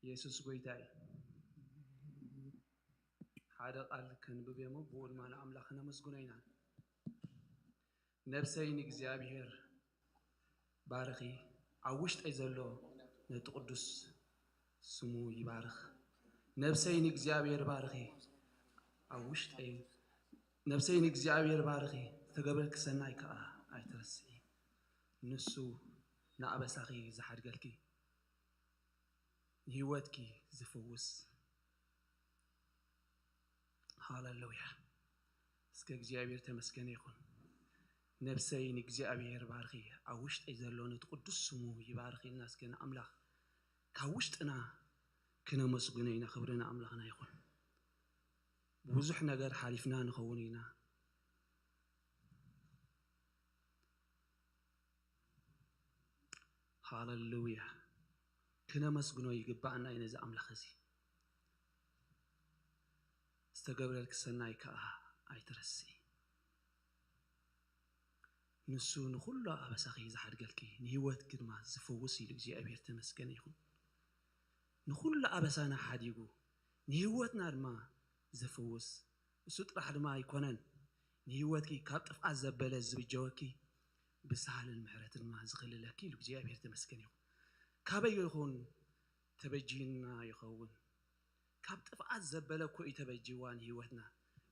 የሱስ ጐይታ እዩ። ሓደ ቃል ከንብብ እሞ ብኡ ድማ ንኣምላኽ ነመስግኖ ኢና። ነብሰይ ንእግዚኣብሔር ባርኺ፣ ኣብ ውሽጠይ ዘሎ ነቲ ቅዱስ ስሙ ይባርኽ። ነብሰይ ንእግዚኣብሔር ባርኺ፣ ኣብ ውሽጠይ ነብሰይ ንእግዚኣብሔር ባርኺ፣ ዝተገብረልኪ ሰናይ ከኣ ኣይትረስዒ። ንሱ ንኣበሳኺ ዝሓድገልኪ፣ ንህይወትኪ ዝፍውስ። ሃሌሉያ! እስከ እግዚኣብሔር ተመስገነ ይኹን። ነብሰይ ንእግዚኣብሔር ባርኺ፣ ኣብ ውሽጠይ ዘሎ ነቲ ቅዱስ ስሙ ይባርኽ ኢልና እስከ ንኣምላኽ ካብ ውሽጥና ክነመስግኖ ኢና። ክብሪ ንኣምላኽና ይኹን። ብዙሕ ነገር ሓሊፍና ንኸውን ኢና። ሃሌሉያ! ክነመስግኖ ይግባኣና እዩ ነዚ ኣምላኽ እዚ። ዝተገብረልኪ ሰናይ ከኣ ኣይትረስዒ። ንሱ ንኹሉ ኣበሳኺ ዝሓድገልኪ፣ ንህይወትኪ ድማ ዝፍውስ ኢሉ እግዚኣብሔር ተመስገነ ይኹን። ንኹሉ ኣበሳና ሓዲጉ ንህይወትና ድማ ዘፍውስ እሱ ጥራሕ ድማ ኣይኮነን፣ ንህይወትኪ ካብ ጥፍኣት ዘበለ ዝብጀወኪ፣ ብሳህልን ምሕረትን ድማ ዝኽልለኪ ኢሉ እግዚኣብሔር ተመስገን ይኹን። ካበይ ይኹን ተበጂና ይኸውን? ካብ ጥፍኣት ዘበለ እኮ እዩ ተበጂዋ ንህይወትና።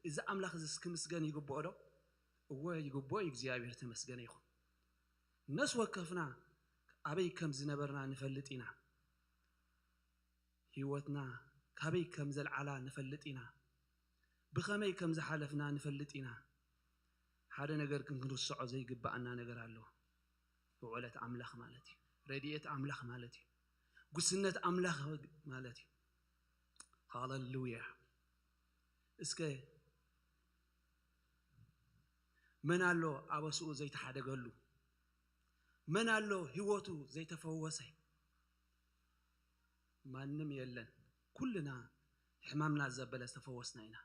እዚ ኣምላኽ እዚስ ክምስገን ይግብኦ ዶ? እወ ይግብኦ እዩ፣ እግዚኣብሔር ተመስገነ ይኹን። ነፍሲ ወከፍና ኣበይ ከም ዝነበርና ንፈልጥ ኢና። ህይወትና ካበይ ከም ዘልዓላ ንፈልጥ ኢና። ብኸመይ ከም ዝሓለፍና ንፈልጥ ኢና። ሓደ ነገር ግን ክንርስዖ ዘይግብኣና ነገር ኣሎ። ውዕለት ኣምላኽ ማለት እዩ። ረድኤት ኣምላኽ ማለት እዩ። ጉስነት ኣምላኽ ማለት እዩ። ሃሌሉያ! እስከ መን ኣሎ ኣበስኡ ዘይተሓደገሉ? መን ኣሎ ህይወቱ ዘይተፈወሰ? ማንም የለን። ኩልና ሕማምና ዘበለ ዝተፈወስና ኢና።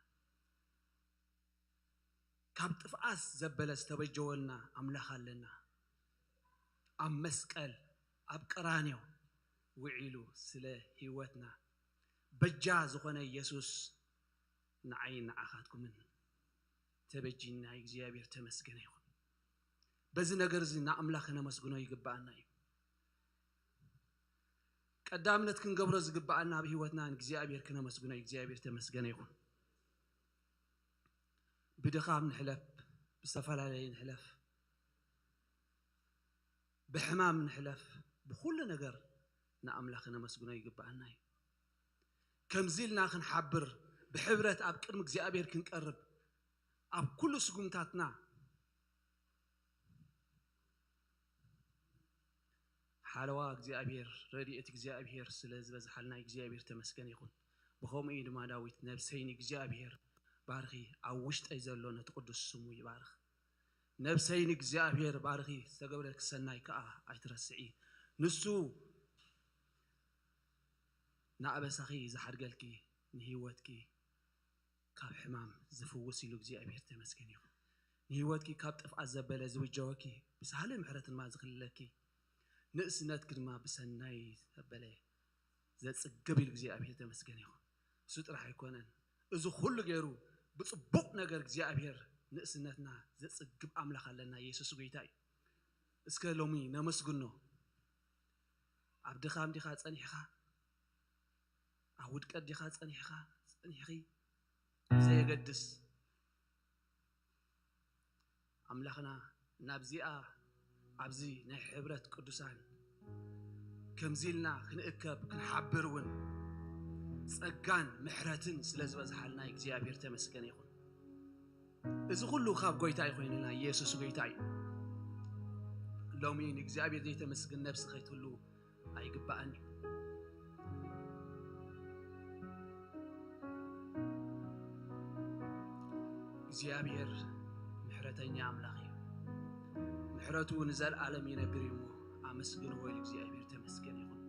ካብ ጥፍኣት ዘበለ ዝተበጀወልና ኣምላኽ ኣለና። ኣብ መስቀል፣ ኣብ ቀራንዮ ውዒሉ ስለ ህይወትና በጃ ዝኾነ የሱስ ንዓይን ንዓኻትኩምን ተበጂና እግዚኣብሔር ተመስገነ ይኹን። በዚ ነገር እዚ ንኣምላኽ ክነመስግኖ ይግብኣና እዩ። ቀዳምነት ክንገብሮ ዝግብኣና ኣብ ህይወትና ንእግዚኣብሔር ክነመስግኖ እዩ። እግዚኣብሔር ተመስገነ ይኹን። ብድኻም ንሕለፍ፣ ብዝተፈላለየ ንሕለፍ፣ ብሕማም ንሕለፍ፣ ብኹሉ ነገር ንኣምላኽ ክነመስግኖ ይግብኣና እዩ። ከምዚ ኢልና ክንሓብር፣ ብሕብረት ኣብ ቅድሚ እግዚኣብሔር ክንቀርብ፣ ኣብ ኩሉ ስጉምታትና ሓለዋ እግዚኣብሔር፣ ረድኤት እግዚኣብሔር ስለ ዝበዝሓልና እግዚኣብሔር ተመስገን ይኹን። ብኸምኡ እዩ ድማ ዳዊት፣ "ነብሰይ ንእግዚኣብሔር ባርኺ፣ ኣብ ውሽጠይ ዘሎ ነቲ ቅዱስ ስሙ ይባርኽ። ነብሰይ ንእግዚኣብሔር ባርኺ፣ ዝተገብረልኪ ሰናይ ከኣ ኣይትረስዒ። ንሱ ንኣበሳኺ ዝሓድገልኪ፣ ንህይወትኪ ካብ ሕማም ዝፍውስ" ኢሉ እግዚኣብሔር ተመስገን ይኹን። ንህይወትኪ ካብ ጥፍኣት ዘበለ ዝብጀወኪ፣ ብሳህሊ ምሕረት ድማ ዝኽልለኪ፣ ንእስነትኪ ድማ ብሰናይ ዘበለ ዘጽግብ ኢሉ እግዚኣብሔር ተመስገን ይኹን። እሱ ጥራሕ ኣይኮነን፣ እዚ ኩሉ ገይሩ ብጽቡቕ ነገር እግዚኣብሔር ንእስነትና ዘጽግብ ኣምላኽ ኣለና። የሱስ ጐይታ እዩ። እስከ ሎሚ ነመስግኖ። ኣብ ድኻም ዲኻ ጸኒሕኻ? ኣብ ውድቀት ዲኻ ጸኒሕኻ? ጸኒሕኺ? ብዘየገድስ፣ ኣምላኽና ናብዚኣ፣ ኣብዚ ናይ ሕብረት ቅዱሳን ከምዚ ኢልና ክንእከብ ክንሓብር እውን ጸጋን ምሕረትን ስለ ዝበዝሓልና እግዚኣብሔር ተመስገን ይኹን። እዚ ኩሉ ካብ ጐይታ እዩ ኮይኑና፣ ኢየሱስ ጐይታ እዩ። ሎሚ ንእግዚኣብሔር ዘይተመስግን ነብሲ ከይትህሉ ኣይግባእን እዩ። እግዚኣብሔር ምሕረተኛ ኣምላኽ እዩ። ምሕረቱ ንዘለኣለም ይነብር እዩ እሞ ኣመስግንዎ ኢሉ እግዚኣብሔር ተመስገን ይኹን።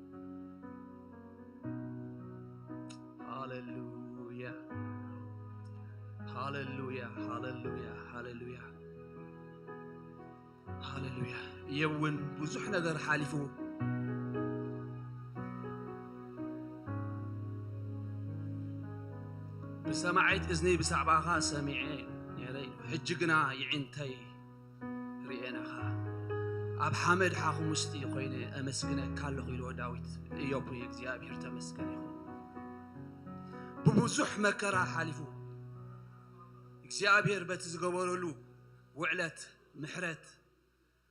ሃሌሉያ፣ ሃሌሉያ፣ ሃሌሉያ፣ ሃሌሉያ፣ ሃሌሉያ። እዮብ እውን ብዙሕ ነገር ሓሊፉ፣ ብሰማዒት እዝኒ ብዛዕባኻ ሰሚዐ ነይረ ኢሉ። ሕጂ ግና የዒንተይ ርእየናኻ። ኣብ ሓመድ ሓኹም ውስጢ ኮይነ ኣመስግነካ ኣለኹ ኢልዎ ዳዊት ንእዮብ። እግዚኣብሔር ተመስገን ይኹን። ብብዙሕ መከራ ሓሊፉ እግዚኣብሔር በቲ ዝገበረሉ ውዕለት፣ ምሕረት፣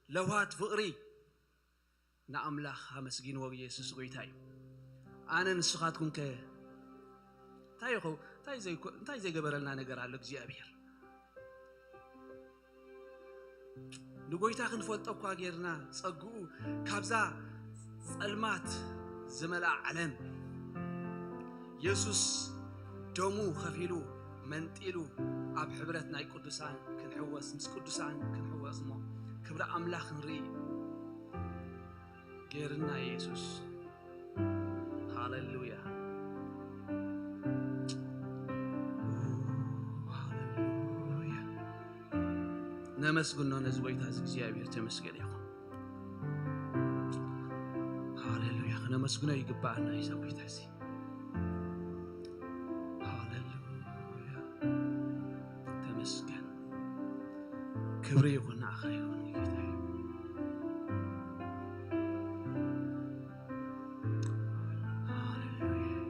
ለውሃት ፍቕሪ ንኣምላኽ ኣመስጊንዎ። ኢየሱስ ጎይታ እዩ። ኣነ ንስኻትኩም ከ እንታይ ይኸው-፣ እንታይ ዘይኮ-፣ እንታይ ዘይገበረልና ነገር ኣሎ እግዚኣብሔር? ንጎይታ ክንፈልጦ እኳ ጌርና ጸግኡ ካብዛ ጸልማት ዝመልኣ ዓለም የሱስ ደሙ ከፊሉ መንጢሉ ኣብ ሕብረት ናይ ቅዱሳን ክንሕወስ፣ ምስ ቅዱሳን ክንሕወስ እሞ ክብሪ ኣምላኽ ክንርኢ ጌርና የሱስ። ሃሌሉያ፣ ሃሌሉያ። ነመስግኖ ነዚ ጎይታ እዚ እግዚኣብሔር ተመስገን ይኹን። ሃሌሉያ፣ ክነመስግኖ ይግባኣና እዩ እዚ ጎይታ እዚ። ሃሌሉያ፣ ተመስገን። ክብሪ ይኹን ንዓኻ ይኹን ጌታዬ። ሃሌሉያ።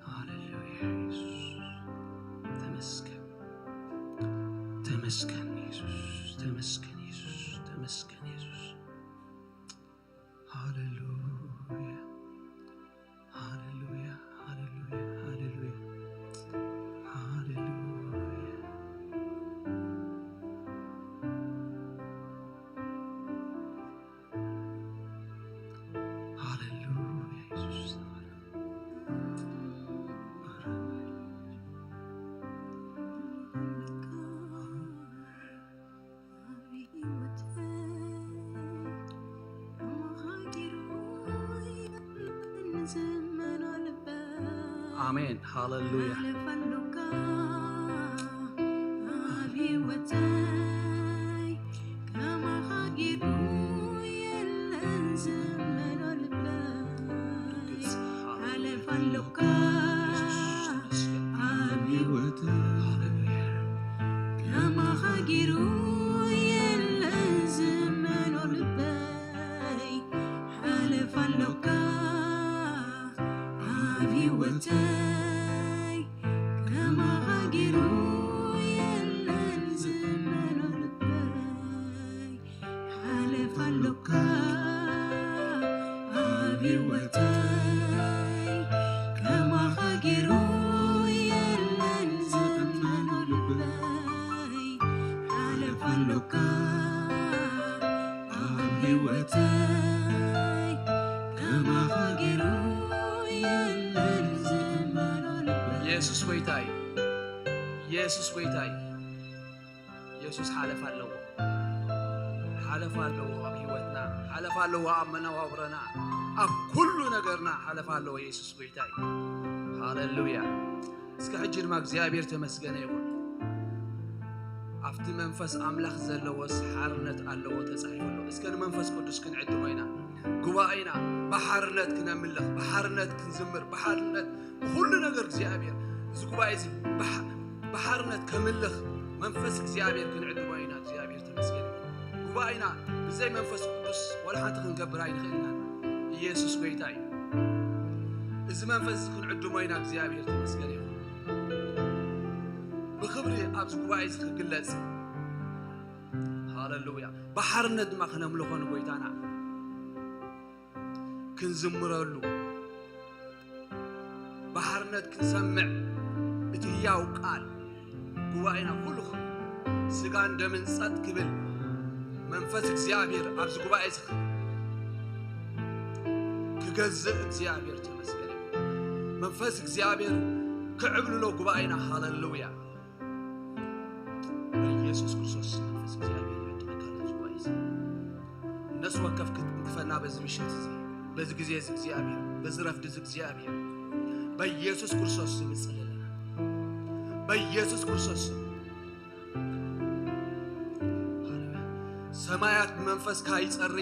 ሃሌሉያ የሱስ፣ ተመስገን፣ ተመስገን የሱስ፣ ተመስገን የሱስ፣ ተመስገን የሱስ። ሃሌሉያ፣ ሃሌሉያ፣ ሃሌሉያ፣ ሃሌሉያ፣ ሃሌሉያ። ሃሌሉያ የሱስ። ኣሜን። ሃሌሉያ። ኣብ ህይወተይ ከማኻ ጌሩ የለን ዝመኖ ልበይ። ሓለፍ ኣሎካ ኣብ ህይወተይ ከማኻ ጌሩ የለን ዝመኖ ልበይ። ሓለፍ ኣሎካ ኣብ ህይወተይ ከማኻ ጌሩ የለን ዝመኖ ልበይ። ሓለፍ ኣሎካ ኣብ ህይወተይ ከማኻ ጌሩ የለን ዝመኖ ልበይ። ሓለፍ ኣሎካ ኣብ ህይወተይ ከማኻ ጌሩ የለን ዝመኖ ልበይ። የሱስ ጎይታ እዩ። የሱስ ጎይታ እዩ። የሱስ ሓለፋ ኣለዎ። ሓለፋ ኣለዎ ኣብ ህይወትና፣ ሓለፋ ኣለዎ ኣብ መነባብሮና፣ ኣብ ኩሉ ነገርና ሓለፋ ኣለዎ። የሱስ ጎይታ እዩ። ሃሌሉያ። እስከ ሕጂ ድማ እግዚኣብሔር ተመስገነ ይኹን። ኣብቲ መንፈስ ኣምላኽ ዘለዎስ ሓርነት ኣለዎ ተጻሒፉ ኣሎ። እስከ ንመንፈስ ቅዱስ ክንዕድሞ ኢና። ጉባኤና ብሓርነት ክነምልኽ፣ ብሓርነት ክንዝምር፣ ብሓርነት ብኹሉ ነገር እግዚኣብሔር እዚ ጉባኤ እዚ ብሓ-፣ ብሓርነት ከምልኽ መንፈስ እግዚኣብሔር ክንዕድሞ ኢና። እግዚኣብሔር ተመስገን ይኹን። ጉባኤና ብዘይ መንፈስ ቅዱስ ወላ ሓንቲ ክንገብር ኣይንኽእልናን። ኢየሱስ ጎይታ እዩ። እዚ መንፈስ እዚ ክንዕድሞ ኢና። እግዚኣብሔር ተመስገን ይኹን። ብኽብሪ ኣብዚ ጉባኤ እዚ ክግለጽ። ሃሌሉያ። ብሓርነት ድማ ክነምልኾ ንጎይታና። ክንዝምረሉ፣ ብሓርነት ክንሰምዕ፣ እቲ ህያው ቃል ጉባኤና ኩሉ ስጋን ደምን ጸጥ ክብል፣ መንፈስ እግዚኣብሔር ኣብዚ ጉባኤ እዚ ክገዝእ እግዚኣብሔር ተመስገን። መንፈስ እግዚኣብሔር ክዕብልሎ ጉባኤና። ሃሌሉያ። በኢየሱስ ክርስቶስ መንፈስ እግዚኣብሔር ይዕድመካ ኣብዚ ጉባኤ እዚ። ነፍሲ ወከፍ ክትንክፈና በዚ ምሽት እዚ፣ በዚ ግዜ እዚ እግዚኣብሔር፣ በዚ ረፍዲ እዚ እግዚኣብሔር፣ በኢየሱስ ክርስቶስ ስም እጽሊ ኣለና። በኢየሱስ ክርስቶስ ስም። ሰማያት ብመንፈስካ ይጸሪ፣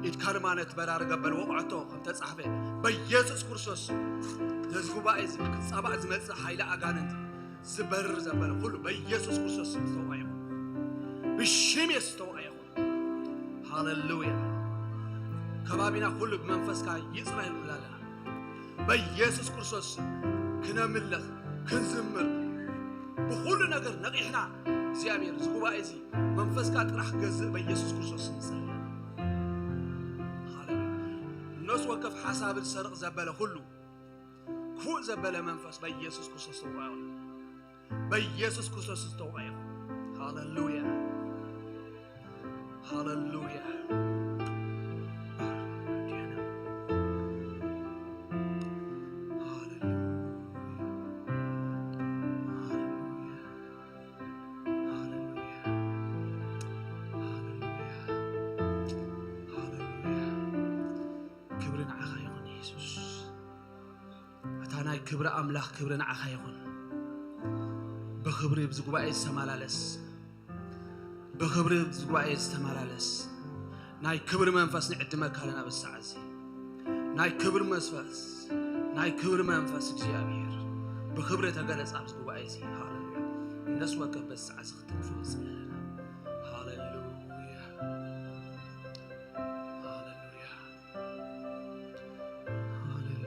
ኢድካ ድማ ነቲ በራሪ ገበል ወቕዐቶ ከም ተጻሕፈ፣ በኢየሱስ ክርስቶስ ስም። ነዚ ጉባኤ እዚ ክጻባእ ዝመጽእ ሓይሊ ኣጋንንት ዝበርር ዘበለ ኩሉ በኢየሱስ ክርስቶስ ስም ዝተወቕዐ ይኹን። ብሽም የሱስ ዝተወቕዐ ይኹን። ሃሌሉያ። ከባቢና ኩሉ ብመንፈስካ ይጽረ ንብል ኣለና። በኢየሱስ ክርስቶስ ስም ክነምልኽ፣ ክንዝምር፣ ብኹሉ ነገር ነቒሕና፣ እግዚኣብሔር፣ እዚ ጉባኤ እዚ መንፈስካ ጥራሕ ክገዝእ በኢየሱስ ክርስቶስ ስም ንጸሊ ኣለና። ሃሌሉያ። ነፍሲ ወከፍ ሓሳብ ዝሰርቕ ዘበለ ኩሉ፣ ክፉእ ዘበለ መንፈስ በኢየሱስ ክርስቶስ ተወቕዖ። በኢየሱስ ክርስቶስ ዝተወቕዐ ይኹን። ሃሌሉያ። ሃሌሉያ። ሃሌሉያ። ሃሌሉያ። ሃሌሉያ። ሃሌሉያ። ክብሪ ንዓኻ ይኹን የሱስ። ኣታ ናይ ክብሪ ኣምላኽ ክብሪ ንዓኻ ይኹን። ብኽብሪ ብዚ ጉባኤ ዝተመላለስ፣ ብኽብሪ ብዚ ጉባኤ ዝተመላለስ ናይ ክብሪ መንፈስ ንዕድመካ ኣለና። በዚ ሰዓት እዚ ናይ ክብሪ መንፈስ፣ ናይ ክብሪ መንፈስ እግዚኣብሔር ብኽብሪ ተገለጽ ኣብዚ ጉባኤ እዚ። ሃሌሉያ። ነፍሲ ወከፍ በዚ ሰዓት እዚ ክትንፍስ ንጽሊ ኣለና። ሃሌሉያ። ሃሌሉያ። ሃሌሉያ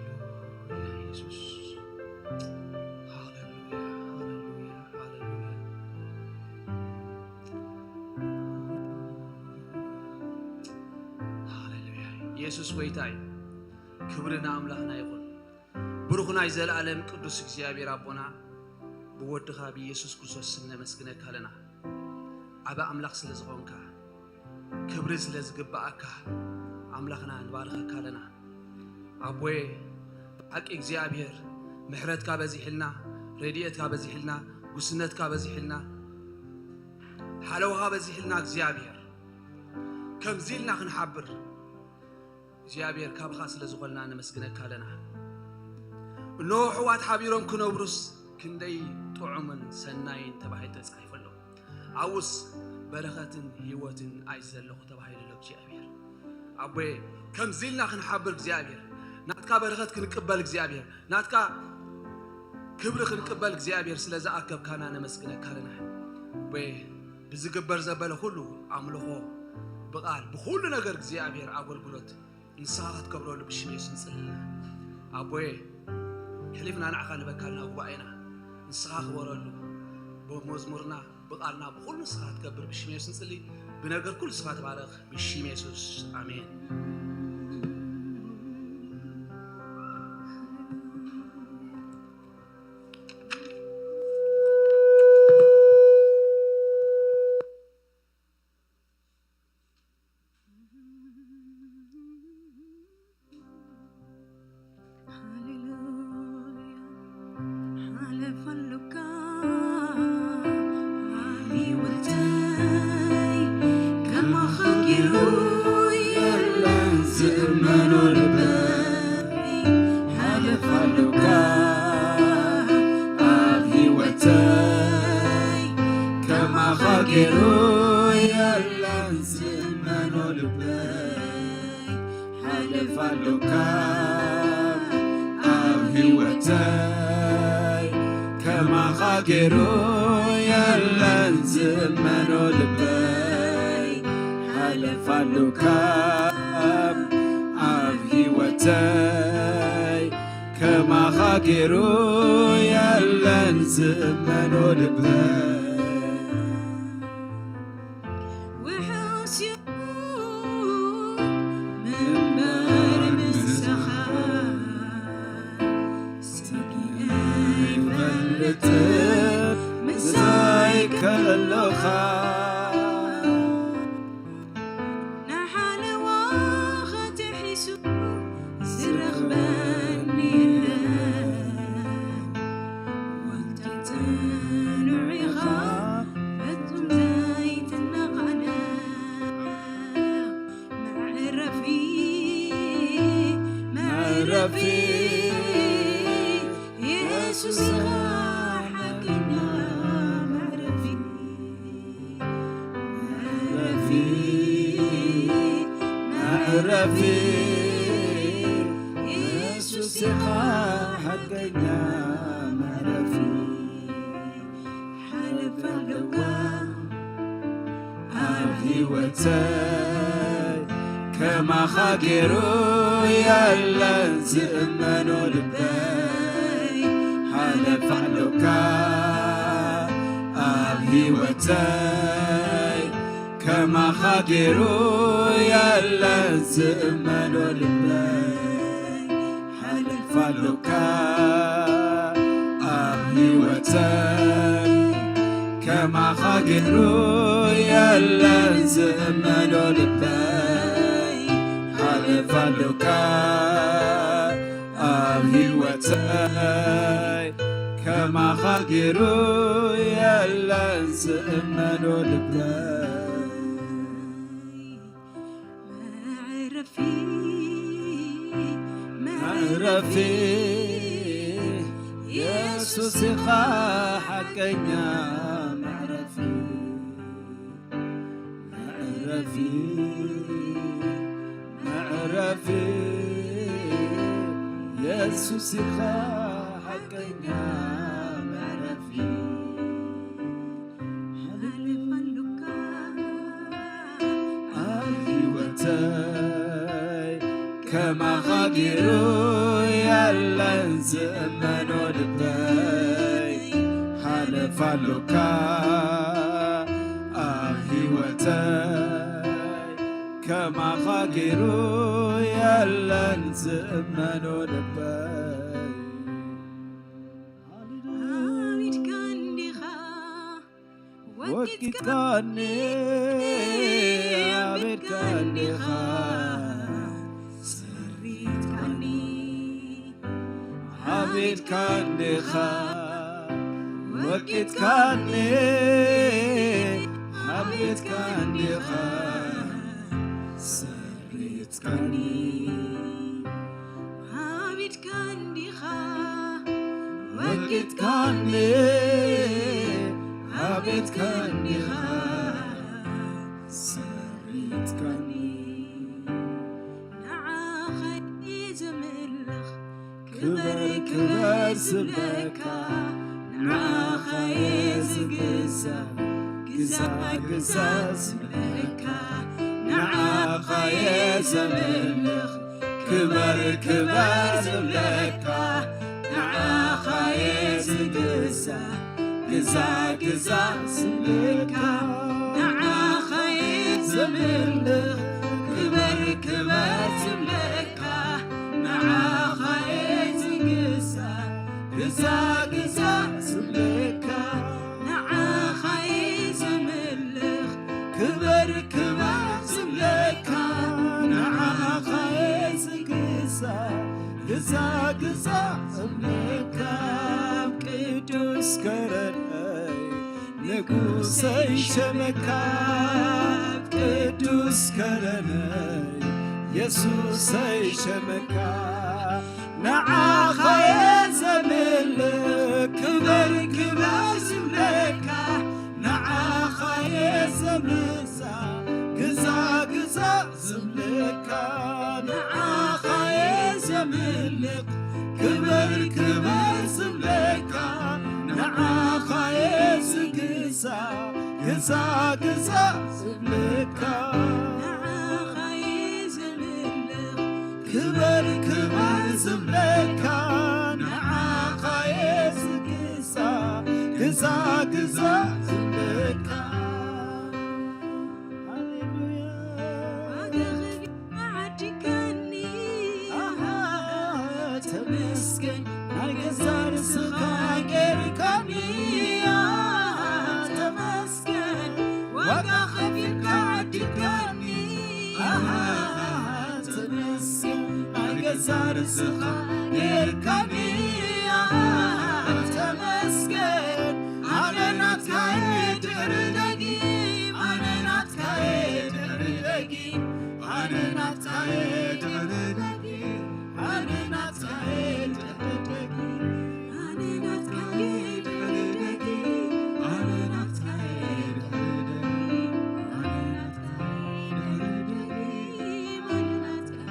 ኢየሱስ። ሃሌሉያ፣ ሃሌሉያ፣ ሃሌሉያ። ሃሌሉያ። ኢየሱስ ጎይታ እዩ። ክብሪ ንኣምላኽና ይኹን። ብሩኽ ናይ ዘለኣለም ቅዱስ እግዚኣብሔር ኣቦና፣ ብወድኻ ብኢየሱስ ክርስቶስ ስም ነመስግነካ ኣለና። ዓቢ ኣምላኽ ስለ ዝኾንካ፣ ክብሪ ስለ ዝግብኣካ ኣምላኽና ንባርኸካ ኣለና። ኣቦየ፣ ብሓቂ እግዚኣብሔር ምሕረትካ በዚሕልና፣ ረድኤትካ በዚሕልና፣ ጉስነትካ በዚሕልና፣ ሓለውኻ በዚሕልና እግዚኣብሔር፣ ከምዚ ኢልና ክንሓብር እግዚኣብሔር ካብኻ ስለ ዝኾንና ነመስግነካ ኣለና። እነሆ ኣሕዋት ሓቢሮም ክነብሩስ ክንደይ ጥዑምን ሰናይን ተባሂሉ ተጻሒፉ ኣሎ። ኣብኡስ በረኸትን ህይወትን ኣይ ዘለኹ ተባሂሉ ኣሎ እግዚኣብሔር። ኣቦየ፣ ከምዚ ኢልና ክንሓብር እግዚኣብሔር፣ ናትካ በረኸት ክንቅበል እግዚኣብሔር፣ ናትካ ክብሪ ክንቅበል እግዚኣብሔር ስለ ዝኣከብካና ነመስግነካ ኣለና። ኣቦየ፣ ብዝግበር ዘበለ ኩሉ ኣምልኾ ብቓል ብኹሉ ነገር እግዚኣብሔር ኣገልግሎት ንስኻ ክትከብረሉ ብሽም የሱስ ንጽሊ ኣለና። ኣቦየ፣ ሕሊፍና ንዓኻ ንበካ ኣለና ጉባኤና። ንስኻ ክበረሉ ብመዝሙርና፣ ብቓልና፣ ብኹሉ ንስኻ ክትከብር ብሽም የሱስ ንጽሊ። ብነገር ኩሉ ንስኻ ትባረኽ ብሽም የሱስ። ኣሜን። ገይሩ የለን ዝመኖ ልበይ ሓለፍ ኣሎካ ኣብ ህይወተይ ከማኻ ገይሩ የለን ዝመኖ ልበይ ሓለፍ ኣሎካ ኣብ ህይወተይ ከማኻ ገይሩ የለን ዝመኖ ልበይ ውሑስ እዩ ምንባር ምሳኻ ሰጊኤ ይፈልጥን ምሳይ ከለኻ ንሓለዋ ኸትሒሱ ዝረኽበኒ የለን። ወልታ ጽኑዕ ኢኻ፣ ፍጹም ዘይትነቓነቕ። መዕረፊ፣ መዕረፊ፣ የሱስ ኢኻ ሓቀኛ። ኢየሱስ ኢኻ ሓቀኛ መዕረፊ። ሓለፋ ኣለካ ኣብ ህይወተይ፣ ከማኻ ገይሩ የለን ዝእመኖ ልበይ። ሓለፋ ኣለካ ኣብ ህይወተይ፣ ከማኻ ገይሩ የለን ዝእመኖ ልበይ። ሓለፋ ኣለካ ኣብ ህይወተይ፣ ከማኻ ገይሩ የለን ዝእመኖ ልበይ። ሓለፋ ኣለካ ኣብ ህይወተይ፣ ከማኻ ገይሩ የለን ዝእመኖ ልበይ። መዕረፊ፣ መዕረፊ፣ ኢየሱስ ኢኻ ሓቀኛ መዕረፊ። መዕረፊ፣ መዕረፊ፣ ኢየሱስ ኢኻ ሓቀኛ መዕረፊ። ሓለፋ ኣለካ ኣብ ህይወተይ፣ ከማኻ ገይሩ የለን ዝእመኖ ልበይ። ሓለፋ ኣለካ ኣብ ህይወተይ፣ ከማኻ ገይሩ የለን ዝእመኖ ልበይ። ኣቤትካ እንዲኻ ወቂጥካኒ፣ ኣቤትካ እንዲኻ ሰሪትካኒ። ኣቤትካ እንዲኻ ወቂጥካኒ፣ ኣቤትካ እንዲኻ ሰሪትካኒ። ኣቤትካ እንዲኻ ወቂጥካኒ፣ ኣቤትካ እንዲኻ ሰሪትካኒ። ንዓኻ እየ ዘምልኽ፣ ክበር ክበር ዝብለካ፣ ንዓኻ እየ ዝግዛእ፣ ግዛእ ግዛእ ዝብለካ፣ ንዓኻ እየ ዘምልኽ፣ ክበር ክበር ዝብለካ፣ ንዓኻ እየ ዝግዛእ፣ ግዛእ ግዛእ ዝብለካ፣ ንዓኻ እየ ዘምልኽ፣ ክበር ክበር ዝብለካ፣ ንዓኻ እየ ዝግዛእ፣ ግዛእ ግዛእ ዝብለካ፣ ንዓኻ እየ ዘምልኽ፣ ክበር ክበር ዝብለካ፣ ንዓኻ እየ ዝግዛእ፣ ግዛእ ግዛእ ዝብለካ። ቅዱስ ከረነይ ንጉሰይ ሸመካ፣ ቅዱስ ከረነይ የሱሰይ ሸመካ፣ ንዓኻ እየ ዘምልኽ፣ ክበር ክበር ዝብለካ፣ ንዓኻ እየ ዘምልኽ፣ ግዛእ ግዛእ ዝብለካ፣ ንዓኻ እየ ዘምልኽ፣ ክበር ክበር ዝብለካ፣ ንዓኻ እየ ዝግዛእ፣ ግዛእ ግዛእ ዝብለካ። ንዓኻ እየ ዘምልኽ፣ ክበር ክበር ዝብለካ፣ ንዓኻ እየ ዝግዛእ፣ ግዛእ ግዛእ ዝብለካ። ሃሌሉያ። ዓዲካኒ። ኣሃ፣ ተመስገን፣ ናይ ገዛ ርእስኻ ጌርካኒ። ኣሃ፣ ተመስገን፣ ዋጋ ከፊልካ ዓዲካኒ። ኣሃ፣ ተመስገን፣ ናይ ገዛ ርእስኻ ጌርካኒ። ኣሃ፣ ተመስገን፣ ኣነ ናትካ እየ ድሕሪ ደጊም፣ ኣነ ናትካ እየ ድሕሪ ደጊም። ኣነ ናትካ እየ ድሕሪ ደጊም፣ ኣነ ናትካ እየ ድሕሪ ደጊም፣ ኣነ ናትካ እየ ድሕሪ ደጊም፣ ኣነ ናትካ እየ ድሕሪ ደጊም፣ ኣነ ናትካ እየ ድሕሪ ደጊም፣ ኣነ ናትካ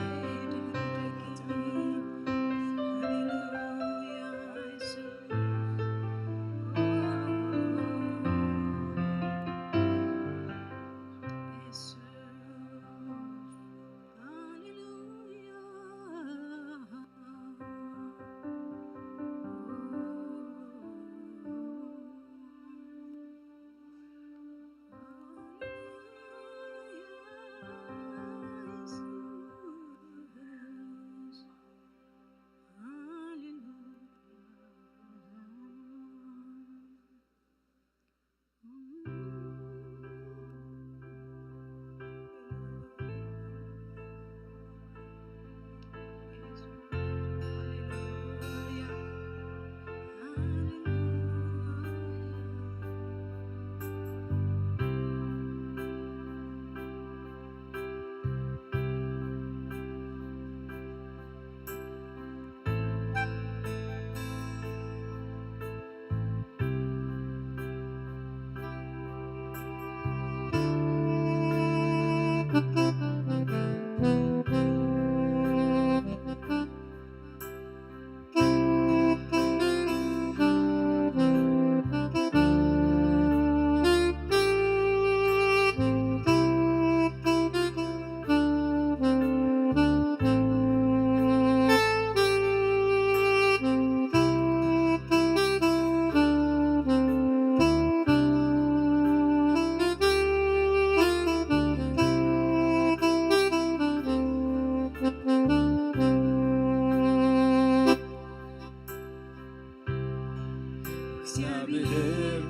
እግዚኣብሔር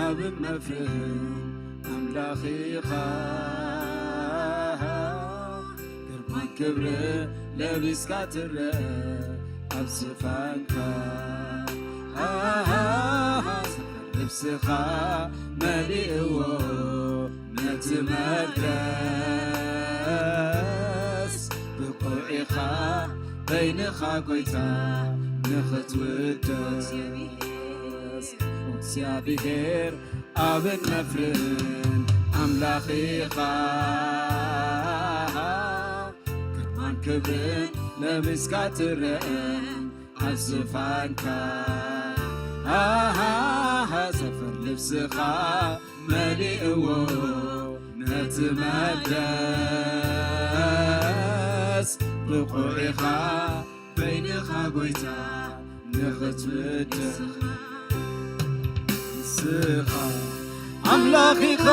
ዓብን መፍርህን ኣምላኽ ኢኻ። ግርማን ክብርን ለቢስካ ትረአ ኣብ ዝፋንካ። ኣሃ፣ ልብስኻ መሊእዎ ነቲ መቅደስ። ብቑዕ ኢኻ በይንኻ ጐይታ ንኽትውደስ። እግዚኣብሔር ዓብን መፍርህን ኣምላኽ ኢኻ። ግርማን ክብርን ለቢስካ ትረአ ኣብ ዝፋንካ። ኣሃ፣ ዘፈር ልብስኻ መሊእዎ ነቲ መቅደስ። ብቑዕ ኢኻ በይንኻ ጐይታ ንኽትውደስ። ንስኻ ኣምላኽ ኢኻ፣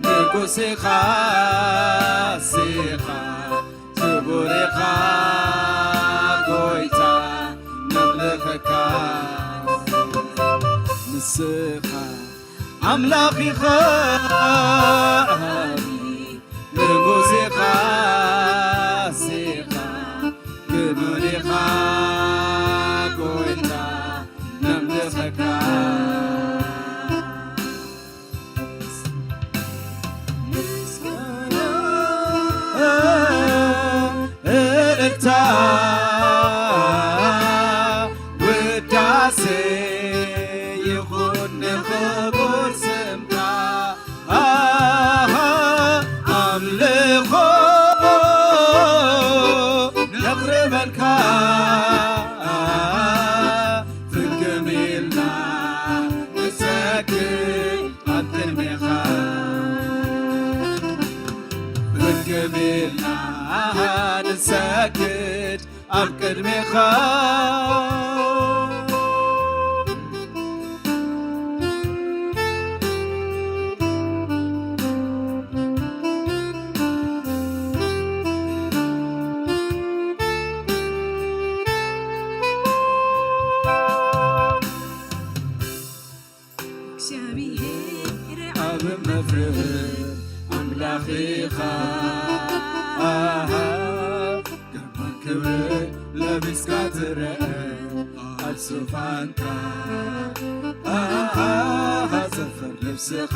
ንጉስ ኢኻ፣ ንስኻ ክቡር ኢኻ ጐይታ፣ ነምልኸካ። ንስኻ ኣምላኽ ኢኻ፣ ንጉስ ኢኻ፣ ንስኻ ክቡር ኢኻ ጐይታ፣ ነምልኸካ። ምስጋና፣ እልልታ፣ ውዳሴ ይኹን ንኽቡር ስምካ። ኣሃ፣ ኣምልኾ ነቕርበልካ፣ ፍግም ኢልና ንሰግድ ኣብ ቅድሜኻ። ፍግም ኢልና ንሰግድ ኣብ ቅድሜኻ። እግዚኣብሔር ዓብን መፍርህን ኣምላኽ ኢኻ። ኣሃ፣ ግርማን ክብርን ለቢስካ ትረአ ኣብ ዙፋንካ። ኣሃ፣ ዘፈር ልብስኻ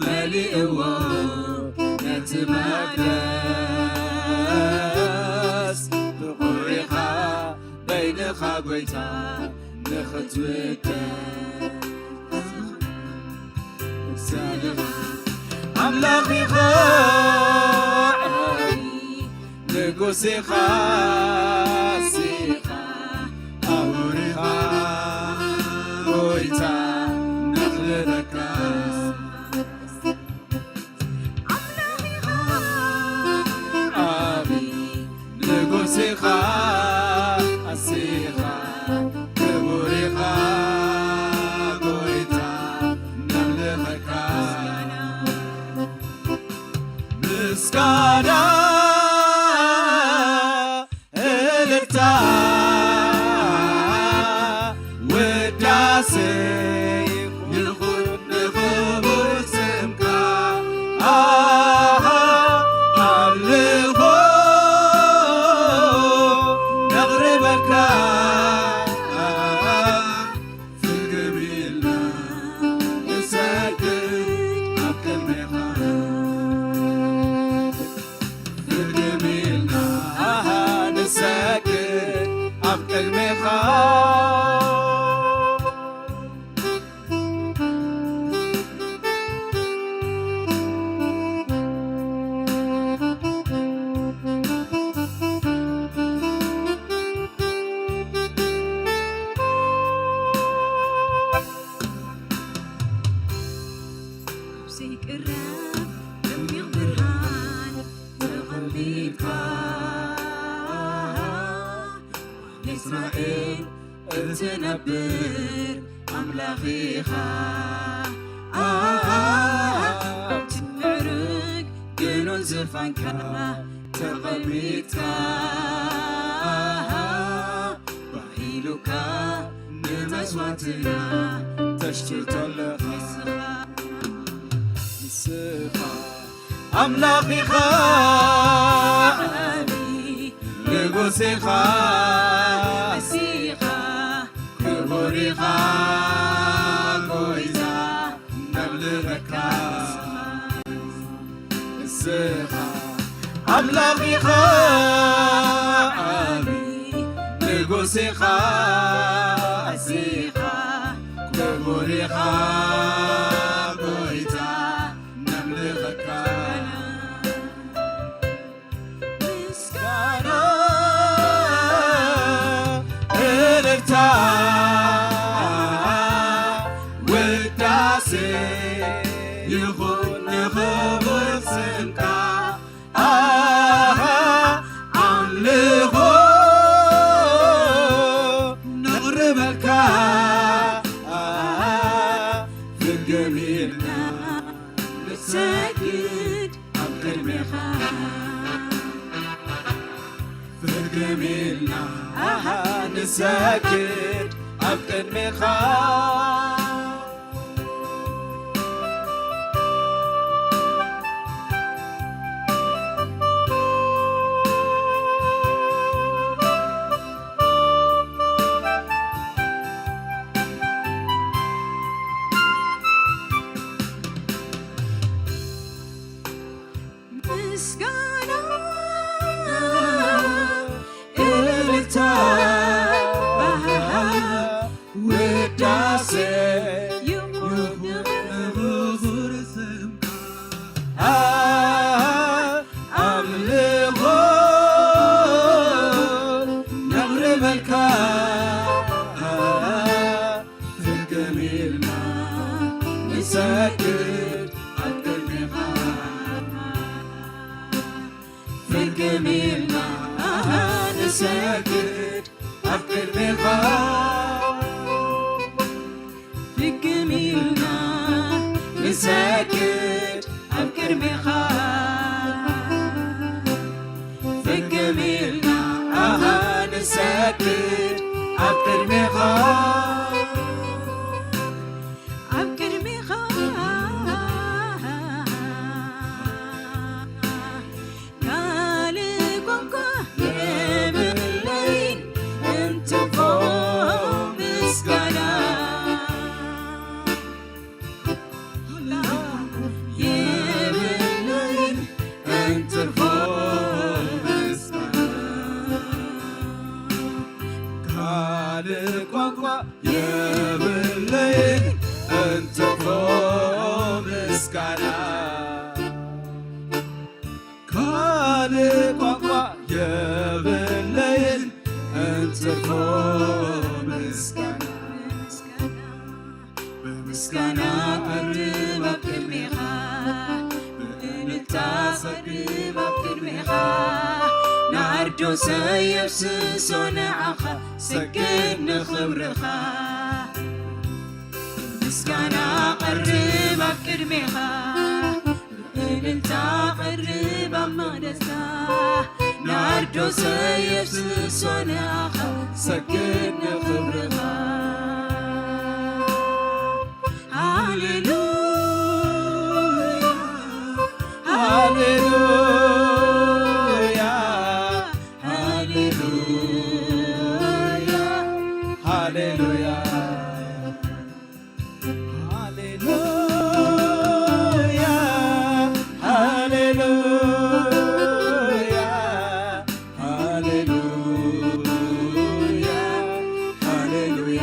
መሊእዎ ነቲ መቅደስ። ብቑዕ ኢኻ በይንኻ ጐይታ ንኽትውደስ። ኣምላኽ ኢኻ፣ ንጉስ ኢኻ፣ ንስኻ ክቡር ኢኻ ጐይታ፣ ነኽብረካ። ዓቢ ንጉስ ኢኻ፣ ኣሲኻ ክቡር ኢኻ ጐይታ፣ ነምልኸካ። ምስጋና፣ እልልታ፣ ውዳሴ ይኹን ንኽቡር ስምካ። ኣሃ፣ ኣምልኾ ነቕርበልካ። ፍግም ኢልና ንሰግድ ኣብ ቅድሜኻ። ፍግም ኢልና ንሰግድ ኣብ ቅድሜኻ። ዘይቅረብ ደሚቕ ብርሃን ተቐቢልካ፣ እስራኤል እትነብር ኣምላኽ ኢኻ። ኣብቲ ምዕሩግ ግኑን ዝፋንካ ተቐሚጥካ፣ ባሂሉካ ጸሎትና ተሽትቶ ኣለኻ። ንስኻ ኣምላኽ ኢኻ፣ ንጉስ ኢኻ፣ ንስኻ ክቡር ኢኻ፣ ጎይታ ነምልኸካ። ንስኻ ኣምላኽ ኢኻ፣ ዓቢ ንጉስ ኢኻ፣ ንስኻ ክቡር ኢኻ፣ ጎይታ ነምልኸካ። ምስጋና፣ እልልታ፣ ውዳሴ ይኹን ንኽቡር ስምካ። ኣሃ፣ ኣምልኾ ነቕርበልካ። ኣሃ፣ ፍግም ኢልና ንሰግድ ኣብ ቅድሜኻ። ፍግም ኢልና ኣሃ ንሰግድ ኣብ ቅድሜኻ። ምስጋና፣ እልልታ፣ ውዳሴ ይኹን ንኽቡር ስምካ። ኣምልኾ ነቕርበልካ። ፍግም ኢልና ንሰግድ ኣብ ቅድሜኻ። ፍግም ኢልና ንሰግድ ኣብ ቅድሜኻ። ፍግም ኢልና ንሰግድ ኣብ ቅድሜኻ። ፍግም ኢልና ኣሃ ንሰግድ ኣብ ቅድሜኻ። ኣብ ቅድሜኻ ካልእ ቋንቋ የብለይን እንትርፎ ምስጋና። የብለይን እንትርፎ ምስጋና። ካልእ ቋንቋ የብለይን እንትርፎ ምስጋና። ካልእ ቋንቋ የብለይን እንትርፎ ምስጋና። ብምስጋና ቀርብ ኣብ ቅድሜኻ፣ ብእልልታ ጸግብ ኣብ ቅድሜኻ፣ ናርዶሰይ የፍስሶ ንዓኻ፣ ሰግድ ንኽብርኻ። ብምስጋና ቀርብ ኣብ ቅድሜኻ፣ እልልታ ቀርብ ኣብ መቕደስካ፣ ናርዶሰይ የፍስሶ ንኣኻ፣ ሰግድ ንኽብርኻ። ሃሌሉያ፣ ሃሌሉያ፣ ሃሌሉያ፣ ሃሌሉያ። ሃሌሉያ፣ ሃሌሉያ፣ ሃሌሉያ፣ ሃሌሉያ፣ ሃሌሉያ።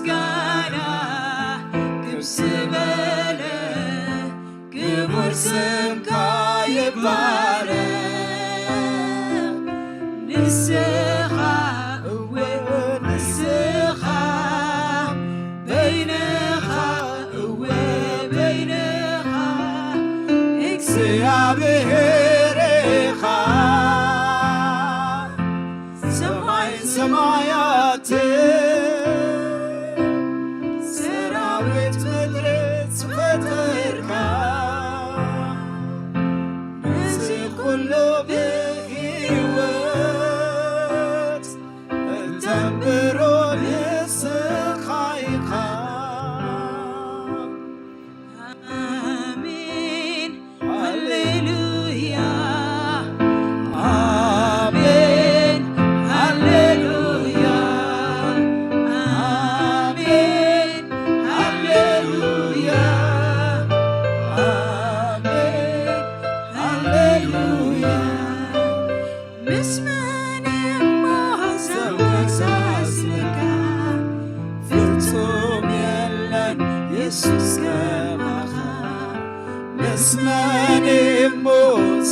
ጋና ክብስበለ ክቡር ስምካ ይባረኽ። ንስኻ እወ ንስኻ በይንኻ እወ በይንኻ እግዚኣብሔር ኢኻ። ሰማይ ሰማያት ሰራዊት ምድሪ ዝፈጠርካ ነዚ ኩሉ ብህይወት እተንብሮ ንስኻ ኢኻ። ኣሜን ሃሌሉያ። ኣሜን ሃሌሉያ። ኣሜን ሃሌሉያ። ኣሜን ሃሌሉያ። ምስ መን እሞ ዘወሳስነካ? ፍጹም የለን የሱስ ከማኻ። ምስ መን እሞ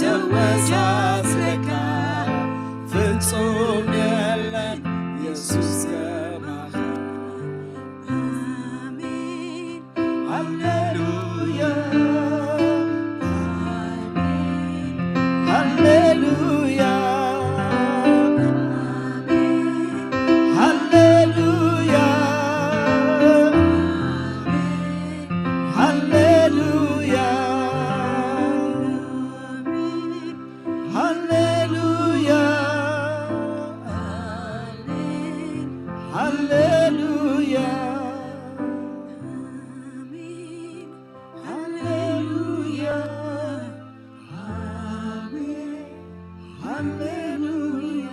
ዘወሳስነካ? ፍጹም የለን የሱስ ከማኻ። ኣሜን ሃሌሉያ። ኣሜን ሃሌሉያ። ኣሜን ሃሌሉያ። ኣሜን ሃሌሉያ። ኣሜን ሃሌሉያ። ኣሜን ሃሌሉያ። ኣሜን ሃሌሉያ። ኣሜን ሃሌሉያ። ኣሜን ሃሌሉያ።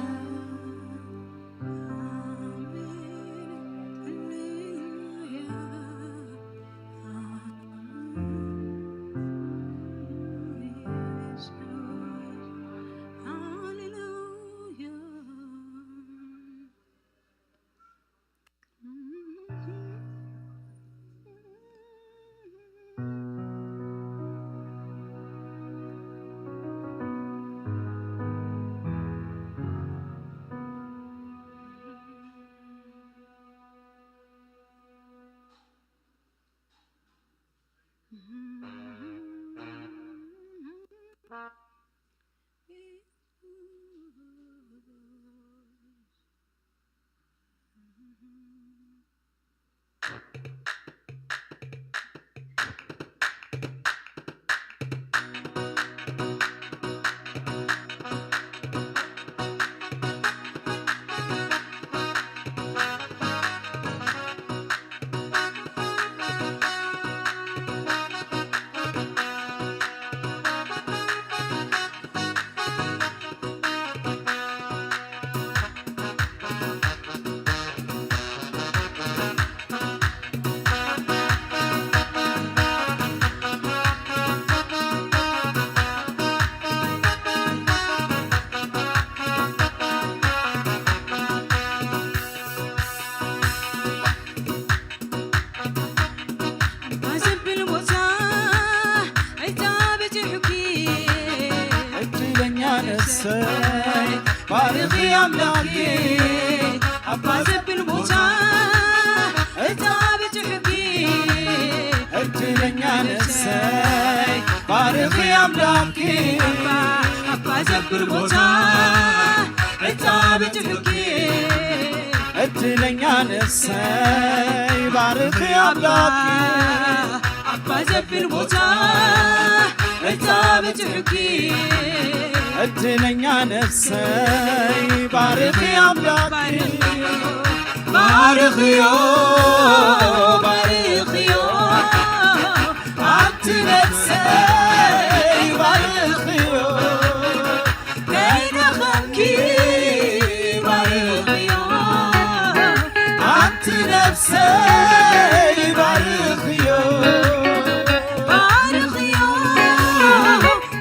ኣባ ዘብል ቦታ እታ በጺሑኪ። ዕድለኛ ነፍሰይ ባርኺ ኣምላኪ። ኣባ ዘብል ቦታ እታ በጺሑኪ። ዕድለኛ ነፍሰይ ባርኺ ኣምላኪ። ኣባ፣ ኣባ ዘብል ቦታ እታ በጺሑኪ። ዕድለኛ ነፍሰይ ባርኺ ኣምላኪ። ኣባ ዘብል ቦታ እታ በጺሑኪ። ዕድለኛ ነፍሰይ ባርኺ ኣምላኪ። ባርኽዮ፣ ባርኽዮ፣ ኣንቲ ነፍሰይ ባርኽዮ። ከይደኸምኪ ባርኽዮ፣ ኣንቲ ነፍሰይ ባርኽዮ። ባርኽዮ፣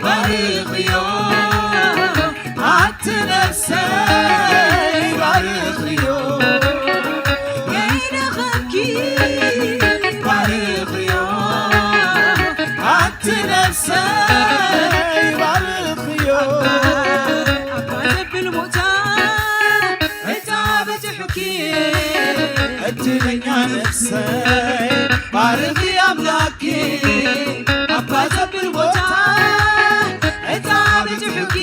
ባርኽዮ፣ ኣንቲ ነፍሰይ ባርኽዮ። ከይደኸምኪ ሰይ ባርኽዮ። ኣባ ዘብል ቦታ እታ በጽሑኪ። ዕድለኛ ነፍሰይ ባርኺ ኣምላኪ። ኣባ ዘብል ቦታ እታ በጽሑኪ።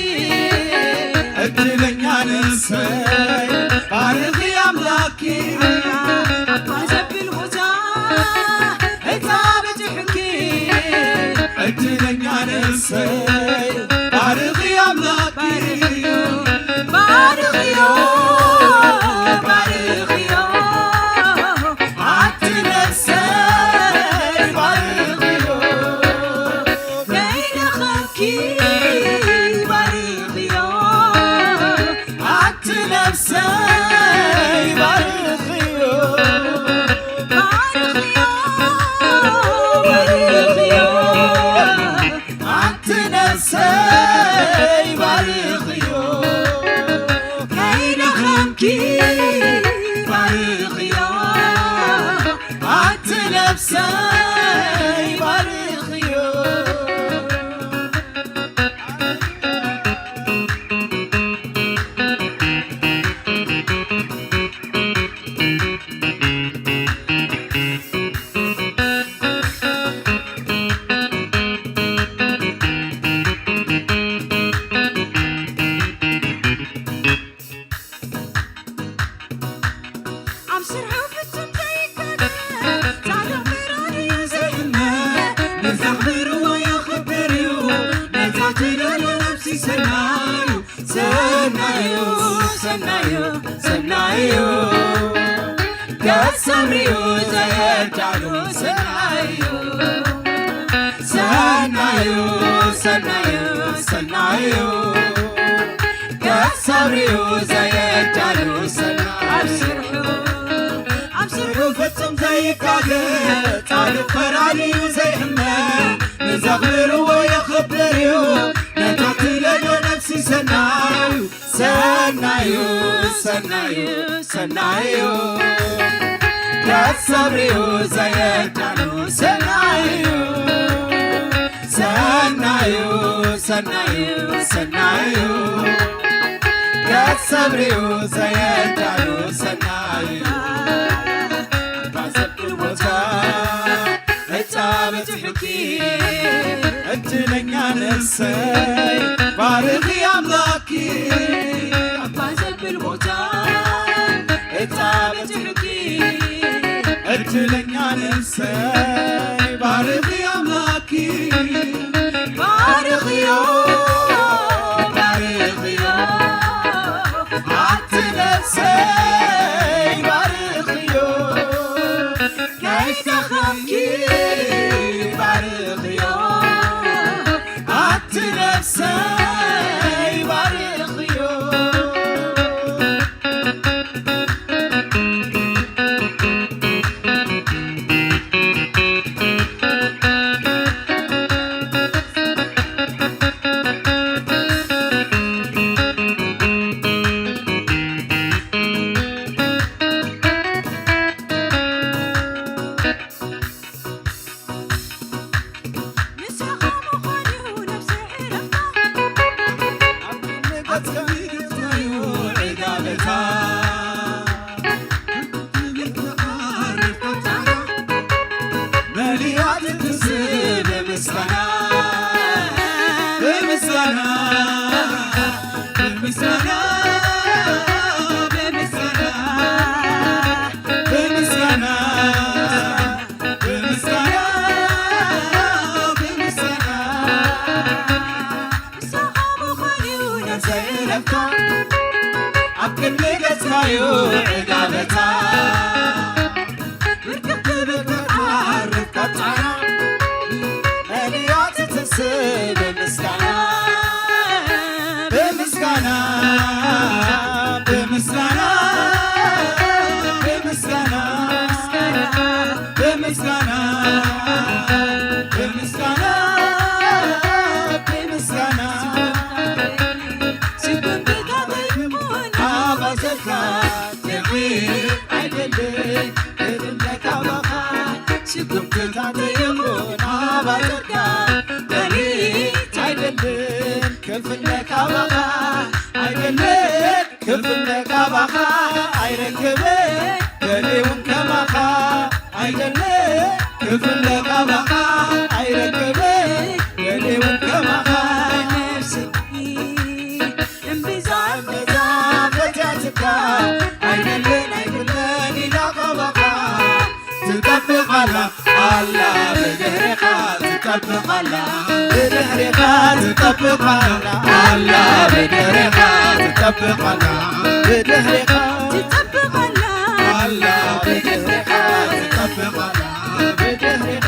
ዕድለኛ ነፍሰይ ባርኺ ኣምላኪ። ኣባ ዘብል ቦታ እታ በጽሑኪ። ዕድለኛ ነፍሰይ ባርኺ ኣምላኪ። ባርኽዮ፣ ባርኽዮ፣ ኣቲ ነፍሰይ ባርኽዮ። ከይደኸምኪ ባርኽዮ። ኣቲ ነፍሰይ ባርኽዮ። ባርኽዮ፣ ባርኽዮ፣ ኣቲ ነፍሰይ ባርኽዮ። ከይደኸምኪ ባርኽዮ። ኣቲ ነፍሰይ ባርኽዮ። ኣብ ስርሑ ፍጹም ዘይከደ፣ ጻድቕ ብርሃን እዩ ዘይእመ፣ ንዘኽብርዎ የኽብር እዩ፣ ነታ ትደልዮ ነፍሲ ሰናዩ፣ ሰናዩ፣ ሰናዩ፣ ሰናዩ፣ ገጽ ሰብሪኡ ዘየዳሉ ሰናዩ፣ ሰናዩ፣ ሰናዩ፣ ሰናዩ፣ ገጽ ሰብሪኡ ዘየዳሉ ሰናዩ። ኣብ ስርሑ፣ ኣብ ስርሑ ፍጹም ዘይካገ፣ ጻድቕ ፈራዲ እዩ ዘይእመ፣ ንዘኽብርዎ የኽብር እዩ፣ ነታ ትደልዮ ነፍሲ ሰናዩ፣ ሰናዩ፣ ሰናዩ፣ ሰናዩ፣ ገጽ ሰብሪኡ ዘየዳሉ ሰናዩ፣ ሰናዩ፣ ሰናዩ፣ ሰናዩ፣ ገጽ ሰብሪኡ ዘየዳሉ ሰናዩ። ኣባ ዘብል ቦታ እታ በጽሑኪ፣ ዕድለኛ ነፍሰይ ባርኺ ኣምላኪ። ኣባ ዘብል ቦታ እታ በጽሑኪ፣ ዕድለኛ ነፍሰይ ባርኺ ኣምላኪ። ባርኽዮ፣ ባርኽዮ፣ ኣቲ ነፍሰይ ባርኽዮ። ከይደኸምኪ ባርኽዮ፣ ኣቲ ነፍሰይ ባርኽዮ። ብምስጋና፣ ብምስጋና፣ ብምስጋና፣ ምሳኻ ምዃን እዩ ነብሰይ ዕረፍታ። ኣብ ክንዲ ገጽካ'ዩ ዕጋበታ። ብርክት ክብል ክትዓርፍ ካብ ጻዕራ፣ መሊኣት ትስእ ብምስጋና። ብምስጋና፣ ብምስጋና፣ ብምስጋና፣ ብምስጋና፣ ብምስጋና፣ ብምስጋና፣ ስጉምትታተይ ይኹን ኣባዘካ፣ ደኺ ኣይደለይ ክድምለካ ባኻ። ስጉምትታተይ ይኹን ኣባዘካ፣ ደኺ ክፍለ ካባኻ ኣይደለ ክፍለ ካባኻ ኣይረክብ ገሌውን ከማኻ ኣይደለ ክፍለ ካባኻ ኣይረክብ ገሌውን ከማኻ ነፍሲ እምብዛ እምብዛ ፈትያትካ ኣይደለን ኣይብለን ኢላ ካባኻ ትጠብቕ ኣላ ኣላ ብድሕሪኻ ትጠብቕ ኣላ ብድሕሪኻ ትጠብቕ ኣላ ኣላ ብድሕሪኻ ትጠብቕ ኣላ ብድሕሪኻ ትጠብቕ ኣላ ኣላ ብድሕሪኻ ትጠብቕ ኣላ ብድሕሪኻ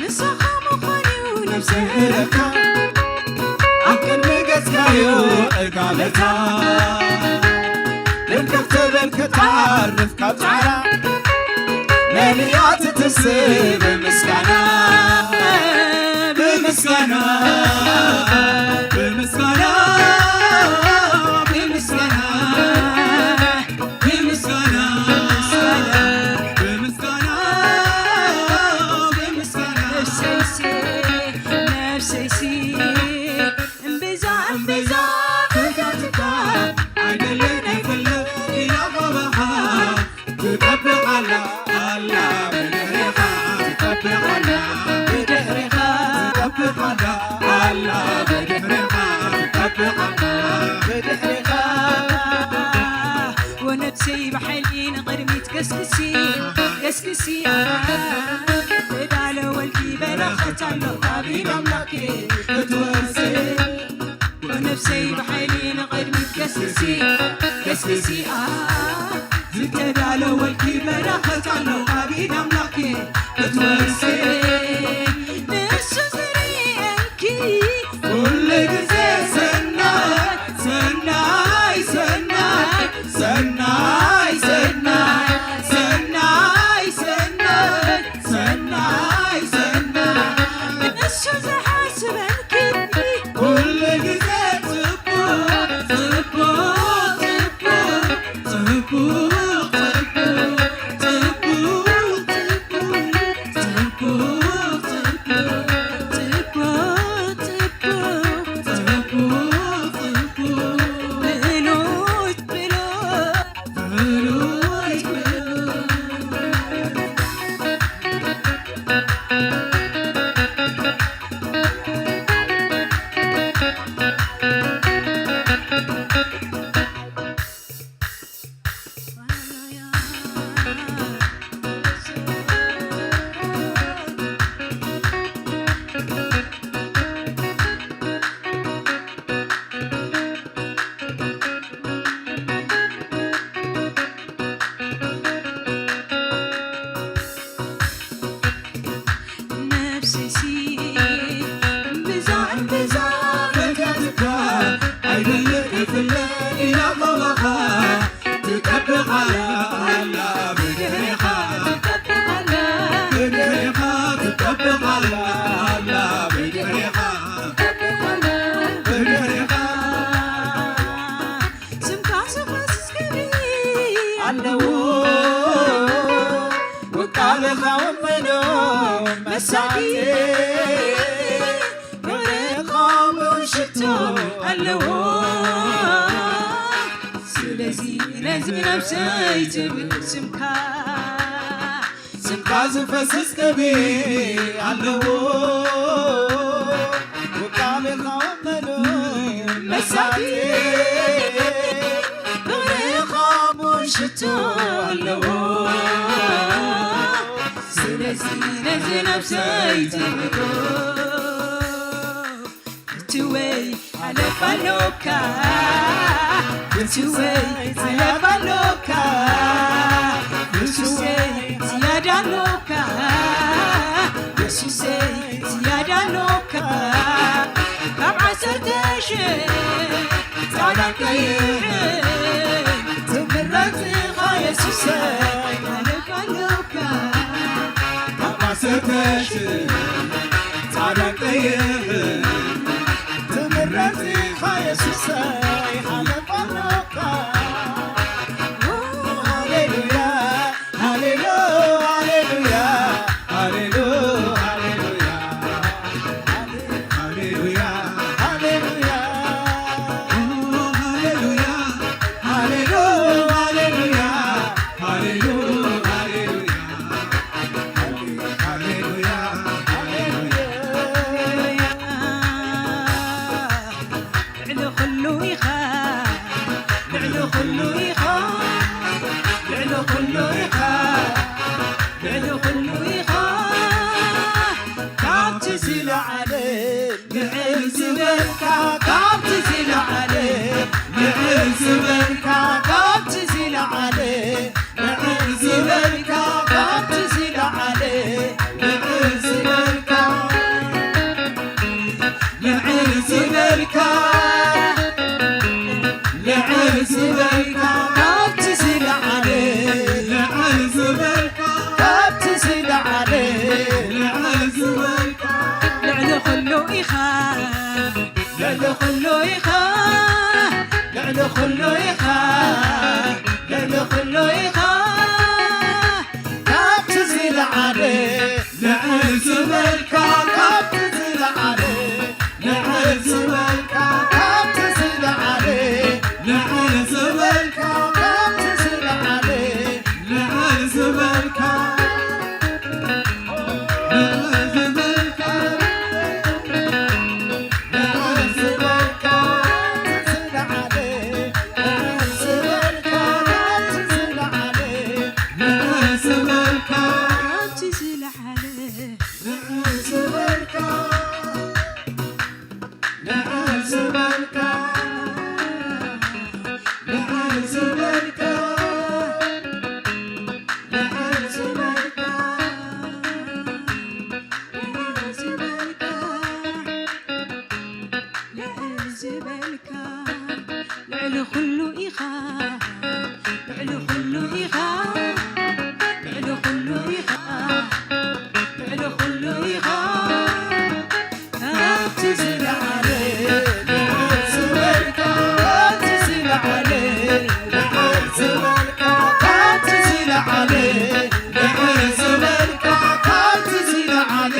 ንስኻ ምዃንዩ ነብሰይ እረካ ኣብ ቅድሚ ገጽካዮ እጋበታ ልክኽ ትብል ክትዓርፍ ካብ ጻዕራ መሊኣ ትትስእ ብምስጋና ብምስጋና ብምስጋና ብምስጋና ብምስጋና ብምስጋና ብምስጋና ነፍሰይሲ ነፍሰይሲ እምብዛ እምብዛ ፈታትካ ኣይደለን ኣይፈለ ኢላ ባባኻ ትጠብቕ ኣላ ኣላ ብድሕሪኻ ትጠብቕ ኣላ ብድሕሪኻ ትጠብቕ ኣላ ኣላ ብድሕሪኻ ትጠብቕ ኣላ ብድሕሪኻ ወነብሰይ ብሓይሊ ንቕድሚት ገስግሲ ገስግሲ ተዳለወልኪ በረኸት ኣሎ ካብ ኢድ ኣምላኽኪ ክትወርሲ ወነብሰይ ብሓይሊ ንቕድሚት ገስግሲ ገስግሲ ዝተዳለወልኪ በረኸት ኣሎ ካብ ኢድ ኣምላኽኪ ክትወርሲ ንሱ ዝርእየልኪ ኩሉ ግዜ ሰናይ ሰናይ ሰናይ ሰናይ ሰናይ ሰናይ ሰናይ ሰናይ ሰናይ ንሱ ዝሓስበልኪ ኩሉ ግዜ ጽቡቕ ጽቡቕ ጽቡቕ ጽቡቕ ጽቡቕ ጽቡቕ ነፍሰይሲ እምብዛ እምብዛ ፈትያትካ ኣይደለ ክፍለ ኢላ ቆባኻ ትጠብቓ ኣላ ብድሕሪኻ ትጠብቓ ኣላ ብድሕሪኻ ትጠብቓ ኣላ ኣላ ብድሕሪኻ ትጠብቓ ኣላ ብድሕሪኻ ስምካ ዝኸስስ ክብሪ ኣለዎ ውቃበኻ ወመኖ መሳቲ ፍቕርኻ ውሽቶ ኣለዎ ስለዚ ነዚ ነብሰይ ትብል ስምካ ስምካ ዝፈስስ ቅብኢ ኣለዎ ውቃበኻ ወመኖ መሳቲ ፍቕርኻ ሽቶ ኣለዎ ስለዚ ነዚ ነብሰይ ትብሎ እትወይ ሓለፋ ኣሎካ እትወይ ሓለፋ ኣሎካ የሱሰይ ዝያዳ ኣሎካ የሱሰይ ዝያዳ ኣሎካ ካብ ዓሰርተ ሽሕ ጻዕዳን ቀይሕን ትምረጽ ኢኻ የሱሰይ ሓለፋ ኣሎካ ተሽ ጻድቅ ጠይቕ ትምረጽ ኢኻ የሱሰይ ሓለፋ ኣሎካ። ሃሌሉያ፣ ሃሌሉ፣ ሃሌሉያ፣ ሃሌሉ፣ ሃሌሉያ፣ ሃሌሉያ፣ ሃሌሉያ፣ ሃሌሉያ፣ ሃሌሉ፣ ሃሌሉያ፣ ሃሌሉ፣ ሃሌሉያ። ሃሌሉያ፣ ሃሌሉያ። ልዕሊ ኩሉ ኢኻ፣ ልዕሊ ኩሉ ኢኻ፣ ልዕሊ ኩሉ ኢኻ፣ ልዕሊ ኩሉ ኢኻ። ካብቲ ዝለዓለ ልዕል ዝበልካ፣ ካብቲ ዝለዓለ ልዕል ዝበልካ፣ ካብቲ ዝለዓለ ልዕል ዝበልካ፣ ካብቲ ዝለዓለ ልዕል ዝበልካ፣ ልዕል ዝበልካ፣ ልዕል ዝበልካ፣ ካብቲ ዝለዓለ ልዕል ዝበልካ፣ ካብቲ ዝለዓለ ልዕል ዝበልካ፣ ልዕሊ ኩሉ ኢኻ። ልዕሊ ኩሉ ኢኻ፣ ልዕሊ ኩሉ ኢኻ፣ ልዕሊ ኩሉ ኢኻ። ካብቲ ዝለዓለ ልዕል ዝበልካ፣ ካብቲ ዝለዓለ ልዕል ዝበልካ፣ ካብቲ ዝለዓለ ልዕል ዝበልካ፣ ካብቲ ዝለዓለ ልዕል ዝበልካ፣ ልዕል ዝበልካ፣ ልዕል ዝበልካ፣ ልዕል ዝበልካ፣ ልዕል ዝበልካ፣ ልዕል ዝበልካ፣ ልዕል ዝበልካ፣ ልዕል ዝበልካ፣ ልዕል ዝበልካ፣ ልዕል ዝበልካ፣ ልዕል ዝበልካ፣ ልዕሊ ኩሉ ኢኻ፣ ልዕሊ ኩሉ ኢኻ፣ ልዕሊ ኩሉ ኢኻ፣ ልዕሊ ኩሉ ኢኻ። ካብቲ ዝለዓለ ልዕል ዝበልካ፣ ካብቲ ዝለዓለ ልዕል ዝበልካ፣ ካብቲ ዝለዓለ ልዕል ዝበልካ፣ ካብቲ ዝለዓለ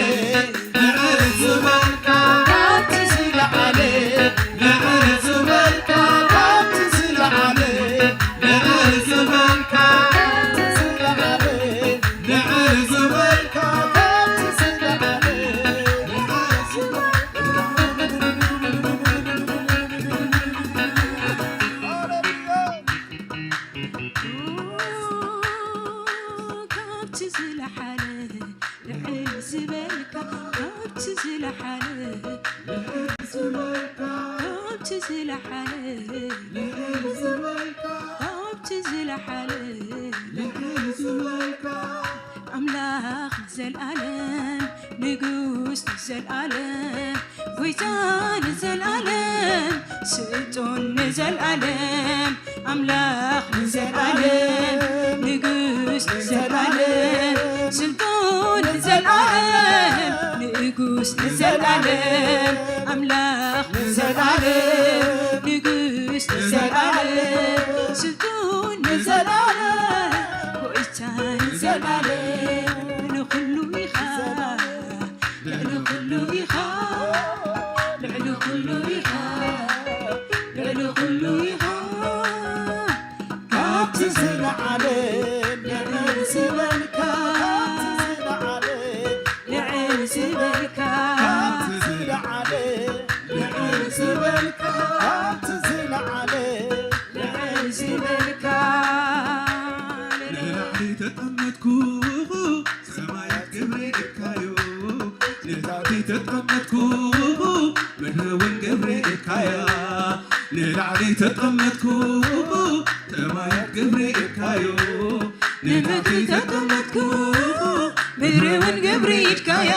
ልዕል ዝበልካ፣ ካብቲ ዝለዓለ ልዕል ዝበልካ፣ ካብቲ ዝለዓለ ልዕል ዝበልካ፣ ካብቲ ዝለዓለ ልዕል ዝበልካ፣ ካብቲ ዝለዓለ ልዕል ዝበልካ። ካብቲ ዝለዓለ ልዕል ዝበልካ፣ ካብቲ ዝለዓለ ልዕል ዝበልካ፣ ካብቲ ዝለዓለ ልዕል ዝበልካ፣ ካብቲ ዝለዓለ ልዕል ዝበልካ። ኣምላኽ ንዘልኣለም፣ ንጉስ ንዘልኣለም፣ ጎይታ ንዘልኣለም፣ ስልጡን ንዘልኣለም፣ ኣምላኽ ንዘልኣለም፣ ንጉስ ንዘልኣለም፣ ስልጡን ንዘልኣለም፣ ንጉስ ንዘልኣለም፣ ኣምላኽ ንዘልኣለም፣ ንጉስ ንዘልኣለም፣ ስልጡን ንዘልኣለም፣ ጎይታ ንዘልኣለም፣ ንኹሉ ኢኻ። ልዕሊ ኩሉ ኢኻ፣ ልዕሊ ኩሉ ኢኻ፣ ልዕሊ ኩሉ ኢኻ። ካብቲ ዝለዓለ ልዕል ዝበልካ፣ ልዕል ዝበልካ፣ ካብቲ ዝለዓለ ልዕል ዝበልካ፣ ካብቲ ዝለዓለ ልዕል ዝበልካ። ንላዕሊ ተቐመጥኩ ሰማያት ክብሪ እካዮ፣ ንታሕቲ ተቐመጥኩ ምድሪ እውን ክብሪ እካያ። ንላዕሊ ተቐመጥኩ ሰማያት ክብሪ እካዮ፣ ንታሕቲ ተቐመጥኩ ምድሪ እውን ክብሪ እካያ።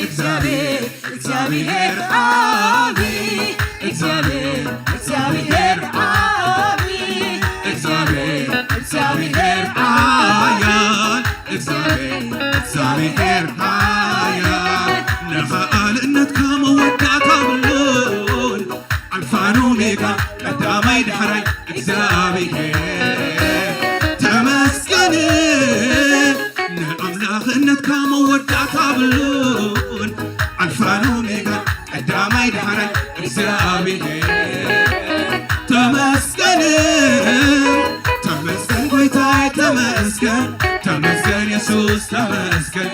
እግዚኣብሔር፣ እግዚኣብሔር ዓቢ፣ እግዚኣብሔር፣ እግዚኣብሔር ዓቢ፣ እግዚኣብሔር፣ እግዚኣብሔር ሓያል፣ እግዚኣብሔር፣ እግዚኣብሔር ኢየሱስ ተመስገን፣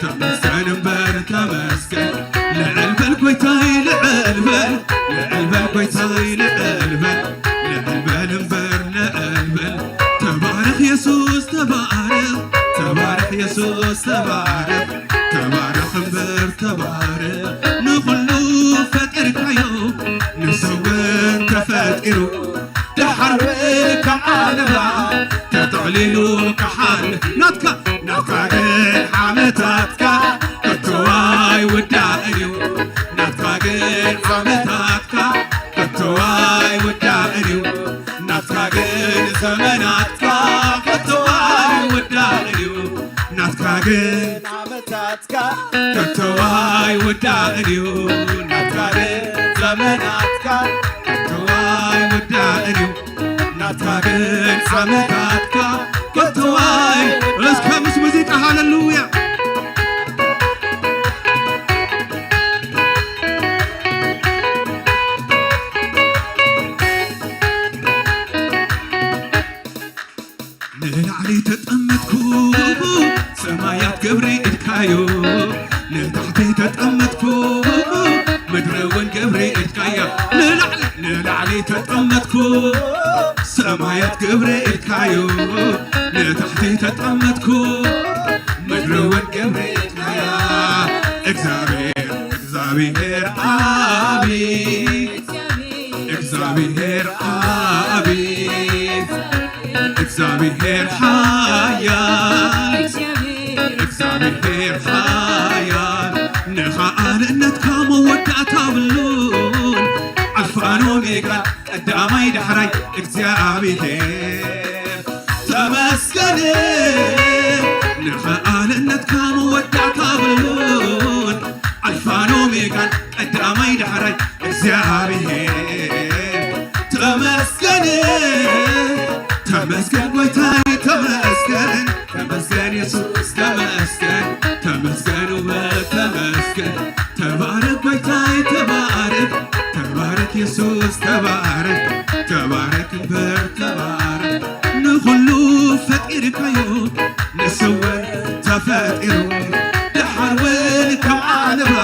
ተመስገን እምበር ተመስገን። ልዕል በል ጎይታይ ልዕል በል፣ ልዕል በል ጎይታይ ልዕል በል፣ ልዕል በል እምበር ልዕል በል። ተባረኽ ኢየሱስ ተባረኽ፣ ተባረኽ ኢየሱስ ተባረኽ፣ ተባረኽ እምበር ተባረኽ። ንኹሉ ፈጢርካዮ ንሱ እውን ተፈጢሩ፣ ደሓር ካብ ዓለማ ተጠቕሊሉ ክሓልፍ ናትካ፣ ናትካ ግን ዓመታትካ ከቶ ኣይውዳእን እዩ። ናትካ ግን ዓመታትካ ከቶ ኣይውዳእን እዩ። ናትካ ግን ዘመናትካ ከቶ ኣይውዳእን እዩ። ናትካ ግን ዓመታትካ ከቶ ኣይውዳእን እዩ። ናትካ ግን ዘመናትካ ከቶ ኣይውዳእን እዩ። ናትካ ግን ዓመታትካ ከቶ ኣይ-፣ እስከ ምስ ሙዚቃ ሃሌሉያ። ንላዕሊ ተጠመትኩ ሰማያት ገብሪ ኢድካዮ፣ ንታሕቲ ተጠመትኩ ምድሪ እውን ገብሪ ኢድካያ። ንላዕሊ፣ ንላዕሊ ተጠመትኩ ሰማያት ገብሪ ኢድካዮ፣ ንታሕቲ ተጠመትኩ ምድሪ እውን ገብሪ ኢድካያ። እግዚኣብሔር፣ እግዚኣብሔር ኣቢ፣ እግዚኣብሔር ኣቢ፣ እግዚኣብሔር ሓያል፣ እግዚኣብሔር ሓያል፣ ንኸኣልነትካ መወዳእታ ብሉን፣ ኣልፋን ኦሜጋን ቀዳማይ ዳሕራይ እግዚኣብሔር ተመስገን። ንኸኣልነትካ መወዳእታ ብሉን፣ ኣልፋን ኦሜጋን ቀዳማይ ዳሕራይ እግዚኣብሔር ተመስገን። ተመስገን ጎይታይ ተመስገን፣ ተመስገን የሱስ ተመስገን፣ ተመስገን ውበት ተመስገን። ተባረክ ጎይታይ ተባረክ፣ ተባረክ የሱስ ተባረክ፣ ተባረክ እምበር ተባረክ። ንኹሉ ፈጢርካዮ ንሱ እውን ተፈጢሩ፣ ደሓር እውን ካብ ዓለማ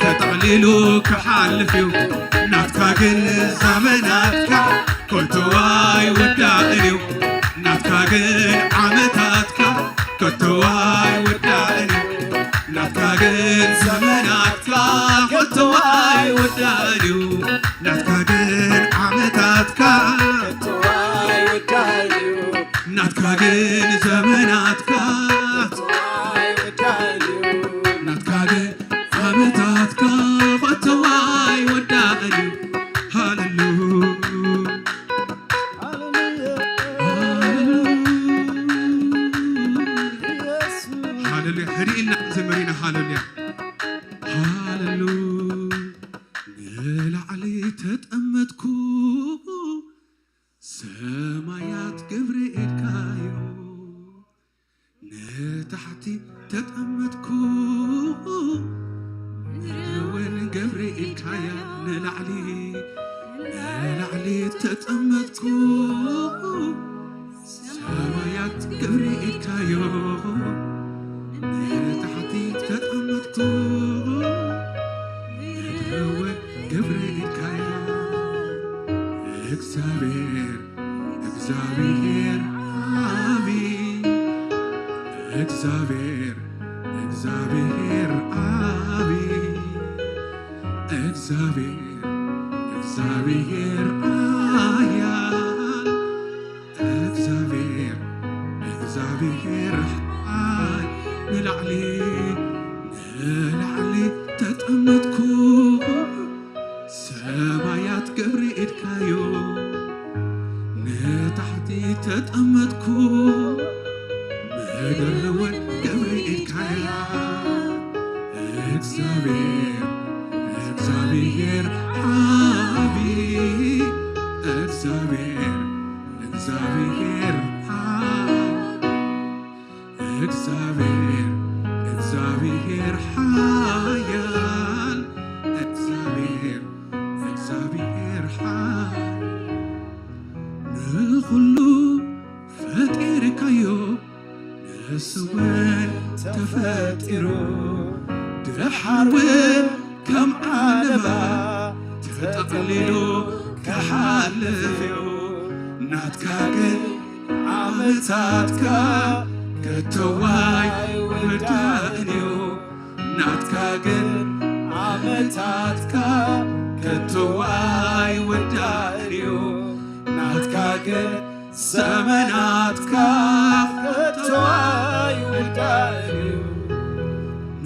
ተጠቕሊሉ ክሓልፍ እዩ። ናትካ ግን ዘመናትካ ከቶ ኣይውዳእን እዩ። ናትካ ግን ዓመታትካ ከቶ ኣይውዳእን እዩ። ናትካ ግን ዘመናትካ ከቶ ኣይውዳእን እዩ። ናትካ ግን ዓመታትካ ከቶ ኣይውዳእን እዩ። ናትካ ግን ዘመናትካ ከቶ ኣይውዳእን እዩ። ናትካ ግን ዓመታትካ ከቶ ኣይውዳእን እዩ። ሃሌሉያ። ሃሌሉያ። ሃሌሉያ። ህድእ ኢልና ክንዘምር ኢና። ሃሌሉያ። ሃሌሉያ። ንላዕሊ ተጠመትኩ ሰማያት ገብርኤልካዮ፣ ንታሕቲ ተጠመትኩ ምድሪ እውን ገብርኤልካያ። ንላዕሊ፣ ንላዕሊ ተጠመትኩ ሰማያት ገብርኤልካዮ፣ ንታሕቲ ተጠመትኩ ምድሪ እውን ገብርኤልካያ። እግዚኣብሔር፣ እግዚኣብሔር ዓቢ፣ እግዚኣብሔር፣ እግዚኣብሔር ዓቢ፣ እግዚኣብሔር፣ እግዚኣብሔር ሓያል፣ እግዚኣብሔር፣ እግዚኣብሔር ሓያል። ንላዕሊ፣ ንላዕሊ ተጠመትኩ ሰማያት ገብርኤልካዮ፣ ንታሕቲ ተጠመትኩ ምድሪ እውን ገብርኤልካያ። እግዚኣብሔር፣ እግዚኣብሔር ዓቢ፣ እግዚኣብሔር፣ እግዚኣብሔር ዓቢ፣ እግዚኣብሔር፣ እግዚኣብሔር ሓያል፣ እግዚኣብሔር፣ እግዚኣብሔር ሓያል። ንኹሉ ፈጢርካዮ፣ ንሱ እውን ተፈጢሩ፣ ድሓር እውን ከም ዓለባ ተጠቕሊሉ ክሓልፍ እዩ። ናትካ ግን ዓመታትካ ከቶ ኣይውዳእን እዩ። ናትካ ግን ዓመታትካ ከቶ ኣይውዳእን እዩ። ናትካ ግን ዘመናትካ ከቶ ኣይውዳእን እዩ።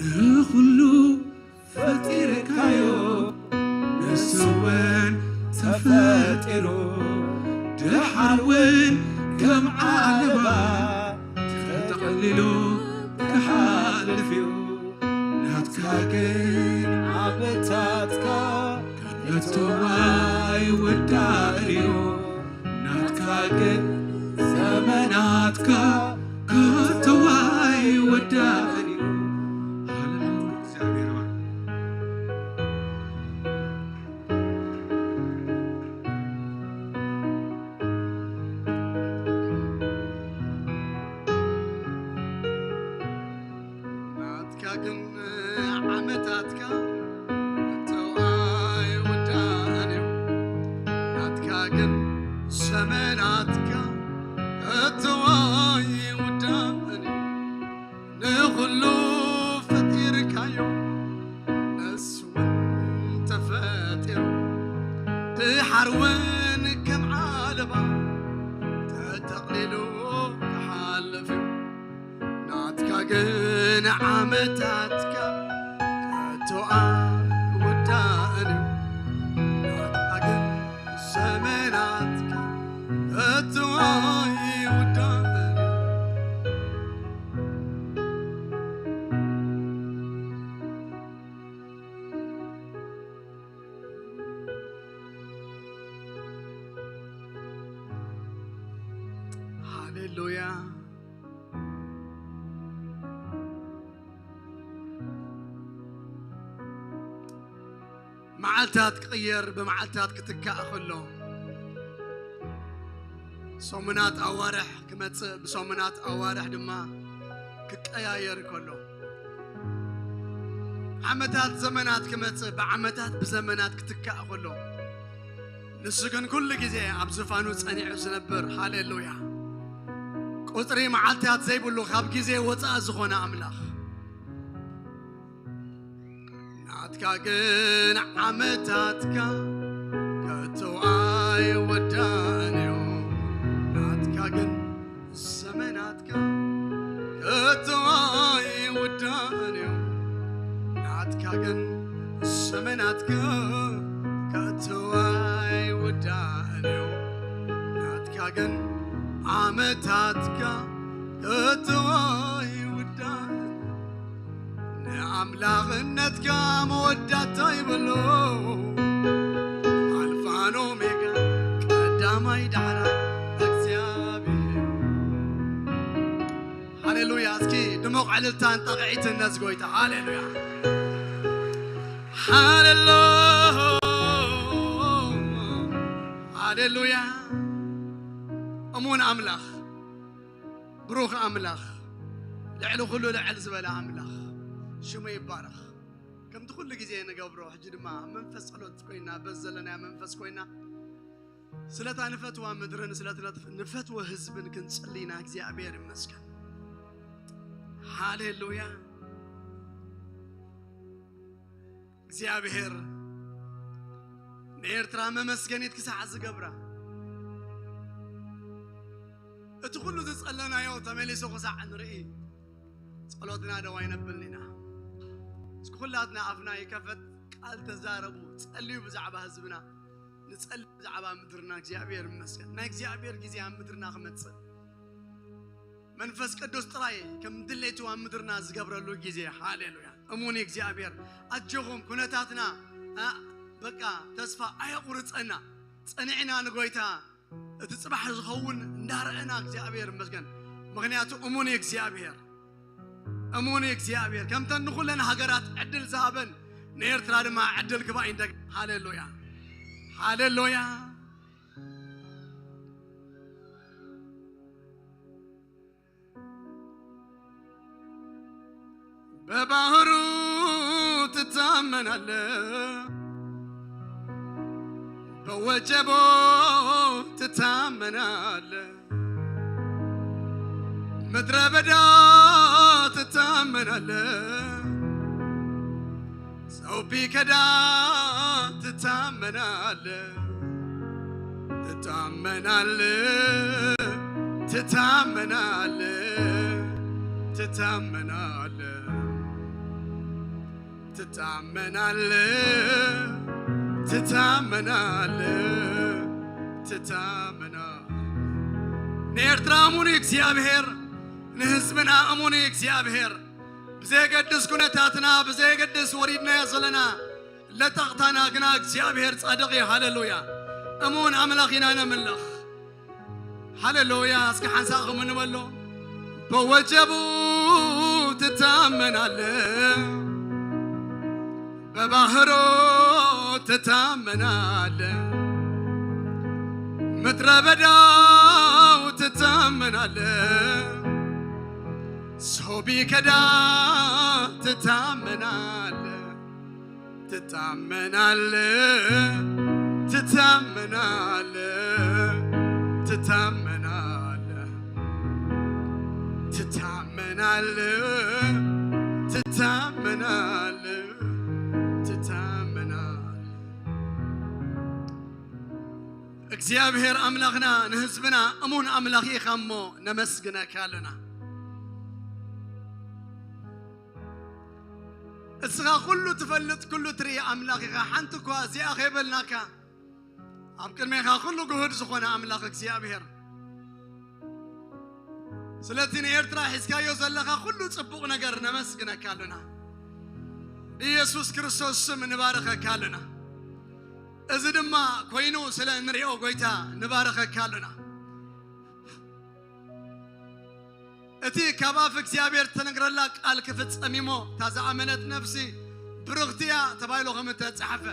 ንኹሉ ፈጢርካዮ፣ ንሱ እውን ተፈጢሩ፣ ድሓር እውን ከም ዓለባ ተጠቕሊሉ ክሓልፍ እዩ። ናትካ ግን ዓመታትካ ከቶ ኣይውዳእን እዩ። ናትካ ግን ዘመናትካ ከቶ ኣይውዳእን እዩ። ሃሌሉያ፣ እግዚኣብሔር ይባርክ። ናትካ ግን ዓመታትካ ከቶ ኣይውዳእን እዩ። ናትካ ግን ዘመናትካ ከቶ ኣይውዳእን እዩ። ንኹሉ ፈጢርካዮ፣ ንሱ እውን ተፈጢሩ፣ ድሓር እውን ከም ዓለባ ተጠቕሊሉ ክሓልፍ እዩ። ናትካ ግን ዓመታትካ ከቶ ኣይውዳእን እዩ። ናትካ ግን ዘመናትካ ከቶ ኣይውዳእን እዩ። ሃሌሉያ። መዓልታት ክቕየር፣ ብመዓልታት ክትካእ ከሎ፣ ሰሙናት ኣዋርሕ ክመጽእ፣ ብሰሙናት ኣዋርሕ ድማ ክቀያየር ከሎ፣ ዓመታት ዘመናት ክመጽእ፣ ብዓመታት ብዘመናት ክትካእ ከሎ፣ ንሱ ግን ኩሉ ግዜ ኣብ ዝፋኑ ጸኒዑ ዝነብር፣ ሃሌሉያ፣ ቁጽሪ መዓልታት ዘይብሉ፣ ካብ ግዜ ወጻኢ ዝኾነ ኣምላኽ። ናትካ ግን ዓመታትካ ከቶ ኣይወዳእን እዩ። ናትካ ግን ዘመናትካ ከቶ ኣይወዳእን እዩ። ናትካ ግን ዘመናትካ ከቶ ኣይወዳእን እዩ። ናትካ ግን ዓመታትካ ከቶ ኣይወዳእን። ንኣምላኽነትካ መወዳእታ ይብሉ። ኣልፋን ኦሜጋ፣ ቀዳማይ ዳሕራይ እግዚኣብሔር። ሃሌሉያ። እስኪ ድሙቕ ዕልልታን ጣቕዒትን ነዚ ጎይታ። ሃሌሉያ። ሃሌሉ-፣ ሃሌሉያ። እሙን ኣምላኽ፣ ብሩኽ ኣምላኽ፣ ልዕሊ ኩሉ ልዕል ዝበለ ኣምላኽ ሽሙ ይባረኽ። ከምቲ ኩሉ ግዜ ንገብሮ፣ ሕጂ ድማ ኣብ መንፈስ ጸሎት ኮይና፣ በዚ ዘለናዮ መንፈስ ኮይና፣ ስለታ ንፈትዋ ምድርን ስለቲ ንፈትዎ ህዝብን ክንጽሊ ኢና። እግዚኣብሔር ይመስገን። ሃሌሉያ። እግዚኣብሔር ንኤርትራ መመስገኒት ክሳዕ ዝገብራ፣ እቲ ኩሉ ዝጸለናዮ ተመሊሱ ክሳዕ ንርኢ፣ ጸሎትና ደው ኣይነብልን ኢና። እስኪ ኩላትና ኣፍና ይከፈት፣ ቃል ተዛረቡ፣ ጸልዩ ብዛዕባ ህዝብና፣ ንጸሊ ብዛዕባ ምድርና። እግዚኣብሔር ይመስገን፣ ናይ እግዚኣብሔር ግዜ ኣብ ምድርና ክመጽእ፣ መንፈስ ቅዱስ ጥራይ ከም ድሌቱ ኣብ ምድርና ዝገብረሉ ግዜ። ሃሌሉያ። እሙን እግዚኣብሔር፣ ኣጆኹም፣ ኩነታትና፣ ኣ፣ በቃ ተስፋ ኣየቑርጸና። ጸኒዕና ንጎይታ እቲ ጽባሕ ዝኸውን እንዳረኣና እግዚኣብሔር ይመስገን። ምኽንያቱ እሙን እዩ እግዚኣብሔር። እሙን እዩ እግዚኣብሔር። ከምተን ንኹለን ሃገራት ዕድል ዝሃበን ንኤርትራ ድማ ዕድል ክባ እዩ እንደገና። ሃሌሉያ። ሃሌሉያ። በባህሩ ትታመናለ፣ በወጀቦ ትታመናለ፣ ምድረ በዳ ትታመናለ፣ ሰው ቢከዳ ትታመናለ፣ ትታመናለ፣ ትታመናለ፣ ትታመናለ፣ ትታመናለ፣ ትታመናለ፣ ትታመናለ። ንኤርትራ እሙን እዩ እግዚኣብሔር፣ ንህዝብና እሙን እዩ እግዚኣብሔር። ብዘየገድስ ኩነታትና፣ ብዘየገድስ ወሪድናዮ ዘለና ለጠቕታና ግና እግዚኣብሔር ጻድቕ እዩ። ሃሌሉያ። እሙን ኣምላኽ ኢና ነምልኽ። ሃሌሉያ። እስኪ ሓንሳእ ኸም እንበሎ፣ በወጀቡ ትታመናለ፣ በባህሮ ትታመናለ፣ ምድረ በዳው ትታመናለ፣ ሰው ቢከዳ ትታመናለ፣ ትታመናለ፣ ትታመናለ፣ ትታመናለ፣ ትታመናለ፣ ትታመናለ፣ ትታመናለ። እግዚኣብሔር ኣምላኽና ንህዝብና እሙን ኣምላኽ ኢኻ እሞ ነመስግነካ ኣለና። እስኻ ኩሉ ትፈልጥ፣ ኩሉ ትርኢ ኣምላኽ ኢኻ። ሓንቲ እኳ እዚኣ ከይበልናካ፣ ኣብ ቅድሜኻ ኩሉ ግሁድ ዝኾነ ኣምላኽ እግዚኣብሔር፣ ስለቲ ንኤርትራ ሒዝካዮ ዘለኻ ኩሉ ጽቡቕ ነገር ነመስግነካ ኣለና። ብኢየሱስ ክርስቶስ ስም ንባርኸካ ኣለና። እዚ ድማ ኮይኑ ስለ እንሪኦ፣ ጎይታ፣ ንባርኸካ ኣለና። እቲ ካብ ኣፍ እግዚኣብሔር እተነግረላ ቃል ክፍጸም እሞ፣ እታ ዝኣመነት ነፍሲ ብርኽቲ እያ ተባሂሉ ከም እተጻሕፈ፣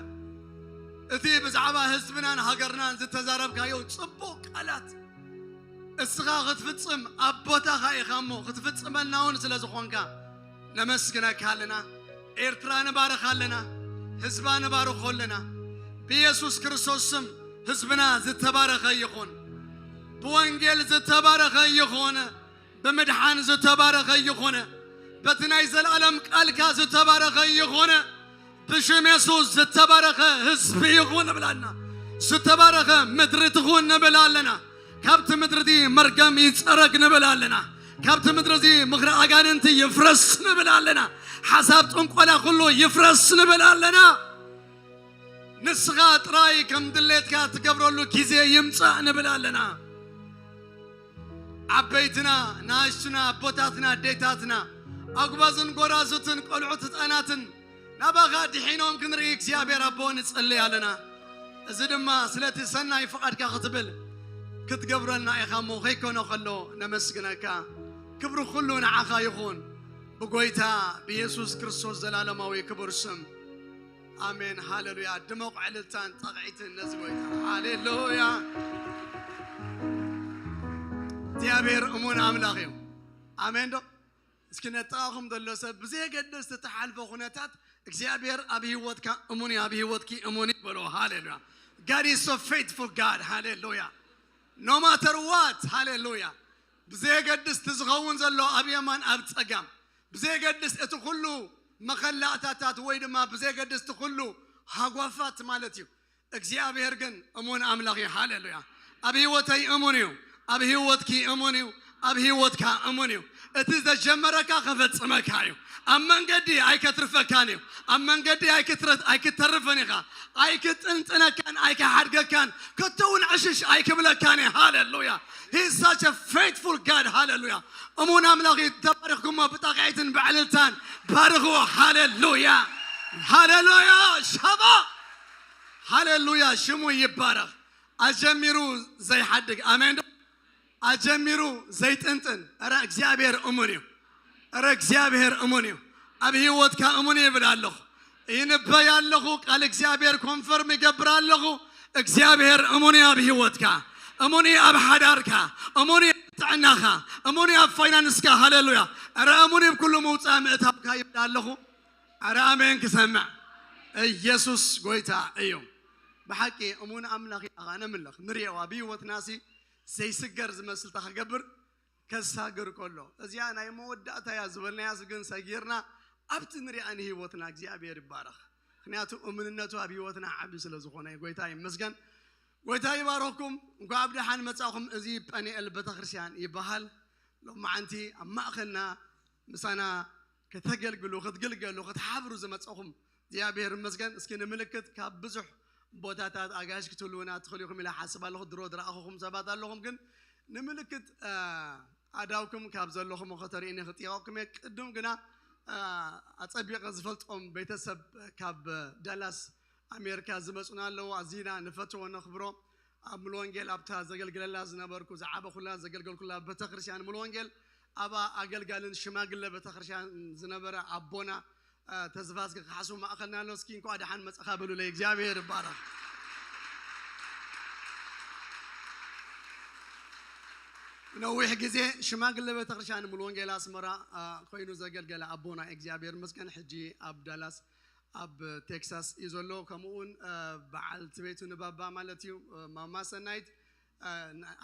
እቲ ብዛዕባ ህዝብናን ሃገርናን ዝተዛረብካዮ ጽቡቕ ቃላት፣ እስኻ ክትፍጽም ኣብ ቦታኻ ኢኻ እሞ፣ ክትፍጽመልና እውን ስለ ዝኾንካ ነመስግነካ ኣለና። ኤርትራ ንባርኻ ኣለና። ህዝባ ንባርኾ ኣለና። ብኢየሱስ ክርስቶስ ስም ህዝብና ዝተባረኸ ይኹን። ብወንጌል ዝተባረኸ ይኹን። ብምድሓን ዝተባረኸ ይኹን። በቲ ናይ ዘለኣለም ቃልካ ዝተባረኸ ይኹን። ብሽም የሱስ ዝተባረኸ ህዝቢ ይኹን ንብል ኣለና። ዝተባረኸ ምድሪ ትኹን ንብል ኣለና። ካብቲ ምድሪ እዚ መርገም ይጸረግ ንብል ኣለና። ካብቲ ምድሪ እዚ ምኽሪ ኣጋንንቲ ይፍረስ ንብል ኣለና። ሓሳብ ጥንቆላ ኩሉ ይፍረስ ንብል ኣለና። ንስኻ ጥራይ ከም ድሌትካ ትገብረሉ ግዜ ይምጻእ ንብል ኣለና። ዓበይትና፣ ንኣሽቱና፣ ኣቦታትና፣ ኣዴታትና፣ ኣጉባዝን ጎራዙትን፣ ቆልዑት፣ ህጻናትን ናባኻ ድሒኖም ክንርኢ እግዚኣብሔር ኣቦ ንጸልይ ኣለና። እዚ ድማ ስለቲ ሰናይ ፍቓድካ ክትብል ክትገብረልና ኢኻ እሞ፣ ከይኮነ ከሎ ነመስግነካ። ክብሪ ኩሉ ንዓኻ ይኹን፣ ብጎይታ ብየሱስ ክርስቶስ ዘላለማዊ ክቡር ስም። ኣሜን። ሃሌሉያ። ድመቕ ዕልልታን ጣቕዒትን ነዚ ጎይታ። ሃሌሉያ። እግዚኣብሔር እሙን ኣምላኽ እዩ። ኣሜን ዶ? እስኪ ነጥቓኹም ዘሎ ሰብ፣ ብዘየገድስ እትሓልፎ ኩነታት፣ እግዚኣብሔር ኣብ ህይወትካ እሙን እዩ፣ ኣብ ህይወትኪ እሙን እዩ በሎ። ሃሌሉያ። God is so faithful God. ሃሌሉያ። No matter what. ሃሌሉያ። ብዘየገድስ እቲ ዝኸውን ዘሎ ኣብ የማን ኣብ ጸጋም፣ ብዘየገድስ እቲ ኩሉ መኸላእታታት ወይ ድማ ብዘየገድስ እቲ ኩሉ ሃጓፋት ማለት እዩ፣ እግዚኣብሔር ግን እሙን ኣምላኽ እዩ። ሃሌሉያ። ኣብ ህይወተይ እሙን እዩ፣ ኣብ ህይወትኪ እሙን እዩ፣ ኣብ ህይወትካ እሙን እዩ። እቲ ዘጀመረካ ከፈጽመካ እዩ። ኣብ መንገዲ ኣይከትርፈካን እዩ። ኣብ መንገዲ ኣይክትረ-፣ ኣይክተርፍን ኢኻ። ኣይክጥንጥነካን ኣይክሓድገካን፣ ከቶ እውን ዕሽሽ ኣይክብለካን እዩ። ሃሌሉያ። He is such a faithful God. ሃሌሉያ። እሙን ኣምላኽ እዩ። ተባሪኽኩሞ ብጣቕዒትን ብዕልልታን ባርኽዎ። ሃሌሉያ። ሃሌሉያ። ሻባ። ሃሌሉያ። ሽሙ ይባረኽ። ኣጀሚሩ ዘይሓድግ። ኣሜን ዶ? ኣጀሚሩ ዘይጥንጥን። እረ እግዚኣብሔር እሙን እዩ። እረ እግዚኣብሔር እሙን እዩ። ኣብ ህይወትካ እሙን ይብል ኣለኹ። ይንበይ ኣለኹ። ቃል እግዚኣብሔር ኮንፈርም ይገብር ኣለኹ። እግዚኣብሔር እሙን እዩ ኣብ ህይወትካ። እሙን እዩ ኣብ ሓዳርካ። እሙን እዩ ኣብ ጥዕናኻ፣ እሙን ኣብ ፋይናንስካ። ሃሌሉያ። ኣረ እሙን ኣብ ኩሉ ምውፃእ ምእታውካ ይብል ኣለኹ። ኣረ ኣሜን ክሰምዕ። ኢየሱስ ጎይታ እዩ። ብሓቂ እሙን ኣምላኽ ኢና ነምልኽ። ንሪኦ ኣብ ህይወትናሲ ዘይስገር ዝመስል ተኸገብር ከሳግር ከሎ፣ እዚኣ ናይ መወዳእታ እያ ዝበልናያስ ግን ሰጊርና ኣብቲ ንሪኣ ንህይወትና እግዚኣብሔር ይባረኽ። ምክንያቱ እምንነቱ ኣብ ህይወትና ዓቢ ስለ ዝኾነ ጎይታ ይመስገን። ጎይታ ይባረኽኩም። እንኳዕ ብደሓን መጻኹም። እዚ ጳኒኤል ቤተክርስትያን ይበሃል። ሎማዓንቲ ኣብ ማእኸልና ምሳና ከተገልግሉ፣ ክትግልገሉ፣ ክትሓብሩ ዝመጻኹም እግዚኣብሔር ይመስገን። እስኪ ንምልክት ካብ ብዙሕ ቦታታት ኣጋይሽ ክትህልውና ትኽእሉ ኢኹም ኢለ ሓስብ ኣለኹ። ድሮ ዝረኣኹኹም ሰባት ኣለኹም፣ ግን ንምልክት ኣዳውኩም ካብ ዘለኹም ከተርእዩኒ ክጥየቐኩም እየ። ቅድም ግና ኣጸቢቐ ዝፈልጦም ቤተሰብ ካብ ዳላስ ኣሜሪካ ዝመጹና ኣለዉ። ኣዚና ንፈትዎ ነኽብሮ። ኣብ ሙሉ ወንጌል ኣብታ ዘገልግለላ ዝነበርኩ ዝዓበኹላ ዘገልገልኩላ ቤተክርስትያን ሙሉ ወንጌል ኣብ ኣገልጋልን ሽማግለ ቤተክርስትያን ዝነበረ ኣቦና ተስፋ እስኪ ክሓስቡ ማእኸልና ኣሎ። እስኪ እንኳዕ ደሓን መጻኻ በሉለይ። እግዚኣብሔር ይባረኽ። ነዊሕ ግዜ ሽማግለ ቤተክርስትያን ሙሉ ወንጌል ኣስመራ ኮይኑ ዘገልገለ ኣቦና እግዚኣብሔር ይመስገን ሕጂ ኣብ ዳላስ ኣብ ቴክሳስ እዩ ዘሎ። ከምኡ እውን በዓልቲ ቤቱ ንባባ ማለት እዩ ማማ ሰናይት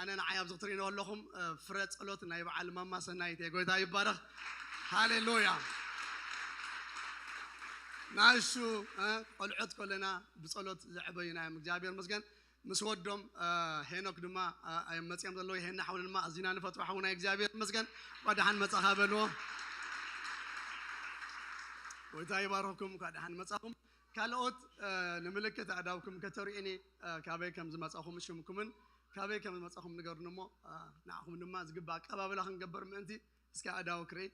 ኣነ ንዓይ ኣብዚ ክትርእይኒ ከለኹም ፍረ ጸሎት ናይ በዓል ማማ ሰናይት እየ። ጎይታ ይባረኽ። ሃሌሉያ። ናሹ ቆልዑት ከለና ብጸሎት ዘዕበዩና እዮም። እግዚኣብሔር ይመስገን። ምስ ወዶም ሄኖክ ድማ እዮም መጺኦም ዘለዉ። ይሄና ሓውና ድማ ኣዚና ንፈትዎ ሓውና እግዚኣብሔር ይመስገን። እንኳዕ ደሓን መጻኻ በልዎ። ጎይታ ይባርኽኩም። እንኳዕ ደሓን መጻኹም። ካልኦት ንምልክት ኣእዳውኩም ከተርእዩኒ ካበይ ከም ዝመጻኹም ሽምኩምን ካበይ ከም ዝመጻኹም ንገሩኒ እሞ ንዓኹም ድማ ዝግባእ ኣቀባብላ ክንገብር ምእንቲ እስከ ኣእዳው ክርኢ።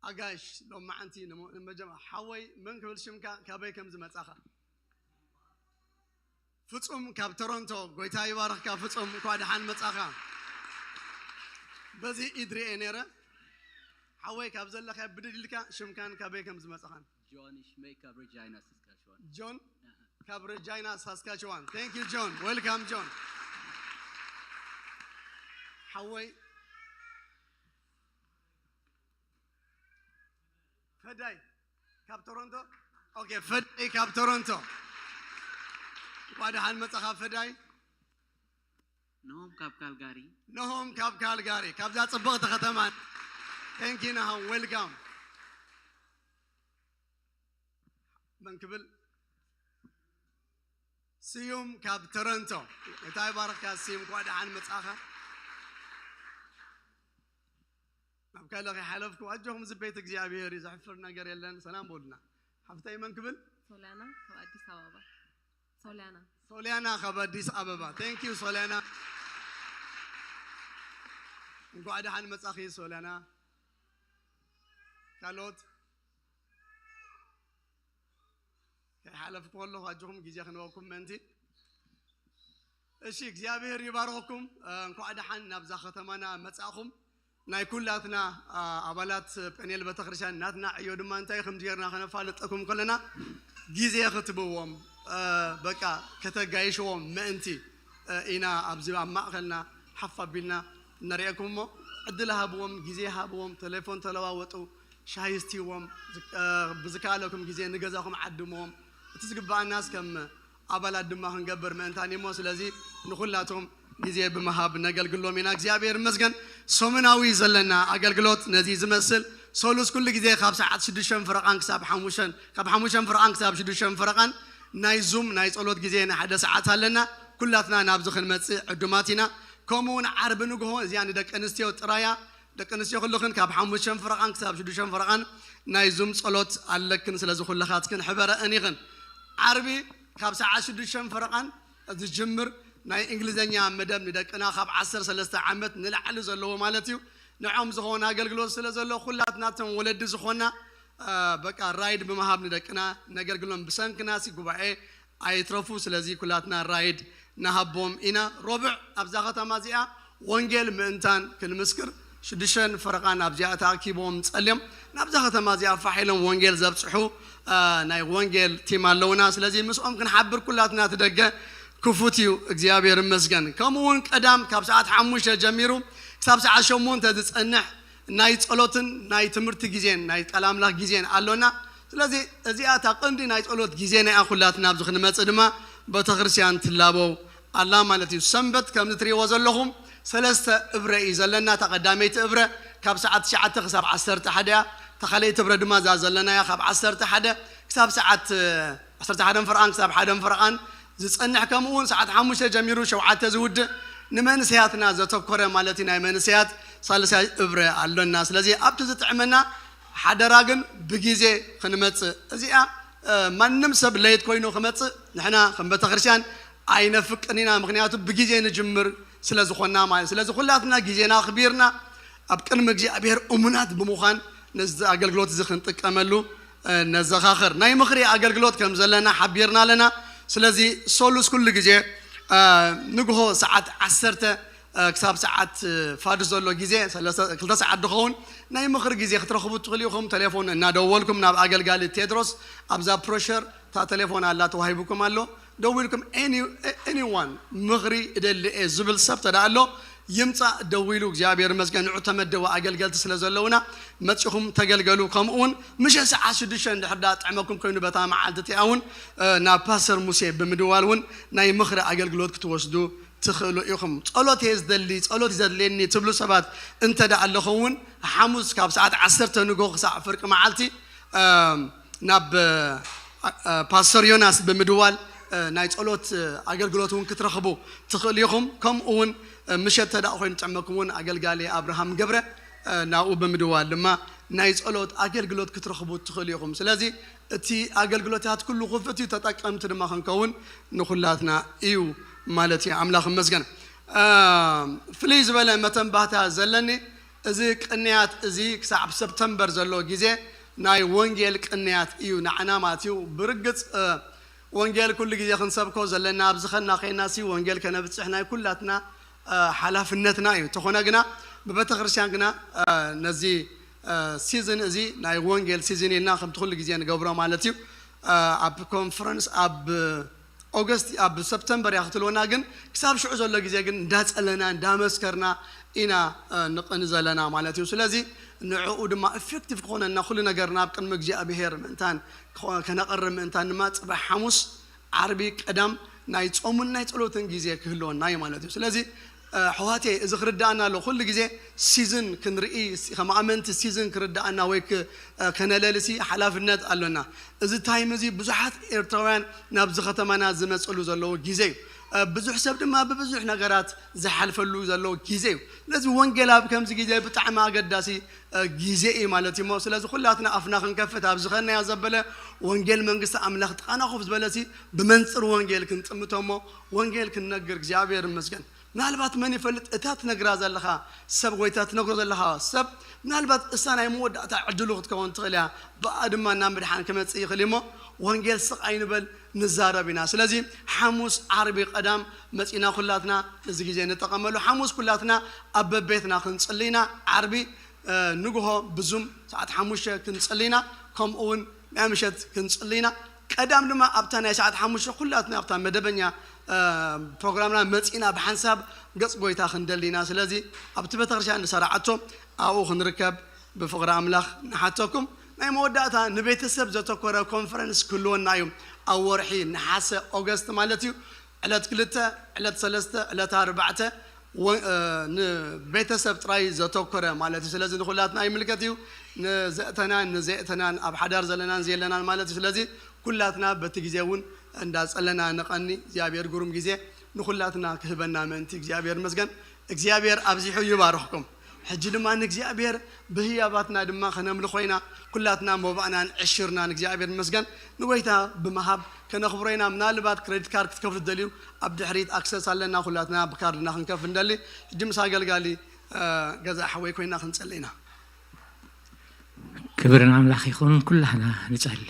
ኣጋይሽ ሎማዓንቲ ንመጀመ ሓወይ መን ክብል ሽምካ ካበይ ከም ዝመጻኻ? ፍጹም ካብ ቶሮንቶ። ጎይታ ይባርኽካ ፍጹም፣ እንኳዕ ደሓን መጻኻ። በዚ ኢድ ርእየ ነይረ። ሓወይ ካብ ዘለኻ ብድድ ኢልካ ሽምካን ካበይ ከም ዝመጻኻን። ጆን ሽመይ ካብ ሬጂና ሳስካችዋን። ጆን ካብ ሬጂና ሳስካችዋን። Thank you ጆን። Welcome ጆን። ሓወይ ፈዳይ ካብ ቶሮንቶ። ኦኬ ፈዳይ ካብ ቶሮንቶ። እንኳዕ ደሓን መጻኻ ፈዳይ። ነሆም ካብ ካልጋሪ። ነሆም ካብ ካልጋሪ ካብዛ ጽብቕቲ ከተማን። Thank you ናሆም። Welcome። መን ክብል? ስዩም ካብ ቶሮንቶ። እንታይ ባረኽካ ስዩም፣ እንኳዕ ደሓን መጻኻ። ናብ ካልእ ከይሓለፍኩ ኣጆኹም፣ እዚ ቤት እግዚኣብሔር እዩ፣ ዘሕፍር ነገር የለን። ሰላም በሉና። ሓፍተይ መን ክብል? ሶልያና ካብ ኣዲስ ኣበባ። ሶልያና። ሶልያና ካብ ኣዲስ ኣበባ። Thank you ሶልያና። እንኳዕ ደሓን መጻኺ ሶልያና። ካልኦት ከይሓለፍኩ ከለኹ ኣጆኹም ግዜ ክንበኩም ምእንቲ። እሺ እግዚኣብሔር ይባርኽኩም። እንኳዕ ደሓን ናብዛ ከተማና መጻእኹም። ናይ ኩላትና ኣባላት ጴኔል ቤተክርስትያን ናትና ዕዮ ድማ እንታይ ከም ጌርና ከነፋልጠኩም ከለና ግዜ ክትብዎም በቃ ከተጋይሽዎም ምእንቲ ኢና ኣብዚ ኣብ ማእኸልና ሓፍ ኣቢልና ነርእየኩም እሞ ዕድል ሃብዎም፣ ግዜ ሃብዎም፣ ቴሌፎን ተለዋወጡ፣ ሻሂ ስትይዎም፣ ብዝከኣለኩም ግዜ ንገዛኹም ዓድምዎም። እቲ ዝግብኣናስ ከም ኣባላት ድማ ክንገብር ምእንታን እሞ ስለዚ ንኹላቶም ግዜ ብምሃብ ነገልግሎም ኢና። እግዚኣብሔር ይመስገን። ሰሙናዊ ዘለና ኣገልግሎት ነዚ ዝመስል ሰሉስ ኩሉ ግዜ ካብ ሰዓት ሽዱሽተ ፍረቓን ክሳብ ሓሙሽተ ካብ ሓሙሽተ ፍረቓን ክሳብ ሽዱሽተ ፍረቓን ናይ ዙም ናይ ጸሎት ግዜ ናይ ሓደ ሰዓት ኣለና። ኩላትና ናብዚ ክንመጽእ ዕዱማት ኢና። ከምኡ እውን ዓርቢ ንግሆ እዚኣ ንደቂ ኣንስትዮ ጥራያ ደቂ ኣንስትዮ ኩልኽን ካብ ሓሙሽተ ፍረቓን ክሳብ ሽዱሽተ ፍረቓን ናይ ዙም ጸሎት ኣለክን ስለዚ ኩልኻትክን ሕበረአን ኢኽን። ዓርቢ ካብ ሰዓት ሽዱሽተ ፍረቓን ዝጅምር ናይ እንግሊዘኛ መደብ ንደቅና ካብ ዓሰርተ ሰለስተ ዓመት ንላዕሊ ዘለዎ ማለት እዩ። ንዖም ዝኾነ ኣገልግሎት ስለ ዘሎ ኩላትና እቶም ወለዲ ዝኾና በቃ ራይድ ብምሃብ ንደቅና ነገልግሎም። ብሰንክናሲ ጉባኤ ኣይትረፉ። ስለዚ ኩላትና ራይድ ንሃቦም ኢና። ሮብዕ ኣብዛ ከተማ እዚኣ ወንጌል ምእንታን ክንምስክር ሽዱሽተ ፈረቓን ኣብዚኣ ተኣኪቦም ጸልዮም ናብዛ ከተማ እዚኣ ፋሕ ኢሎም ወንጌል ዘብጽሑ ናይ ወንጌል ቲም ኣለውና። ስለዚ ምስኦም ክንሓብር ኩላትና ትደገ ክፉት እዩ። እግዚኣብሔር ይመስገን። ከምኡ እውን ቀዳም ካብ ሰዓት ሓሙሽተ ጀሚሩ ክሳብ ሰዓት ሸሞንተ ዝጸንሕ ናይ ጸሎትን ናይ ትምህርቲ ግዜን ናይ ቃል ኣምላኽ ግዜን ኣሎና። ስለዚ እዚኣ እታ ቀንዲ ናይ ጸሎት ግዜና እያ። ኩላትና ኣብዚ ክንመጽእ ድማ ቤተክርስትያን ትላበው ኣላ ማለት እዩ። ሰንበት ከምዚ ትርእይዎ ዘለኹም ሰለስተ እብረ እዩ ዘለና። እታ ቀዳመይቲ እብረ ካብ ሰዓት ትሽዓተ ክሳብ ዓሰርተ ሓደ እያ። እታ ካልኣይቲ እብረ ድማ እዛ ዘለናያ ካብ ዓሰርተ ሓደ ክሳብ ሰዓት ዓሰርተ ሓደን ፈረቓን ክሳብ ሓደን ፈረቓን ዝጸንሕ፣ ከምኡ እውን ሰዓት ሓሙሽተ ጀሚሩ ሸውዓተ ዝውድእ ንመንሰያትና ዘተኮረ ማለት እዩ። ናይ መንሰያት ሳልሳይ እብረ ኣሎና። ስለዚ ኣብቲ ዝጥዕመና ሓደራ ግን ብግዜ ክንመጽእ። እዚኣ ማንም ሰብ ለይት ኮይኑ ክመጽእ ንሕና ከም ቤተክርስትያን ኣይነፍቅን ኢና። ምክንያቱ ብግዜ ንጅምር ስለ ዝኾንና ማለት። ስለዚ ኩላትና ግዜና ኣኽቢርና ኣብ ቅድሚ እግዚኣብሔር እሙናት ብምዃን ነዚ ኣገልግሎት እዚ ክንጥቀመሉ ነዘኻኽር። ናይ ምኽሪ ኣገልግሎት ከም ዘለና ሓቢርና ኣለና። ስለዚ ሰሉስ ኩሉ ግዜ ንግሆ ሰዓት ዓሰርተ ክሳብ ሰዓት ፋዱስ ዘሎ ግዜ ክልተ ሰዓት ዝኸውን ናይ ምኽሪ ግዜ ክትረኽቡ ትኽእሉ ኢኹም። ቴሌፎን እናደወልኩም ናብ ኣገልጋሊ ቴድሮስ ኣብዛ ፕሮሸር እታ ቴሌፎን ኣላ ተዋሂቡኩም ኣሎ። ደዊልኩም anyone ምኽሪ እደሊ እየ ዝብል ሰብ ተደኣ ኣሎ ይምጻእ ደዊሉ። እግዚኣብሔር ይመስገን ንዑ ተመደቡ ኣገልገልቲ ስለ ዘለውና መጺኹም ተገልገሉ። ከምኡ እውን ምሸት ሰዓት ሽዱሽተ እንድሕር ደኣ ጥዕመኩም ኮይኑ በታ መዓልቲ እቲኣ እውን ናብ ፓስተር ሙሴ ብምድዋል እውን ናይ ምኽሪ ኣገልግሎት ክትወስዱ ትኽእሉ ኢኹም። ጸሎት እየ ዝደሊ፣ ጸሎት እዩ ዘድልየኒ ትብሉ ሰባት እንተ ደኣ ኣለኹም እውን ሓሙስ ካብ ሰዓት ዓሰርተ ንግሆ ክሳዕ ፍርቂ መዓልቲ ናብ ፓስተር ዮናስ ብምድዋል ናይ ጸሎት ኣገልግሎት እውን ክትረኽቡ ትኽእሉ ኢኹም። ከምኡ እውን ምሸት ተደኣ ኮይኑ ጥዕመኩም እውን ኣገልጋሊ ኣብርሃም ገብረ ናብኡ ብምድዋል ድማ ናይ ጸሎት ኣገልግሎት ክትረኽቡ ትኽእሉ ኢኹም። ስለዚ እቲ ኣገልግሎታት ኩሉ ክፍት እዩ። ተጠቀምቲ ድማ ክንከውን ንኹላትና እዩ ማለት እዩ። ኣምላኽ ይመስገን። ፍልይ ዝበለ መተንባህታ ዘለኒ እዚ ቅንያት እዚ ክሳብ ሰፕተምበር ዘሎ ግዜ ናይ ወንጌል ቅንያት እዩ ንዓና ማለት እዩ። ብርግጽ ወንጌል ኩሉ ግዜ ክንሰብኮ ዘለና ኣብዚ ኸና ኸይናሲ ወንጌል ከነብጽሕ ናይ ኩላትና ሓላፍነትና እዩ። እንተኾነ ግና ብቤተ ክርስቲያን ግና ነዚ ሲዝን እዚ ናይ ወንጌል ሲዝን ኢልና ከምቲ ኩሉ ግዜ ንገብሮ ማለት እዩ። ኣብ ኮንፈረንስ ኣብ ኦገስት ኣብ ሰፕተምበር እያ ክትልወና፣ ግን ክሳብ ሽዑ ዘሎ ግዜ ግን እንዳጸለና እንዳመስከርና ኢና ንቕኒ ዘለና ማለት እዩ። ስለዚ ንዕኡ ድማ ኢፌክቲቭ ክኾነና ኩሉ ነገርና ኣብ ቅድሚ እግዚኣብሔር ምእንታን ከነቕርብ ምእንታን ድማ ጽባሕ ሓሙስ ዓርቢ ቀዳም ናይ ጾምን ናይ ጸሎትን ግዜ ክህልወና እዩ ማለት እዩ። ስለዚ ኣሕዋተይ እዚ ክርዳኣና ኣሎ። ኩሉ ግዜ ሲዝን ክንርኢ፣ ከም ኣመንቲ ሲዝን ክርዳኣና ወይ ከነለልሲ ሓላፍነት ኣሎና። እዚ ታይም እዚ ብዙሓት ኤርትራውያን ናብዚ ከተማና ዝመጽሉ ዘለዉ ግዜ እዩ። ብዙሕ ሰብ ድማ ብብዙሕ ነገራት ዝሓልፈሉ ዘሎ ግዜ እዩ። ስለዚ ወንጌል ኣብ ከምዚ ግዜ ብጣዕሚ ኣገዳሲ ግዜ እዩ ማለት እዩ። ስለዚ ኩላትና ኣፍና ክንከፍት ኣብ ዝኸናዮ ዘበለ ወንጌል መንግስቲ ኣምላኽ ጥቓና ኮፍ ዝበለሲ ብመንጽር ወንጌል ክንጥምቶ እሞ ወንጌል ክንነግር እግዚኣብሔር ይመስገን። ምናልባት መን ይፈልጥ እታ ትነግራ ዘለኻ ሰብ ወይ እታ ትነግሮ ዘለኻ ሰብ ምናልባት እሳ ናይ መወዳእታ ዕድሉ ክትከውን ትኽእል እያ። ብኣ ድማ ናብ ምድሓን ክመጽእ ይኽእል እሞ ወንጌል ስቕ ኣይንበል ንዛረብ ኢና። ስለዚ ሓሙስ ዓርቢ ቀዳም መጺና ኩላትና እዚ ግዜ ንጠቐመሉ። ሓሙስ ኩላትና ኣብ በቤትና ክንጽሊ ኢና። ዓርቢ ንግሆ ብዙም ሰዓት ሓሙሽተ ክንጽሊ ኢና። ከምኡ እውን ናይ ምሸት ክንጽሊ ኢና። ቀዳም ድማ ኣብታ ናይ ሰዓት ሓሙሽተ ኩላትና ኣብታ መደበኛ ፕሮግራምና መጺና ብሓንሳብ ገጽ ጎይታ ክንደሊ ኢና። ስለዚ ኣብቲ ቤተክርስትያን ዝሰራዓቶ ኣብኡ ክንርከብ ብፍቕሪ ኣምላኽ ንሓተኩም። ናይ መወዳእታ ንቤተሰብ ዘተኮረ ኮንፈረንስ ክህልወና እዩ። ኣብ ወርሒ ነሓሰ ኦገስት ማለት እዩ። ዕለት ክልተ፣ ዕለት ሰለስተ፣ ዕለት ኣርባዕተ ንቤተሰብ ጥራይ ዘተኮረ ማለት እዩ። ስለዚ ንኩላትና ይምልከት እዩ። ንዘእተናን ንዘየእተናን ኣብ ሓዳር ዘለናን ዘየለናን ማለት እዩ። ስለዚ ኩላትና በቲ ግዜ እውን እንዳጸለና ንቐኒ። እግዚኣብሔር ግሩም ግዜ ንኩላትና ክህበና ምእንቲ እግዚኣብሔር ይመስገን። እግዚኣብሔር ኣብዚሑ ይባርኽኩም። ሕጂ ድማ ንእግዚኣብሔር ብህያባትና ድማ ከነምልኾ ኢና። ኩላትና መባእናን ዕሽርናን እግዚኣብሔር ይመስገን ንጎይታ ብምሃብ ከነኽብሮ ኢና። ምናልባት ክሬዲት ካርድ ክትከፍሉ ትደልዩ ኣብ ድሕሪት ኣክሰስ ኣለና። ኩላትና ብካርድና ክንከፍል ንደሊ። ሕጂ ምስ ኣገልጋሊ ገዛ ሓወይ ኮይና ክንጸሊ ኢና። ክብሪ ንኣምላኽ ይኹን። ኩላህና ንጸሊ።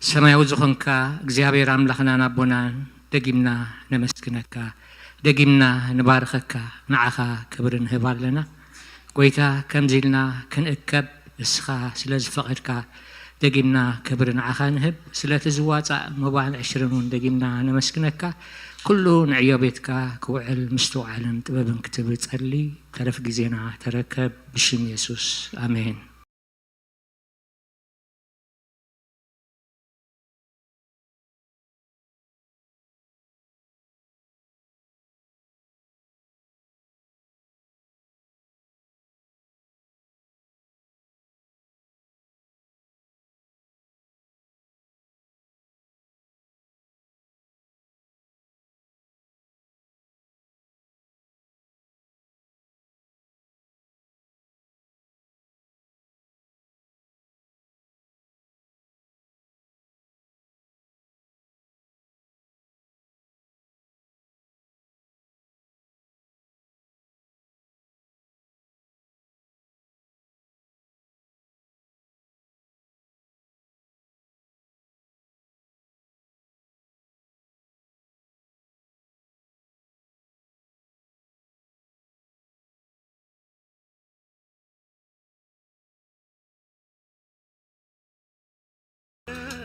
ሰማያዊ ዝኾንካ እግዚኣብሔር ኣምላኽናን ኣቦናን ደጊምና ነመስግነካ፣ ደጊምና ንባርኸካ፣ ንዓኻ ክብሪ ንህብ ኣለና። ጎይታ ከምዚ ኢልና ክንእከብ እስኻ ስለ ዝፈቐድካ ደጊምና ክብሪ ንዓኻ ንህብ። ስለቲ ዝዋጻእ መባን ዕሽርን እውን ደጊምና ነመስግነካ። ኩሉ ንዕዮ ቤትካ ክውዕል ምስትውዓልን ጥበብን ክትብ ጸሊ። ተረፍ ግዜና ተረከብ ብሽም የሱስ። ኣሜን።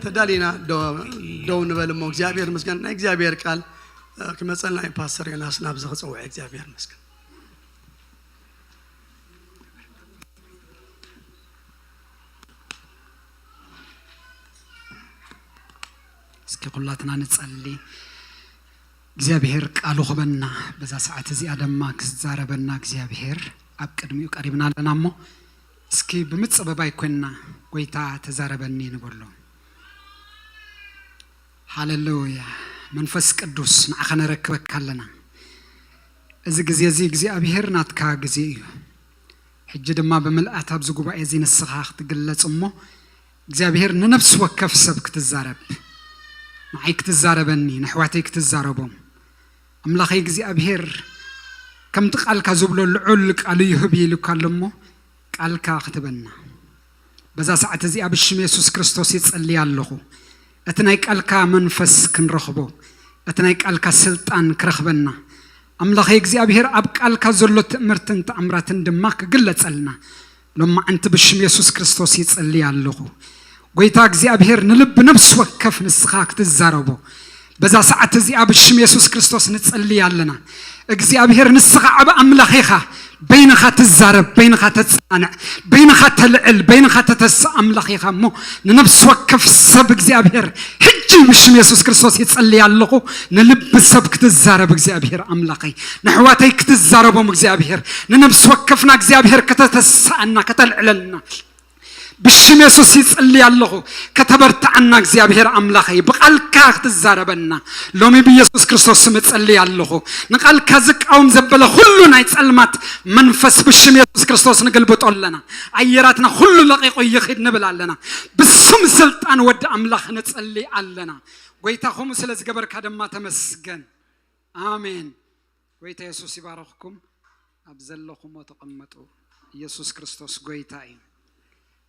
ተዳሊና ደው ንበል እሞ እግዚኣብሔር ምስገን ናይ እግዚኣብሔር ቃል ክመፀልና እዩ። ፓስተር ዮናስ ናብዚ ክፅውዕ እግዚኣብሔር ምስገን። እስኪ ኩላትና ንጸሊ። እግዚኣብሔር ቃሉ ክበና በዛ ሰዓት እዚኣ ድማ ክዛረበና እግዚኣብሔር ኣብ ቅድሚኡ ቀሪብና ኣለና እሞ እስኪ ብምጽበባይ ኮይና ጎይታ ተዛረበኒ ንበሎ። ሃሌሉያ። መንፈስ ቅዱስ ንዓኻ ነረክበካ ኣለና። እዚ ግዜ እዚ እግዚኣብሔር ናትካ ግዜ እዩ። ሕጂ ድማ ብምልኣት ኣብዚ ጉባኤ እዚ ንስኻ ክትግለጽ እሞ እግዚኣብሔር ንነፍሲ ወከፍ ሰብ ክትዛረብ ንዓይ ክትዛረበኒ ንኣሕዋተይ ክትዛረቦም ኣምላኸይ እግዚኣብሔር ከምቲ ቃልካ ዝብሎ ልዑል ቃሉ ይህብ ኢሉካ ኣሎ እሞ ቃልካ ክትበና በዛ ሰዓት እዚኣ ብሽም የሱስ ክርስቶስ ይጸልይ ኣለኹ። እቲ ናይ ቃልካ መንፈስ ክንረኽቦ እቲ ናይ ቃልካ ስልጣን ክረኽበና ኣምላኸይ እግዚኣብሔር ኣብ ቃልካ ዘሎ ትእምርትን ተኣምራትን ድማ ክግለጸልና ሎማዓንቲ ብሽም የሱስ ክርስቶስ ይጸልይ ኣለኹ። ጎይታ እግዚኣብሔር ንልቢ ነፍሲ ወከፍ ንስኻ ክትዛረቦ በዛ ሰዓት እዚኣ ብሽም የሱስ ክርስቶስ ንጸልይ ኣለና። እግዚኣብሔር ንስኻ ዓብ ኣምላኽ ኢኻ። በይንኻ ትዛረብ፣ በይንኻ ተጸናንዕ፣ በይንኻ ተልዕል፣ በይንኻ ተተስእ ኣምላኽ ኢኻ እሞ ንነፍሲ ወከፍ ሰብ እግዚኣብሔር ሕጂ ብሽም የሱስ ክርስቶስ ይጸልይ ኣለኹ። ንልቢ ሰብ ክትዛረብ እግዚኣብሔር ኣምላኸይ፣ ንኣሕዋተይ ክትዛረቦም እግዚኣብሔር፣ ንነፍሲ ወከፍና እግዚኣብሔር ከተተስኣና ከተልዕለልና ብሽም የሱስ ይጽሊ ኣለኹ። ከተበርትዓና እግዚኣብሔር ኣምላኸይ ብቓልካ ክትዛረበና ሎሚ ብየሱስ ክርስቶስ ስም እጸሊ ኣለኹ። ንቓልካ ዝቃወም ዘበለ ኩሉ ናይ ጸልማት መንፈስ ብሽም የሱስ ክርስቶስ ንገልብጦ ኣለና። ኣየራትና ኩሉ ለቒቑ ይኺድ ንብል ኣለና። ብስም ስልጣን ወዲ ኣምላኽ ንጸሊ ኣለና። ጎይታ ከምኡ ስለ ዝገበርካ ድማ ተመስገን። ኣሜን። ጎይታ የሱስ ይባረኽኩም። ኣብ ዘለኹሞ ተቐመጡ። ኢየሱስ ክርስቶስ ጎይታ እዩ።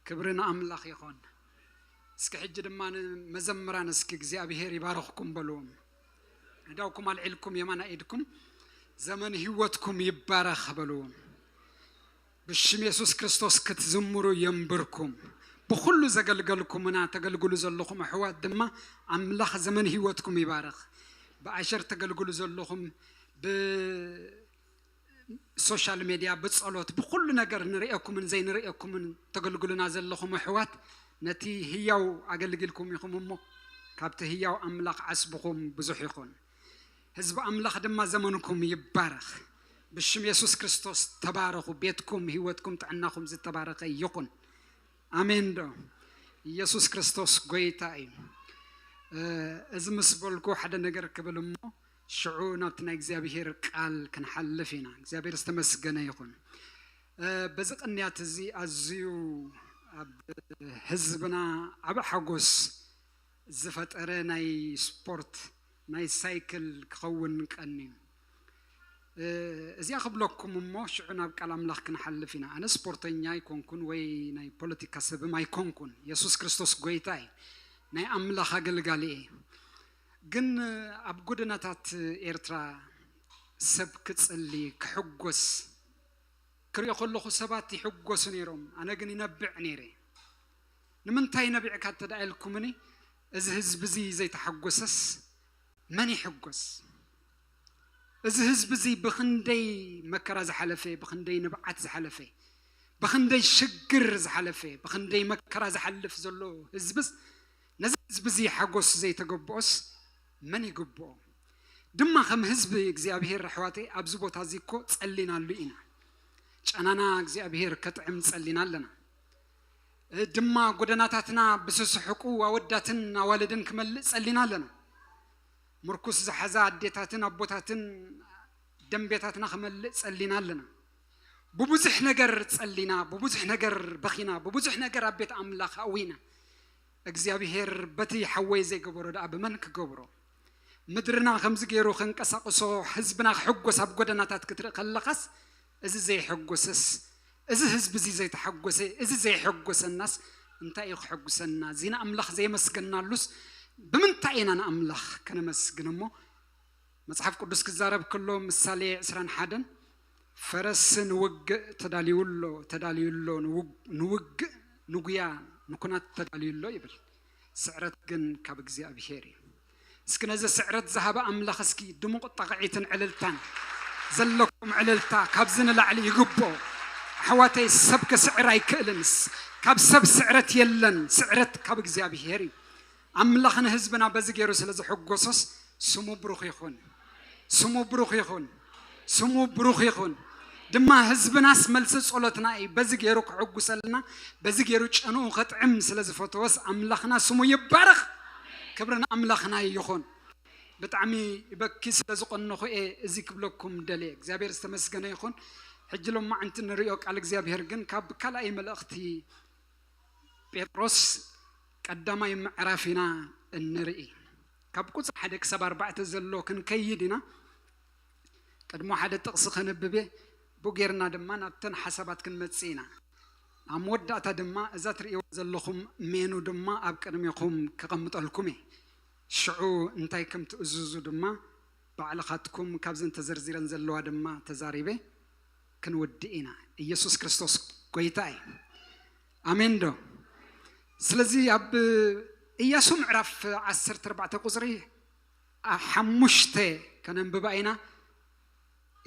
ክብሪ ንኣምላኽ ይኹን። እስኪ ሕጂ ድማ ንመዘምራን እስኪ እግዚኣብሔር ይባረኽኩም በልዎም። እዳውኩም ኣልዒልኩም የማና ኢድኩም ዘመን ህይወትኩም ይባረኽ በልዎም። ብሽም የሱስ ክርስቶስ ክትዝምሩ የንብርኩም። ብኹሉ ዘገልገልኩምና ተገልግሉ ዘለኹም ኣሕዋት ድማ ኣምላኽ ዘመን ህይወትኩም ይባርኽ። ብኣሸር ተገልግሉ ዘለኹም ብሶሻል ሜድያ ብጸሎት ብኹሉ ነገር ንርእየኩምን ዘይንርእየኩምን ተገልግሉና ዘለኹም ኣሕዋት ነቲ ህያው ኣገልጊልኩም ኢኹም እሞ ካብቲ ህያው ኣምላኽ ዓስብኹም ብዙሕ ይኹን። ህዝቢ ኣምላኽ ድማ ዘመንኩም ይባረኽ። ብሽም የሱስ ክርስቶስ ተባረኹ። ቤትኩም፣ ህይወትኩም፣ ጥዕናኹም ዝተባረኸ ይኹን። ኣሜን ዶ? ኢየሱስ ክርስቶስ ጎይታ እዩ። እዚ ምስ በልኩ ሓደ ነገር ክብል እሞ ሽዑ ናብቲ ናይ እግዚኣብሔር ቃል ክንሓልፍ ኢና። እግዚኣብሔር ዝተመስገነ ይኹን። በዚ ቅንያት እዚ ኣዝዩ ኣብ ህዝብና ዓብ ሓጎስ ዝፈጠረ ናይ ስፖርት ናይ ሳይክል ክኸውን ቀንዩ። እዚኣ ክብለኩም እሞ ሽዑ ናብ ቃል ኣምላኽ ክንሓልፍ ኢና። ኣነ ስፖርተኛ ኣይኮንኩን ወይ ናይ ፖለቲካ ሰብም ኣይኮንኩን። የሱስ ክርስቶስ ጎይታ እዩ። ናይ ኣምላኽ ኣገልጋሊ እየ። ግን ኣብ ጎደናታት ኤርትራ ሰብ ክጽሊ ክሕጎስ ክሪኦ ከለኹ ሰባት ይሕጎሱ ነይሮም፣ ኣነ ግን ይነብዕ ነይረ። ንምንታይ ነቢዕካ እንተ ደኣ ኢልኩምኒ፣ እዚ ህዝቢ እዚ ዘይተሓጎሰስ መን ይሕጎስ? እዚ ህዝቢ እዚ ብኽንደይ መከራ ዝሓለፈ፣ ብኽንደይ ንብዓት ዝሓለፈ፣ ብኽንደይ ሽግር ዝሓለፈ፣ ብኽንደይ መከራ ዝሓልፍ ዘሎ ህዝብስ፣ ነዚ ህዝቢ እዚ ሓጎስ ዘይተገብኦስ መን ይግብኦ? ድማ ከም ህዝቢ እግዚኣብሔር ኣሕዋተይ ኣብዚ ቦታ እዚ እኮ ጸሊናሉ ኢና። ጨናና እግዚኣብሔር ከጥዕም ጸሊና ኣለና። ድማ ጎደናታትና ብዝስሕቁ ኣወዳትን ኣዋልድን ክመልእ ጸሊና ኣለና። ምርኩስ ዝሓዛ ኣዴታትን ኣቦታትን ደንቤታትና ክመልእ ጸሊና ኣለና። ብብዙሕ ነገር ጸሊና፣ ብብዙሕ ነገር በኺና፣ ብብዙሕ ነገር ኣብ ቤት ኣምላኽ ኣዊና። እግዚኣብሔር በቲ ሓወይ ዘይገበሮ ደኣ ብመን ክገብሮ? ምድርና ከምዚ ገይሩ ከንቀሳቕሶ፣ ህዝብና ክሕጎስ ኣብ ጎደናታት ክትርኢ ከለኻስ፣ እዚ ዘይሕጎስስ፣ እዚ ህዝቢ እዚ ዘይተሓጎሰ፣ እዚ ዘይሕጎሰናስ እንታይ እዩ ክሕጉሰና? እዚ ንኣምላኽ ዘየመስገናሉስ ብምንታይ ኢና ንኣምላኽ ከነመስግን እሞ? መጽሓፍ ቅዱስ ክዛረብ ከሎ ምሳሌ ዕስራን ሓደን፣ ፈረስ ንውግእ ተዳልዩ ኣሎ፣ ተዳልዩ ኣሎ፣ ንውግ-፣ ንውግእ ንጉያ ንኩናት ተዳልዩ ኣሎ ይብል። ስዕረት ግን ካብ እግዚኣብሔር እዩ። እስኪ ነዚ ስዕረት ዝሃበ ኣምላኽ እስኪ ድሙቕ ጣቕዒትን ዕልልታን፣ ዘለኩም ዕልልታ ካብዚ ንላዕሊ ይግብኦ። ኣሕዋተይ፣ ሰብ ክስዕር ኣይክእልን። ካብ ሰብ ስዕረት የለን፣ ስዕረት ካብ እግዚኣብሔር እዩ። ኣምላኽ ንህዝብና በዚ ገይሩ ስለ ዝሕጎሶስ ስሙ ብሩኽ ይኹን። ስሙ ብሩኽ ይኹን። ስሙ ብሩኽ ይኹን። ድማ ህዝብናስ መልሲ ጸሎትና እዩ። በዚ ገይሩ ክሕጉሰልና፣ በዚ ገይሩ ጨንኡ ከጥዕም ስለ ዝፈተወስ ኣምላኽና ስሙ ይባረኽ። ክብሪ ንኣምላኽና ይኹን። ብጣዕሚ ይበኪ ስለ ዝቐነኹ እየ እዚ ክብለኩም ደልየ። እግዚኣብሔር ዝተመስገነ ይኹን። ሕጂ ሎማዕንቲ ንሪኦ ቃል እግዚኣብሔር ግን ካብ ካልኣይ መልእኽቲ ጴጥሮስ ቀዳማይ ምዕራፍ ኢና እንርኢ። ካብ ቁጽሪ ሓደ ክሳብ ኣርባዕተ ዘሎ ክንከይድ ኢና። ቅድሞ ሓደ ጥቕሲ ከንብብ እየ። ብኡ ጌርና ድማ ናብተን ሓሳባት ክንመጽእ ኢና። ኣብ መወዳእታ ድማ እዛ ትርእይዋ ዘለኹም ሜኑ ድማ ኣብ ቅድሜኹም ከቐምጠልኩም እየ። ሽዑ እንታይ ከም ትእዝዙ ድማ ባዕልኻትኩም ካብዘን ተዘርዚረን ዘለዋ ድማ ተዛሪበ ክንውድእ ኢና። ኢየሱስ ክርስቶስ ጎይታ እዩ። ኣሜን ዶ? ስለዚ ኣብ ኢያሱ ምዕራፍ ዓሰርተ ኣርባዕተ ቁጽሪ ሓሙሽተ ከነንብባ ኢና።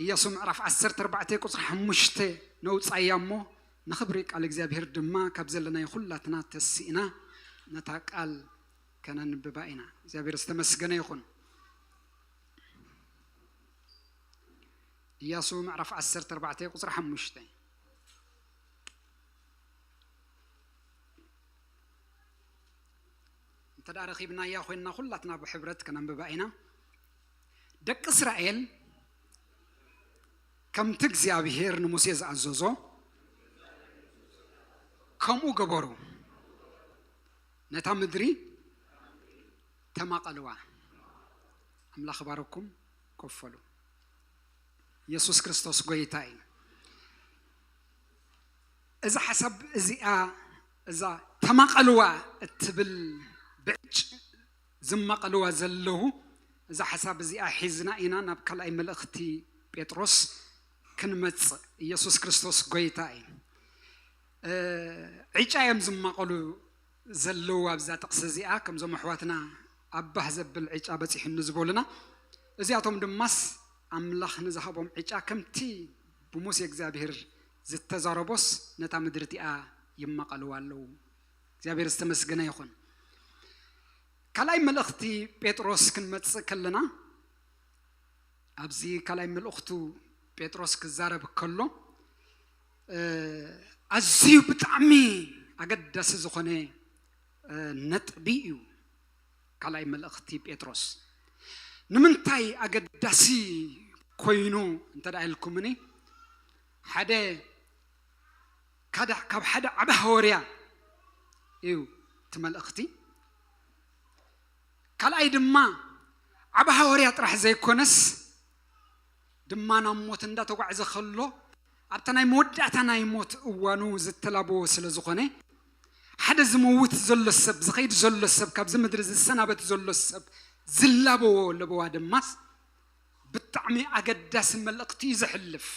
ኢያሱ ምዕራፍ ዓሰርተ ኣርባዕተ ቁጽሪ ሓሙሽተ ነውጻያ እሞ ንኽብሪ ቃል እግዚኣብሔር ድማ ካብ ዘለናዮ ኩላትና ተሲእና ነታ ቃል ከነንብባ ኢና። እግዚኣብሔር ዝተመስገነ ይኹን። ኢያሱ ምዕራፍ ዓሰርተ ኣርባዕተ ቁጽሪ ሓሙሽተ። እንተ ደኣ ረኺብናያ ኮይንና ኩላትና ብሕብረት ከነንብባ ኢና። ደቂ እስራኤል ከምቲ እግዚኣብሔር ንሙሴ ዝኣዘዞ ከምኡ ገበሩ። ነታ ምድሪ ተማቐልዋ። ኣምላኽ ባረኩም። ኮፈሉ። ኢየሱስ ክርስቶስ ጎይታ እዩ። እዛ ሓሳብ እዚኣ፣ እዛ ተማቐልዋ እትብል ብዕጭ ዝማቐልዋ ዘለዉ፣ እዛ ሓሳብ እዚኣ ሒዝና ኢና ናብ ካልኣይ መልእኽቲ ጴጥሮስ ክንመጽእ። ኢየሱስ ክርስቶስ ጎይታ እዩ። እ፣ ዕጫ እዮም ዝማቐሉ ዘለዉ ኣብዛ ጥቕሲ እዚኣ፣ ከምዞም ኣሕዋትና ኣባህ ዘብል ዕጫ በጺሑኒ ዝበሉና፣ እዚኣቶም ድማስ ኣምላኽ ንዝሃቦም ዕጫ ከምቲ ብሙሴ እግዚኣብሔር ዝተዛረቦስ ነታ ምድሪ እቲኣ ይማቐልዋ ኣለዉ። እግዚኣብሔር ዝተመስገነ ይኹን። ካልኣይ መልእኽቲ ጴጥሮስ ክንመጽእ ከለና፣ ኣብዚ ካልኣይ መልእኽቱ ጴጥሮስ ክዛረብ ከሎ፣ እ፣ ኣዝዩ ብጣዕሚ ኣገዳሲ ዝኾነ፣ እ፣ ነጥቢ እዩ። ካልኣይ መልእኽቲ ጴጥሮስ ንምንታይ ኣገዳሲ ኮይኑ እንተ ደኣ ኢልኩምኒ፣ ሓደ ካዳ-፣ ካብ ሓደ ዓቢ ሃወርያ እዩ እቲ መልእኽቲ። ካልኣይ ድማ ዓቢ ሃወርያ ጥራሕ ዘይኮነስ፣ ድማ ናብ ሞት እንዳተጓዕዘ ከሎ፣ ኣብታ ናይ መወዳእታ ናይ ሞት እዋኑ ዝተላበዎ ስለ ዝኾነ፣ ሓደ ዝመውት ዘሎ ሰብ፣ ዝኸይድ ዘሎ ሰብ፣ ካብዚ ምድሪ ዝሰናበት ዘሎ ሰብ ዝላበዎ ለበዋ ድማስ፣ ብጣዕሚ ኣገዳሲ መልእኽቲ እዩ ዘሕልፍ።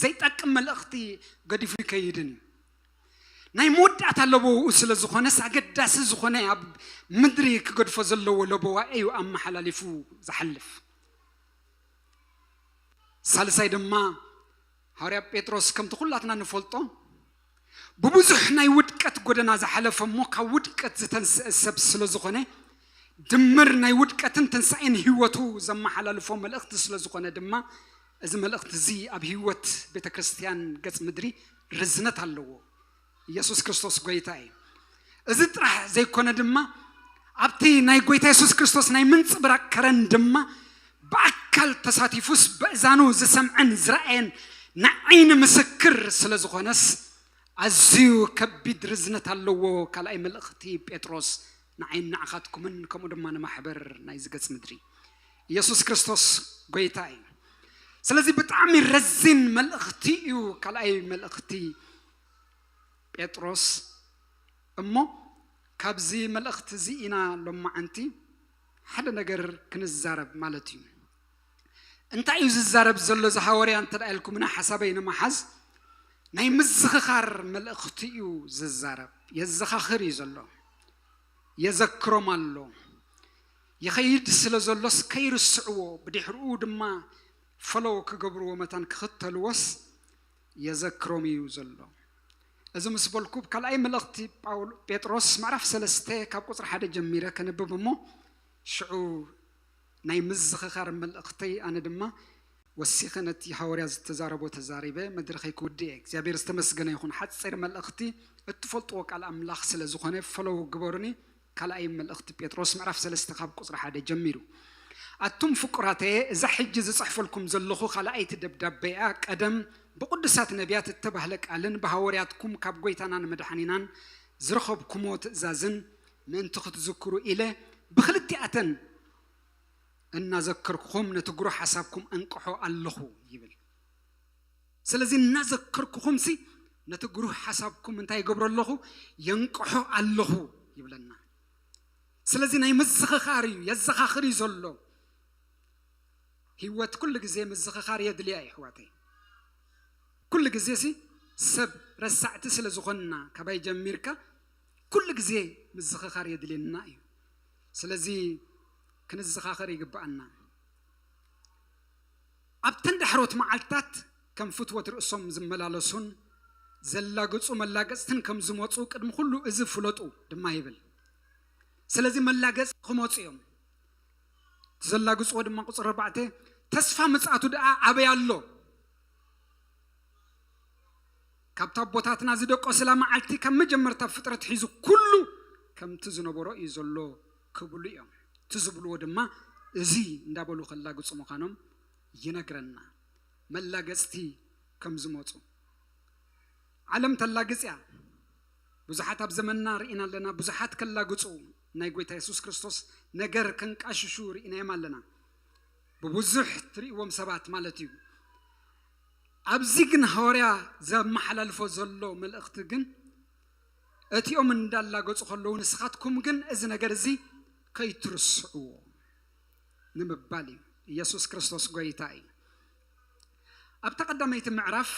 ዘይጠቅም መልእኽቲ ገዲፉ ይከይድን እዩ። ናይ መወዳእታ ለበውኡ ስለ ዝኾነስ፣ ኣገዳሲ ዝኾነ ኣብ ምድሪ ክገድፎ ዘለዎ ለበዋ እዩ ኣመሓላሊፉ ዝሓልፍ። ሳልሳይ ድማ ሃዋርያ ጴጥሮስ ከምቲ ኩላትና ንፈልጦ ብብዙሕ ናይ ውድቀት ጎደና ዝሓለፈ እሞ ካብ ውድቀት ዝተንስአ ሰብ ስለ ዝኾነ፣ ድምር ናይ ውድቀትን ትንሳኤን ህይወቱ ዘመሓላልፎ መልእኽቲ ስለ ዝኾነ ድማ፣ እዚ መልእኽቲ እዚ ኣብ ህይወት ቤተ ክርስቲያን ገጽ ምድሪ ርዝነት ኣለዎ። ኢየሱስ ክርስቶስ ጎይታ እዩ። እዚ ጥራሕ ዘይኮነ ድማ ኣብቲ ናይ ጎይታ የሱስ ክርስቶስ ናይ ምንጽብራቅ ከረን ድማ ብኣካል ተሳቲፉስ በእዛኑ ዝሰምዐን ዝረኣየን ንዓይኒ ምስክር ስለ ዝኾነስ ኣዝዩ ከቢድ ርዝነት ኣለዎ። ካልኣይ መልእኽቲ ጴጥሮስ ንዓይን ንዓኻትኩምን ከምኡ ድማ ንማሕበር ናይ ዝገጽ ምድሪ። ኢየሱስ ክርስቶስ ጎይታ እዩ። ስለዚ ብጣዕሚ ረዚን መልእኽቲ እዩ ካልኣይ መልእኽቲ ጴጥሮስ። እሞ ካብዚ መልእኽቲ እዚ ኢና ሎማዓንቲ ሓደ ነገር ክንዛረብ ማለት እዩ። እንታይ እዩ ዝዛረብ ዘሎ እዚ ሃወርያ እንተ ደኣ ኢልኩምና፣ ሓሳበይ ንምሓዝ ናይ ምዝኽኻር መልእኽቲ እዩ ዝዛረብ። የዘኻኽር እዩ ዘሎ፣ የዘክሮም ኣሎ። ይኸይድ ስለ ዘሎስ ከይርስዕዎ፣ ብድሕርኡ ድማ ፈለው ክገብርዎ መታን ክኽተልዎስ የዘክሮም እዩ ዘሎ። እዚ ምስ በልኩ፣ ካልኣይ መልእኽቲ ጳውሎ ጴጥሮስ ምዕራፍ ሰለስተ ካብ ቁጽሪ ሓደ ጀሚረ ከንብብ እሞ፣ ሽዑ ናይ ምዝኽኻር መልእኽተይ ኣነ ድማ ወሲኸ ነቲ ሃዋርያ ዝተዛረቦ ተዛሪበ መድረኸይ ክውድእ እየ። እግዚኣብሔር ዝተመስገነ ይኹን። ሓጺር መልእኽቲ፣ እትፈልጥዎ ቃል ኣምላኽ ስለ ዝኾነ ፈለው ግበሩኒ። ካልኣይ መልእኽቲ ጴጥሮስ ምዕራፍ ሰለስተ ካብ ቁጽሪ ሓደ ጀሚሩ። ኣቱም ፍቁራተየ፣ እዛ ሕጂ ዝጽሕፈልኩም ዘለኹ ካልኣይቲ ደብዳበ እያ። ቀደም ብቅዱሳት ነቢያት እተባህለ ቃልን ብሃዋርያትኩም ካብ ጎይታናን መድሓኒናን ዝረኸብኩሞ ትእዛዝን ምእንቲ ክትዝክሩ ኢለ ብኽልቲኣተን እናዘከርኩኹም ነቲ ግሩህ ሓሳብኩም ኣንቅሖ ኣለኹ ይብል። ስለዚ እናዘከርኩኹምሲ ነቲ ግሩህ ሓሳብኩም እንታይ ይገብሮ ኣለኹ? የንቅሖ ኣለኹ ይብለና። ስለዚ ናይ ምዝኽኻር እዩ፣ የዘኻኽር እዩ ዘሎ። ህይወት ኩሉ ግዜ ምዝኽኻር የድልያ እዩ፣ ኣሕዋተይ። ኩሉ ግዜ ሲ ሰብ ረሳዕቲ ስለ ዝኾንና፣ ካባይ ጀሚርካ ኩሉ ግዜ ምዝኽኻር የድልየና እዩ። ስለዚ ክንዘኻኸር ይግብኣና። ኣብተን ዳሕሮት መዓልትታት ከም ፍትወት ርእሶም ዝመላለሱን ዘላግጹ መላገጽትን ከም ዝመጹ ቅድሚ ኩሉ እዚ ፍለጡ ድማ ይብል። ስለዚ መላገጽ ክመጹ እዮም። እቲ ዘላግጽዎ ድማ ቁጽሪ ኣርባዕተ፣ ተስፋ ምጽኣቱ ደኣ ኣበይ ኣሎ? ካብታ ኣቦታትና ዝደቆስላ መዓልቲ ካብ መጀመርታ ፍጥረት ሒዙ ኩሉ ከምቲ ዝነበሮ እዩ ዘሎ ክብሉ እዮም። እቲ ዝብልዎ ድማ እዚ እንዳበሉ ከላግጹ ምዃኖም ይነግረና። መላገጽቲ ከም ዝመጹ። ዓለም ተላግጽ እያ። ብዙሓት ኣብ ዘመንና ርኢና ኣለና። ብዙሓት ከላግጹ ናይ ጎይታ የሱስ ክርስቶስ ነገር ከንቃሽሹ ርኢናዮም ኣለና። ብብዙሕ ትርእይዎም ሰባት ማለት እዩ። ኣብዚ ግን ሃዋርያ ዘመሓላልፎ ዘሎ መልእኽቲ ግን እቲኦም እንዳላገጹ ከለዉ ንስኻትኩም ግን እዚ ነገር እዚ ከይትርስዕዎ ንምባል እዩ። ኢየሱስ ክርስቶስ ጎይታ እዩ። ኣብታ ቀዳመይቲ ምዕራፍ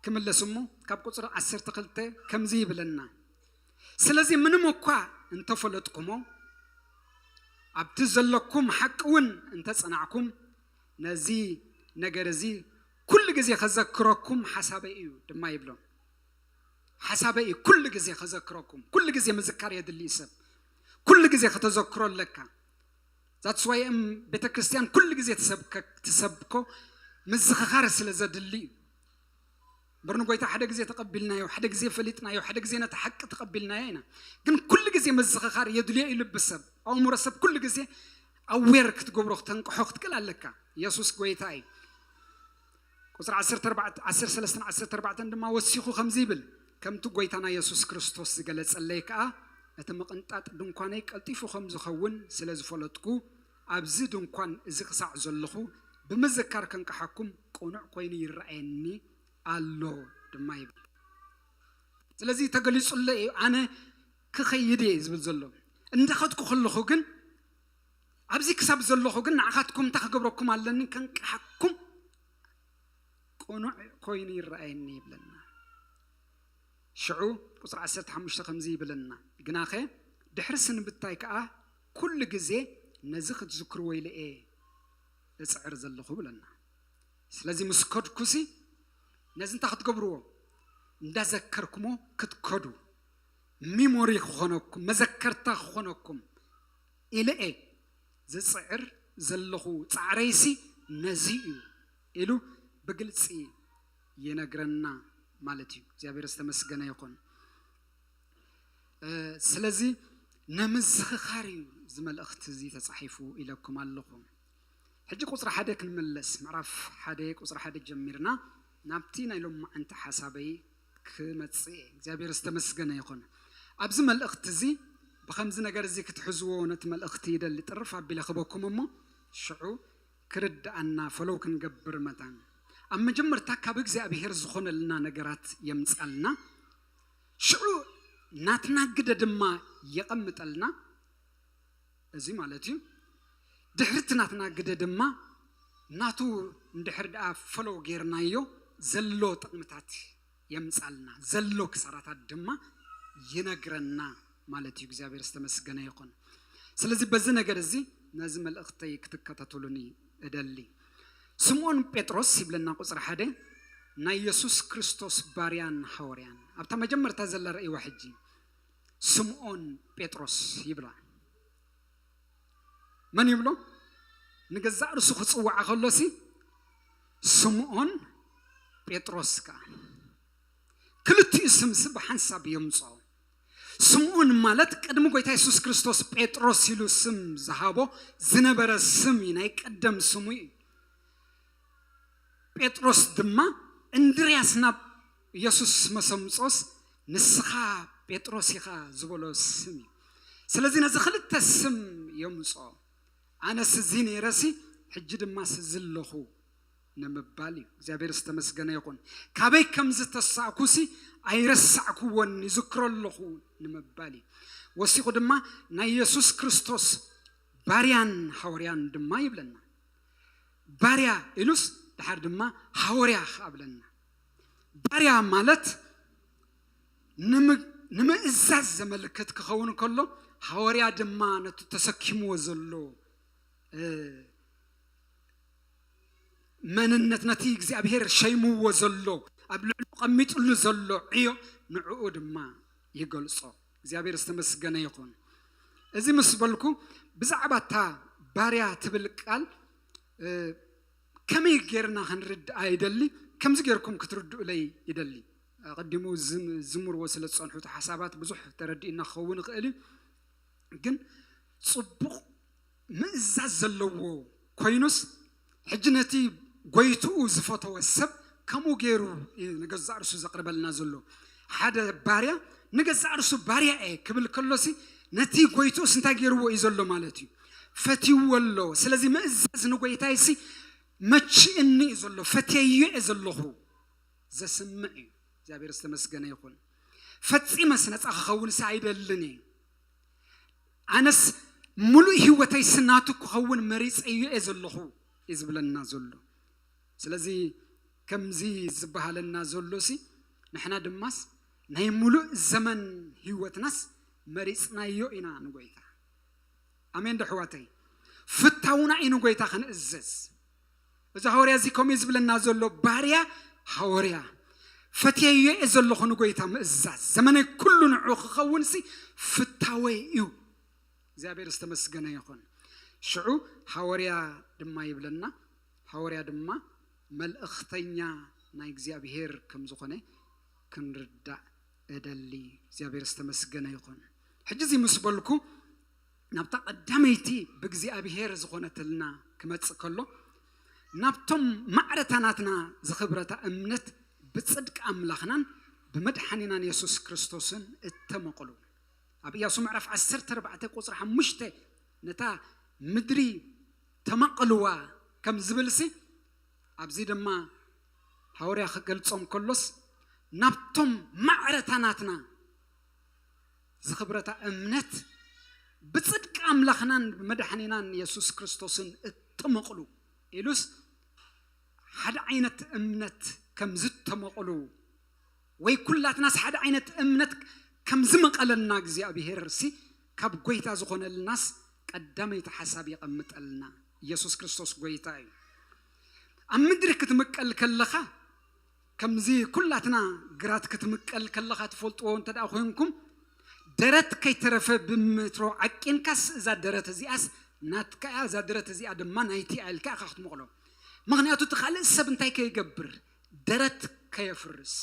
ክምለስ እሞ ካብ ቁጽሪ ዓሰርተ ክልተ ከምዚ ይብለና፣ ስለዚ ምንም እኳ እንተፈለጥኩሞ ኣብቲ ዘለኩም ሓቂ እውን እንተጸናዕኩም ነዚ ነገር እዚ ኩሉ ግዜ ከዘክረኩም ሓሳበይ እዩ ድማ ይብሎም። ሓሳበይ እዩ ኩሉ ግዜ ከዘክረኩም። ኩሉ ግዜ ምዝካር የድሊ እዩ ሰብ። ኩሉ ግዜ ከተዘክሮ ኣለካ። That's why እም ቤተ ክርስቲያን ኩሉ ግዜ ትሰብከ-፣ ትሰብኮ ምዝኽኻር ስለ ዘድሊ እዩ። እምበር ንጎይታ ሓደ ግዜ ተቐቢልናዮ፣ ሓደ ግዜ ፈሊጥናዮ፣ ሓደ ግዜ ነቲ ሓቂ ተቐቢልናዮ ኢና። ግን ኩሉ ግዜ ምዝኽኻር የድልዮ እዩ ልቢ ሰብ። ኣእምሮ ሰብ ኩሉ ግዜ ኣዌር ክትገብሮ፣ ክተንቅሖ ክትክእል ኣለካ። የሱስ ጎይታ እዩ። ቁጽሪ ዓሰርተ ኣርባዕተ፣ ዓሰርተ ሰለስተ ዓሰርተ ኣርባዕተ ድማ ወሲኹ ከምዚ ይብል፣ ከምቲ ጎይታና የሱስ ክርስቶስ ዝገለጸለይ ከኣ እቲ ምቕንጣጥ ድንኳነይ ቀልጢፉ ከም ዝኸውን ስለ ዝፈለጥኩ ኣብዚ ድንኳን እዚ ክሳዕ ዘለኹ ብምዝካር ከንቅሓኩም ቅኑዕ ኮይኑ ይረኣየኒ ኣሎ ድማ ይብል። ስለዚ ተገሊጹለይ እዩ፣ ኣነ ክኸይድ እየ ዝብል ዘሎ። እንዳኸድኩ ከለኹ ግን፣ ኣብዚ ክሳብ ዘለኹ ግን ንዓኻትኩም እንታይ ክገብረኩም ኣለኒ? ከንቅሓኩም ቅኑዕ ኮይኑ ይረኣየኒ ይብለና። ሽዑ ቁጽሪ ዓሰርተ ሓሙሽተ ከምዚ ይብለና፣ ግናኸ ድሕሪ ስንብታይ ከኣ ኩሉ ግዜ ነዚ ክትዝክርዎ ኢለ እየ እጽዕር ዘለኹ ብለና። ስለዚ ምስ ከድኩሲ ነዚ እንታይ ክትገብርዎ? እንዳዘከርኩሞ ክትከዱ፣ ሚሞሪ ክኾነኩም፣ መዘከርታ ክኾነኩም ኢለ እየ ዝፅዕር ዘለኹ። ፃዕረይሲ ነዚ እዩ ኢሉ ብግልፂ ይነግረና ማለት እዩ። እግዚኣብሔር ዝተመስገነ ይኹን። ስለዚ ንምዝኽኻር እዩ እዚ መልእኽቲ እዚ ተፃሒፉ ኢለኩም ኣለኹ። ሕጂ ቁፅሪ ሓደ ክንምለስ፣ ምዕራፍ ሓደ ቁፅሪ ሓደ ጀሚርና ናብቲ ናይ ሎማዓንቲ ሓሳበይ ክመፅእ እየ። እግዚኣብሔር ዝተመስገነ ይኹን። ኣብዚ መልእኽቲ እዚ ብኸምዚ ነገር እዚ ክትሕዝዎ ነቲ መልእኽቲ ይደሊ። ጥርፍ ኣቢለ ክበኩም እሞ ሽዑ ክርድኣና ፈለው ክንገብር መታን ኣብ መጀመርታ ካብ እግዚኣብሔር ዝኾነልና ነገራት የምፃልና። ሽዑ ናትና ግደ ድማ የቐምጠልና። እዚ ማለት እዩ ድሕርቲ ናትና ግደ ድማ ናቱ እንድሕር ደኣ ፈለው ጌርናዮ ዘሎ ጥቕምታት የምፃልና፣ ዘሎ ክሳራታት ድማ ይነግረና ማለት እዩ። እግዚኣብሔር ዝተመስገነ ይኹን። ስለዚ በዚ ነገር እዚ ነዚ መልእኽተይ ክትከታተሉኒ እደሊ። ስምዖን ጴጥሮስ ይብለና ቁፅሪ ሓደ፣ ናይ የሱስ ክርስቶስ ባርያን ሃወርያን። ኣብታ መጀመርታ ዘላ ረእይዋ ሕጂ ስምዖን ጴጥሮስ ይብላ። መን ይብሎ? ንገዛእ ርእሱ ክፅውዓ ከሎሲ ስምዖን ጴጥሮስ ከዓ ክልቲኡ ስምሲ ብሓንሳብ የምፅኦ። ስምዖን ማለት ቅድሚ ጎይታ የሱስ ክርስቶስ ጴጥሮስ ኢሉ ስም ዝሃቦ ዝነበረ ስም እዩ፣ ናይ ቀደም ስሙ እዩ። ጴጥሮስ ድማ እንድርያስ ናብ የሱስ መሰምጾስ ንስኻ ጴጥሮስ ኢኻ ዝበሎ ስም እዩ። ስለዚ ነዚ ክልተ ስም የምጾ። ኣነስ እዚ ነይረሲ ሕጂ ድማ ስዚ ኣለኹ ንምባል እዩ። እግዚኣብሔር ዝተመስገነ ይኹን። ካበይ ከም ዝተሳእኩሲ ኣይረሳዕኩዎን፣ ይዝክሮ ኣለኹ ንምባል እዩ። ወሲኹ ድማ ናይ የሱስ ክርስቶስ ባርያን ሃወርያን ድማ ይብለና። ባርያ ኢሉስ ድሓር ድማ ሃወርያ ከኣ ብለና። ባርያ ማለት ንምእዛዝ ዘመልክት ክኸውን ከሎ፣ ሃወርያ ድማ ነቲ ተሰኪምዎ ዘሎ መንነት፣ ነቲ እግዚኣብሔር ሸይምዎ ዘሎ፣ ኣብ ልዕሉ ቀሚጥሉ ዘሎ ዕዮ ንዕኡ ድማ ይገልጾ። እግዚኣብሔር ዝተመስገነ ይኹን። እዚ ምስ በልኩ ብዛዕባ እታ ባርያ ትብል ቃል ከመይ ጌርና ክንርድኣ ይደሊ፣ ከምዚ ጌርኩም ክትርድኡለይ ይደሊ። ኣቐዲሙ ዝምርዎ ስለ ዝጸንሑ እቲ ሓሳባት ብዙሕ ተረዲእና ክኸውን ይኽእል እዩ። ግን ጽቡቕ ምእዛዝ ዘለዎ ኮይኑስ ሕጂ ነቲ ጎይትኡ ዝፈተወ ሰብ ከምኡ ገይሩ እዩ ንገዛእ ርእሱ ዘቕርበልና ዘሎ። ሓደ ባርያ ንገዛእ ርእሱ ባርያ እየ ክብል ከሎሲ ነቲ ጎይትኡስ እንታይ ገይርዎ እዩ ዘሎ ማለት እዩ? ፈትይዎ ኣሎ። ስለዚ ምእዛዝ ንጎይታይሲ መቺእኒ እዩ ዘሎ፣ ፈትየዮ እየ ዘለኹ። ዘስምዕ እዩ። እግዚኣብሔር ዝተመስገነ ይኹን። ፈጺመስ ነፃ ክኸውንሲ ኣይደልን እየ። ኣነስ ሙሉእ ህይወተይሲ ናቱ ክኸውን መሪፀዮ እየ ዘለኹ እዩ ዝብለና ዘሎ። ስለዚ ከምዚ ዝበሃለና ዘሎሲ ንሕና ድማስ ናይ ሙሉእ ዘመን ህይወትናስ መሪፅናዮ ኢና ንጎይታ። ኣሜን ዶ ኣሕዋተይ? ፍታውና እዩ ንጎይታ ክንእዘዝ። እዚ ሃወርያ እዚ ከምኡ እዩ ዝብለና ዘሎ፣ ባርያ ሃወርያ ፈትየዮ እየ ዘለኹ ንጎይታ ምእዛዝ፣ ዘመነይ ኩሉ ንዑ ክኸውንሲ ፍታወይ እዩ። እግዚኣብሔር ዝተመስገነ ይኹን። ሽዑ ሃወርያ ድማ ይብለና፣ ሃወርያ ድማ መልእኽተኛ ናይ እግዚኣብሔር ከም ዝኾነ ክንርዳእ እደሊ። እግዚኣብሔር ዝተመስገነ ይኹን። ሕጂ እዚ ምስ በልኩ ናብታ ቀዳመይቲ ብእግዚኣብሔር ዝኾነትልና ክመጽእ ከሎ፣ ናብቶም ማዕረታናትና ዝኽብረታ እምነት ብጽድቂ ኣምላኽናን ብመድሓኒናን የሱስ ክርስቶስን እተመቕሉ። ኣብ ኢያሱ ምዕራፍ ዓሰርተ ኣርባዕተ ቁጽሪ ሓሙሽተ ነታ ምድሪ ተመቕልዋ ከም ዝብልሲ፣ ኣብዚ ድማ ሃወርያ ክገልጾም ከሎስ ናብቶም ማዕረታናትና ዝኽብረታ እምነት ብጽድቂ ኣምላኽናን ብመድሓኒናን የሱስ ክርስቶስን እተመቕሉ ኢሉስ ሓደ ዓይነት እምነት ከም ዝተመቕሉ ወይ ኩላትናስ ሓደ ዓይነት እምነት ከም ዝመቐለና እግዚኣብሄር ሲ ካብ ጎይታ ዝኾነልናስ ቀዳመይቲ ሓሳብ የቐምጠልና። ኢየሱስ ክርስቶስ ጎይታ እዩ። ኣብ ምድሪ ክትምቀል ከለኻ፣ ከምዚ ኩላትና ግራት ክትምቀል ከለኻ ትፈልጥዎ እንተ ደኣ ኮይንኩም፣ ደረት ከይተረፈ ብሜትሮ ዓቂንካስ፣ እዛ ደረት እዚኣስ ናትካ እያ፣ እዛ ደረት እዚኣ ድማ ናይቲ እያ ኢልካ ኢኻ ክትመቕሎ። ምኽንያቱ እቲ ካልእ ሰብ እንታይ ከይገብር፣ ደረት ከየፍርስ፣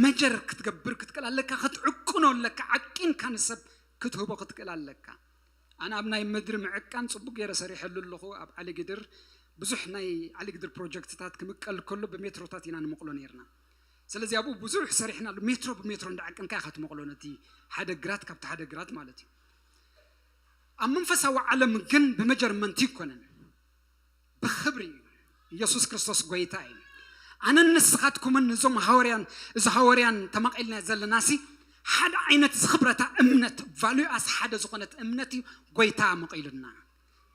መጀር ክትገብር ክትክእል ኣለካ፣ ክትዕቅኖ ኣለካ፣ ዓቂንካ ንሰብ ክትህቦ ክትክእል ኣለካ። ኣነ ኣብ ናይ ምድሪ ምዕቃን ጽቡቅ ገይረ ሰሪሐሉ ኣለኹ። ኣብ ዓሊግድር ብዙሕ ናይ ዓሊግድር ፕሮጀክትታት ክምቀል ከሎ ብሜትሮታት ኢና ንመቕሎ ነይርና። ስለዚ ኣብኡ ብዙሕ ሰሪሕናሉ። ሜትሮ ብሜትሮ እንዳዓቀንካ ኢኻ ትመቕሎ ነቲ ሓደ ግራት ካብቲ ሓደ ግራት ማለት እዩ። ኣብ መንፈሳዊ ዓለም ግን ብመጀርመንት ይኮነን፣ ብኽብሪ እዩ። ኢየሱስ ክርስቶስ ጎይታ እዩ። ኣነን ንስኻትኩምን እዞም ሃወርያን፣ እዚ ሃወርያን ተማቒልና ዘለናሲ ሓደ ዓይነት ዝኽብረታ እምነት፣ ቫሉኣስ ሓደ ዝኾነት እምነት እዩ ጎይታ መቒሉና።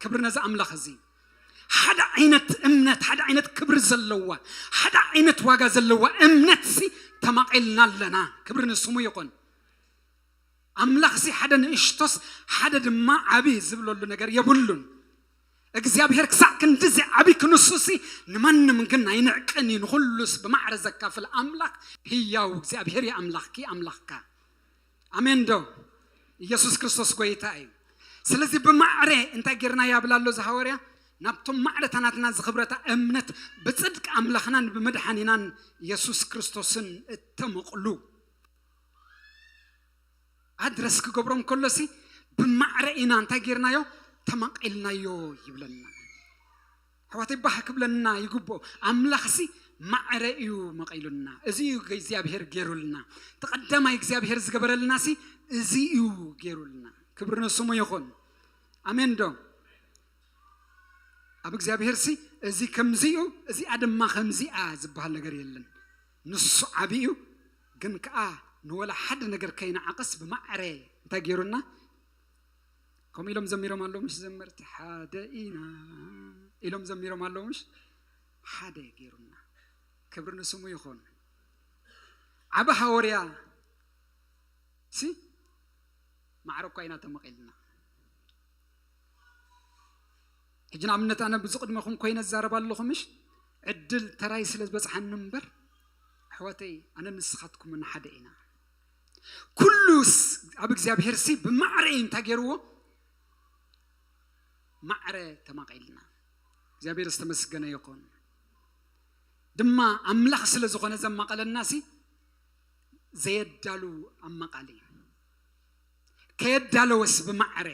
ክብሪ ነዚ ኣምላኽ እዚ። ሓደ ዓይነት እምነት፣ ሓደ ዓይነት ክብሪ ዘለዋ፣ ሓደ ዓይነት ዋጋ ዘለዋ እምነትሲ ተማቒልና ኣለና። ክብሪ ንስሙ ይኹን። ኣምላኽሲ ሓደ ንእሽቶስ ሓደ ድማ ዓቢ ዝብለሉ ነገር የብሉን። እግዚኣብሔር ክሳዕ ክንድዚ ዓቢ ክንሱሲ ንማንም ግን ኣይንዕቅን እዩ። ንኹሉስ ብማዕረ ዘካፍል ኣምላኽ ህያው እግዚኣብሔር እዩ። ኣምላኽኪ ኣምላኽካ። ኣሜን ዶ? ኢየሱስ ክርስቶስ ጎይታ እዩ። ስለዚ ብማዕረ እንታይ ጌርና ያብላ ኣሎ እዚ ሃዋርያ? ናብቶም ማዕረታናትና ዝኽብረታ እምነት ብጽድቂ ኣምላኽናን ብመድሓኒናን ኢየሱስ ክርስቶስን እተመቕሉ ኣድረስ ክገብሮም ከሎሲ ብማዕረ ኢና እንታይ ጌርናዮ? ተማቒልናዮ ይብለና። ኣሕዋተይ ባህ ክብለና ይግብኦ። ኣምላኽሲ ማዕረ እዩ መቒሉና። እዚ እዩ እግዚኣብሔር ገይሩልና። እቲ ቀዳማይ እግዚኣብሔር ዝገበረልናሲ እዚ እዩ ገይሩልና። ክብሪ ንስሙ ይኹን። ኣሜን ዶ? ኣብ እግዚኣብሔርሲ እዚ ከምዚ እዩ፣ እዚኣ ድማ ከምዚኣ ዝበሃል ነገር የለን። ንሱ ዓቢ እዩ፣ ግን ከኣ ንወላ ሓደ ነገር ከይነዓቕስ ብማዕረ እንታይ ገይሩና? ከምኡ ኢሎም ዘሚሮም ኣለዉ ምሽ ዘመርቲ፣ ሓደ ኢና ኢሎም ዘሚሮም ኣለዉ ምሽ? ሓደ ገይሩና። ክብሪ ንስሙ ይኹን። ዓቢ ሃወርያ ሲ ማዕረ እኳ ኢና ተመቒልና። ሕጂ ንኣብነት ኣነ ብዙ ቅድመኹም ኮይነ ዝዛረብ ኣለኹ ምሽ? ዕድል ተራይ ስለ ዝበጽሓኒ እምበር፣ ኣሕዋተይ፣ ኣነ ንስኻትኩምን ሓደ ኢና። ኩሉስ ኣብ እግዚኣብሔር ሲ ብማዕረ እዩ እንታይ ገይርዎ? ማዕረ ተማቒልና። እግዚኣብሔር ዝተመስገነ ይኹን። ድማ ኣምላኽ ስለ ዝኾነ ዘማቐለና ሲ ዘየዳሉ ኣማቓሊ። ከየዳለወስ ብማዕረ፣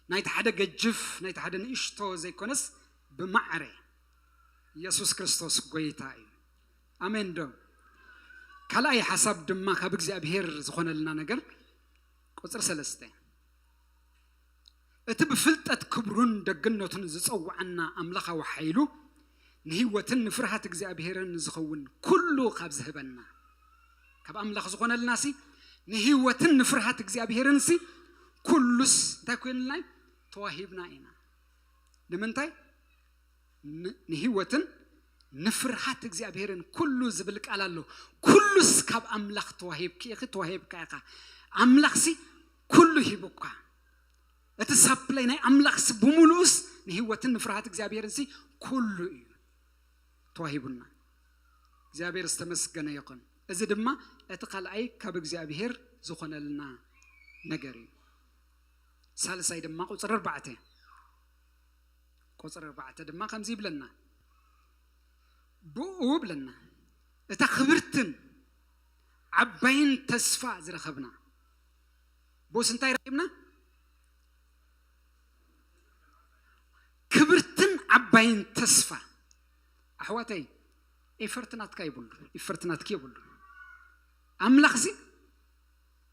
ናይቲ ሓደ ገጅፍ፣ ናይቲ ሓደ ንእሽቶ ዘይኮነስ ብማዕረ። ኢየሱስ ክርስቶስ ጎይታ እዩ። ኣሜን ዶ? ካልኣይ ሓሳብ ድማ ካብ እግዚኣብሔር ዝኾነልና ነገር፣ ቁጽሪ ሰለስተ። እቲ ብፍልጠት ክብሩን ደግነቱን ዝጸውዓና ኣምላኻዊ ሓይሉ፣ ንህይወትን ንፍርሃት እግዚኣብሔርን ዝኸውን ኩሉ ካብ ዝህበና፣ ካብ ኣምላኽ ዝኾነልናሲ፣ ንህይወትን ንፍርሃት እግዚኣብሔርንሲ ኩሉስ እንታይ ኮይንልና እዩ? ተዋሂብና ኢና። ንምንታይ? ን-፣ ንህይወትን ንፍርሃት እግዚኣብሔርን ኩሉ ዝብል ቃል ኣሎ። ኩሉስ ካብ ኣምላኽ ተዋሂብኪ ኢኺ፣ ተዋሂብካ ኢኻ። ኣምላኽሲ ኩሉ ሂቡካ። እቲ ሳፕላይ ናይ ኣምላኽሲ ብምሉኡስ ንህይወትን ንፍርሃት እግዚኣብሔርንሲ ኩሉ እዩ ተዋሂቡና። እግዚኣብሔር ዝተመስገነ ይኹን። እዚ ድማ እቲ ካልኣይ ካብ እግዚኣብሔር ዝኾነልና ነገር እዩ። ሳልሳይ ድማ ቁጽሪ ኣርባዕተ። ቁጽሪ ኣርባዕተ ድማ ከምዚ ይብለና። ብኡ ብለና፣ እታ ክብርትን ዓባይን ተስፋ ዝረኸብና። ብኡስ እንታይ ረኺብና? ክብርትን ዓባይን ተስፋ። ኣሕዋተይ፣ ኤፈርት ናትካ ይብሉ፣ ኤፈርት ናትኪ ይብሉ። ኣምላኽሲ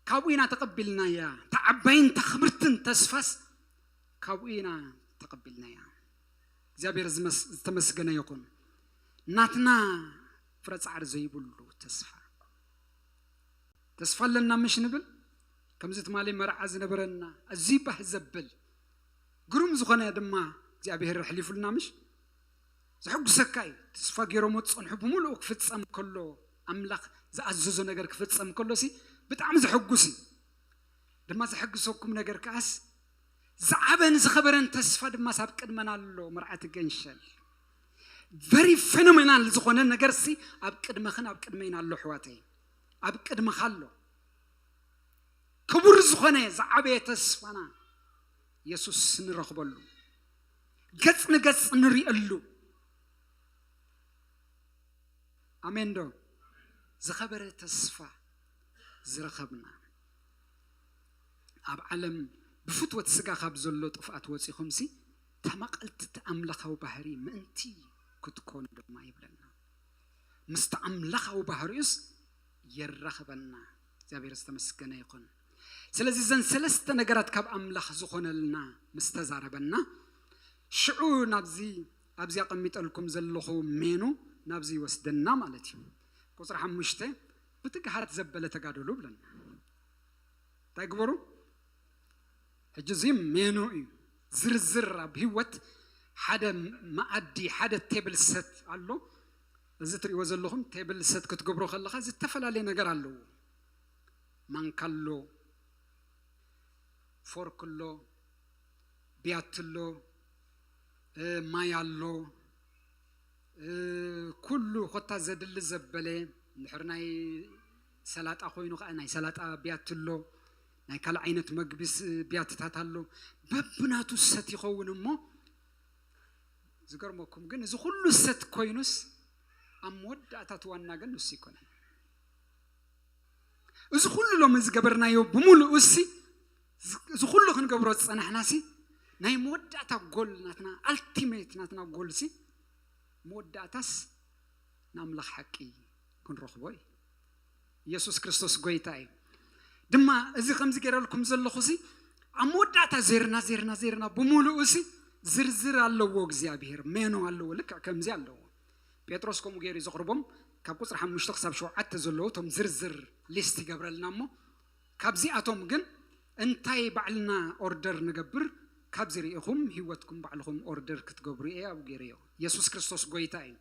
ካብኡ ኢና ተቐቢልናያ። እታ ዓባይን እታ ክብርትን ተስፋስ ካብኡ ኢና ተቐቢልናያ። እግዚኣብሔር ዝመስ-፣ ዝተመስገነ ይኹን። ናትና ፍረ ጻዕሪ ዘይብሉ ተስፋ። ተስፋ ኣለና ምሽ ንብል? ከምዚ ትማሊ መርዓ ዝነበረና ኣዝዩ ባህ ዘብል ግሩም ዝኾነ ድማ እግዚኣብሔር ኣሕሊፉልና ምሽ? ዘሐጉሰካ እዩ። ተስፋ ገይሮሞ ዝጸንሑ ብምሉኡ ክፍጸም ከሎ፣ ኣምላኽ ዝኣዘዞ ነገር ክፍጸም ከሎሲ ብጣዕሚ ዘሐጉስ እዩ። ድማ ዘሐጉሰኩም ነገር ከኣስ ዝዓበን ዝኸበረን ተስፋ ድማ ሳብ ቅድመና ኣሎ፣ መርዓቲ ገንሸል። very phenomenal ዝኾነ ነገርሲ ኣብ ቅድመኽን ኣብ ቅድመይን ኣሎ ኣሕዋተይ። ኣብ ቅድመኻ ኣሎ። ክቡር ዝኾነ ዝዓበየ ተስፋና የሱስ ንረኽበሉ፣ ገጽ ንገጽ ንሪእሉ። ኣሜን ዶ? ዝኸበረ ተስፋ ዝረኸብና። ኣብ ዓለም ብፍትወት ስጋ ካብ ዘሎ ጥፍኣት ወጺኹምሲ ተማቐልቲ እቲ ኣምላኻዊ ባህሪ ምእንቲ ክትኮኑ ድማ ይብለና። ምስቲ ኣምላኻዊ ባህሪኡስ የራኽበና። እግዚኣብሔር ዝተመስገነ ይኹን። ስለዚ እዘን ሰለስተ ነገራት ካብ ኣምላኽ ዝኾነልና ምስ ተዛረበና፣ ሽዑ ናብዚ ኣብዚ ኣቐሚጠልኩም ዘለኹ ሜኑ ናብዚ ይወስደና ማለት እዩ። ቁፅሪ ሓሙሽተ፣ ብትግሃት ዘበለ ተጋደሉ ብለና። እንታይ ግበሩ? ሕጂ እዚ ሜኑ እዩ። ዝርዝር ኣብ ህይወት ሓደ መኣዲ፣ ሓደ ቴብል ሰት ኣሎ። እዚ ትሪእዎ ዘለኹም ቴብል ሰት ክትገብሮ ከለኻ ዝተፈላለየ ነገር ኣለዎ። ማንካ ኣሎ፣ ፎርክ ኣሎ፣ ብያቲ ኣሎ፣ እ፣ ማይ ኣሎ፣ እ፣ ኩሉ ኮታ ዘድሊ ዘበለ፣ እንድሕር ናይ ሰላጣ ኮይኑ ከዓ ናይ ሰላጣ ብያቲ ኣሎ፣ ናይ ካልእ ዓይነት መግቢ ስ-፣ ብያትታት ኣሎ። በብናቱ ሰት ይኸውን እሞ፣ ዝገርመኩም ግን እዚ ኩሉ ሰት ኮይኑስ ኣብ መወዳእታ እቲ ዋና ግን ንሱ ኣይኮነን። እዚ ኩሉ ሎሚ ዝገበርናዮ ብምሉኡ እሲ፣ እዚ ኩሉ ክንገብሮ ዝጸናሕና ሲ፣ ናይ መወዳእታ ጎል ናትና፣ ኣልቲሜት ናትና ጎል ሲ፣ መወዳእታስ ንኣምላኽ ሓቂ ክንረኽቦ እዩ። ኢየሱስ ክርስቶስ ጎይታ እዩ። ድማ እዚ ከምዚ ገይረልኩም ዘለኹ ሲ፣ ኣብ መወዳእታ ዜርና፣ ዜርና፣ ዜርና ብምሉኡ ሲ፣ ዝርዝር ኣለዎ እግዚኣብሔር፣ ሜኑ ኣለዎ፣ ልክዕ ከምዚ ኣለዎ። ጴጥሮስ ከምኡ ገይሩ እዩ ዘቕርቦም። ካብ ቁፅሪ ሓሙሽተ ክሳብ ሸውዓተ ዘለዉ እቶም ዝርዝር ሊስት ይገብረልና እሞ፣ ካብዚኣቶም ግን እንታይ ባዕልና ኦርደር ንገብር፣ ካብዚ ርኢኹም ህይወትኩም ባዕልኹም ኦርደር ክትገብሩ እየ ኣብኡ ገይረዮ። የሱስ ክርስቶስ ጎይታ እዩ።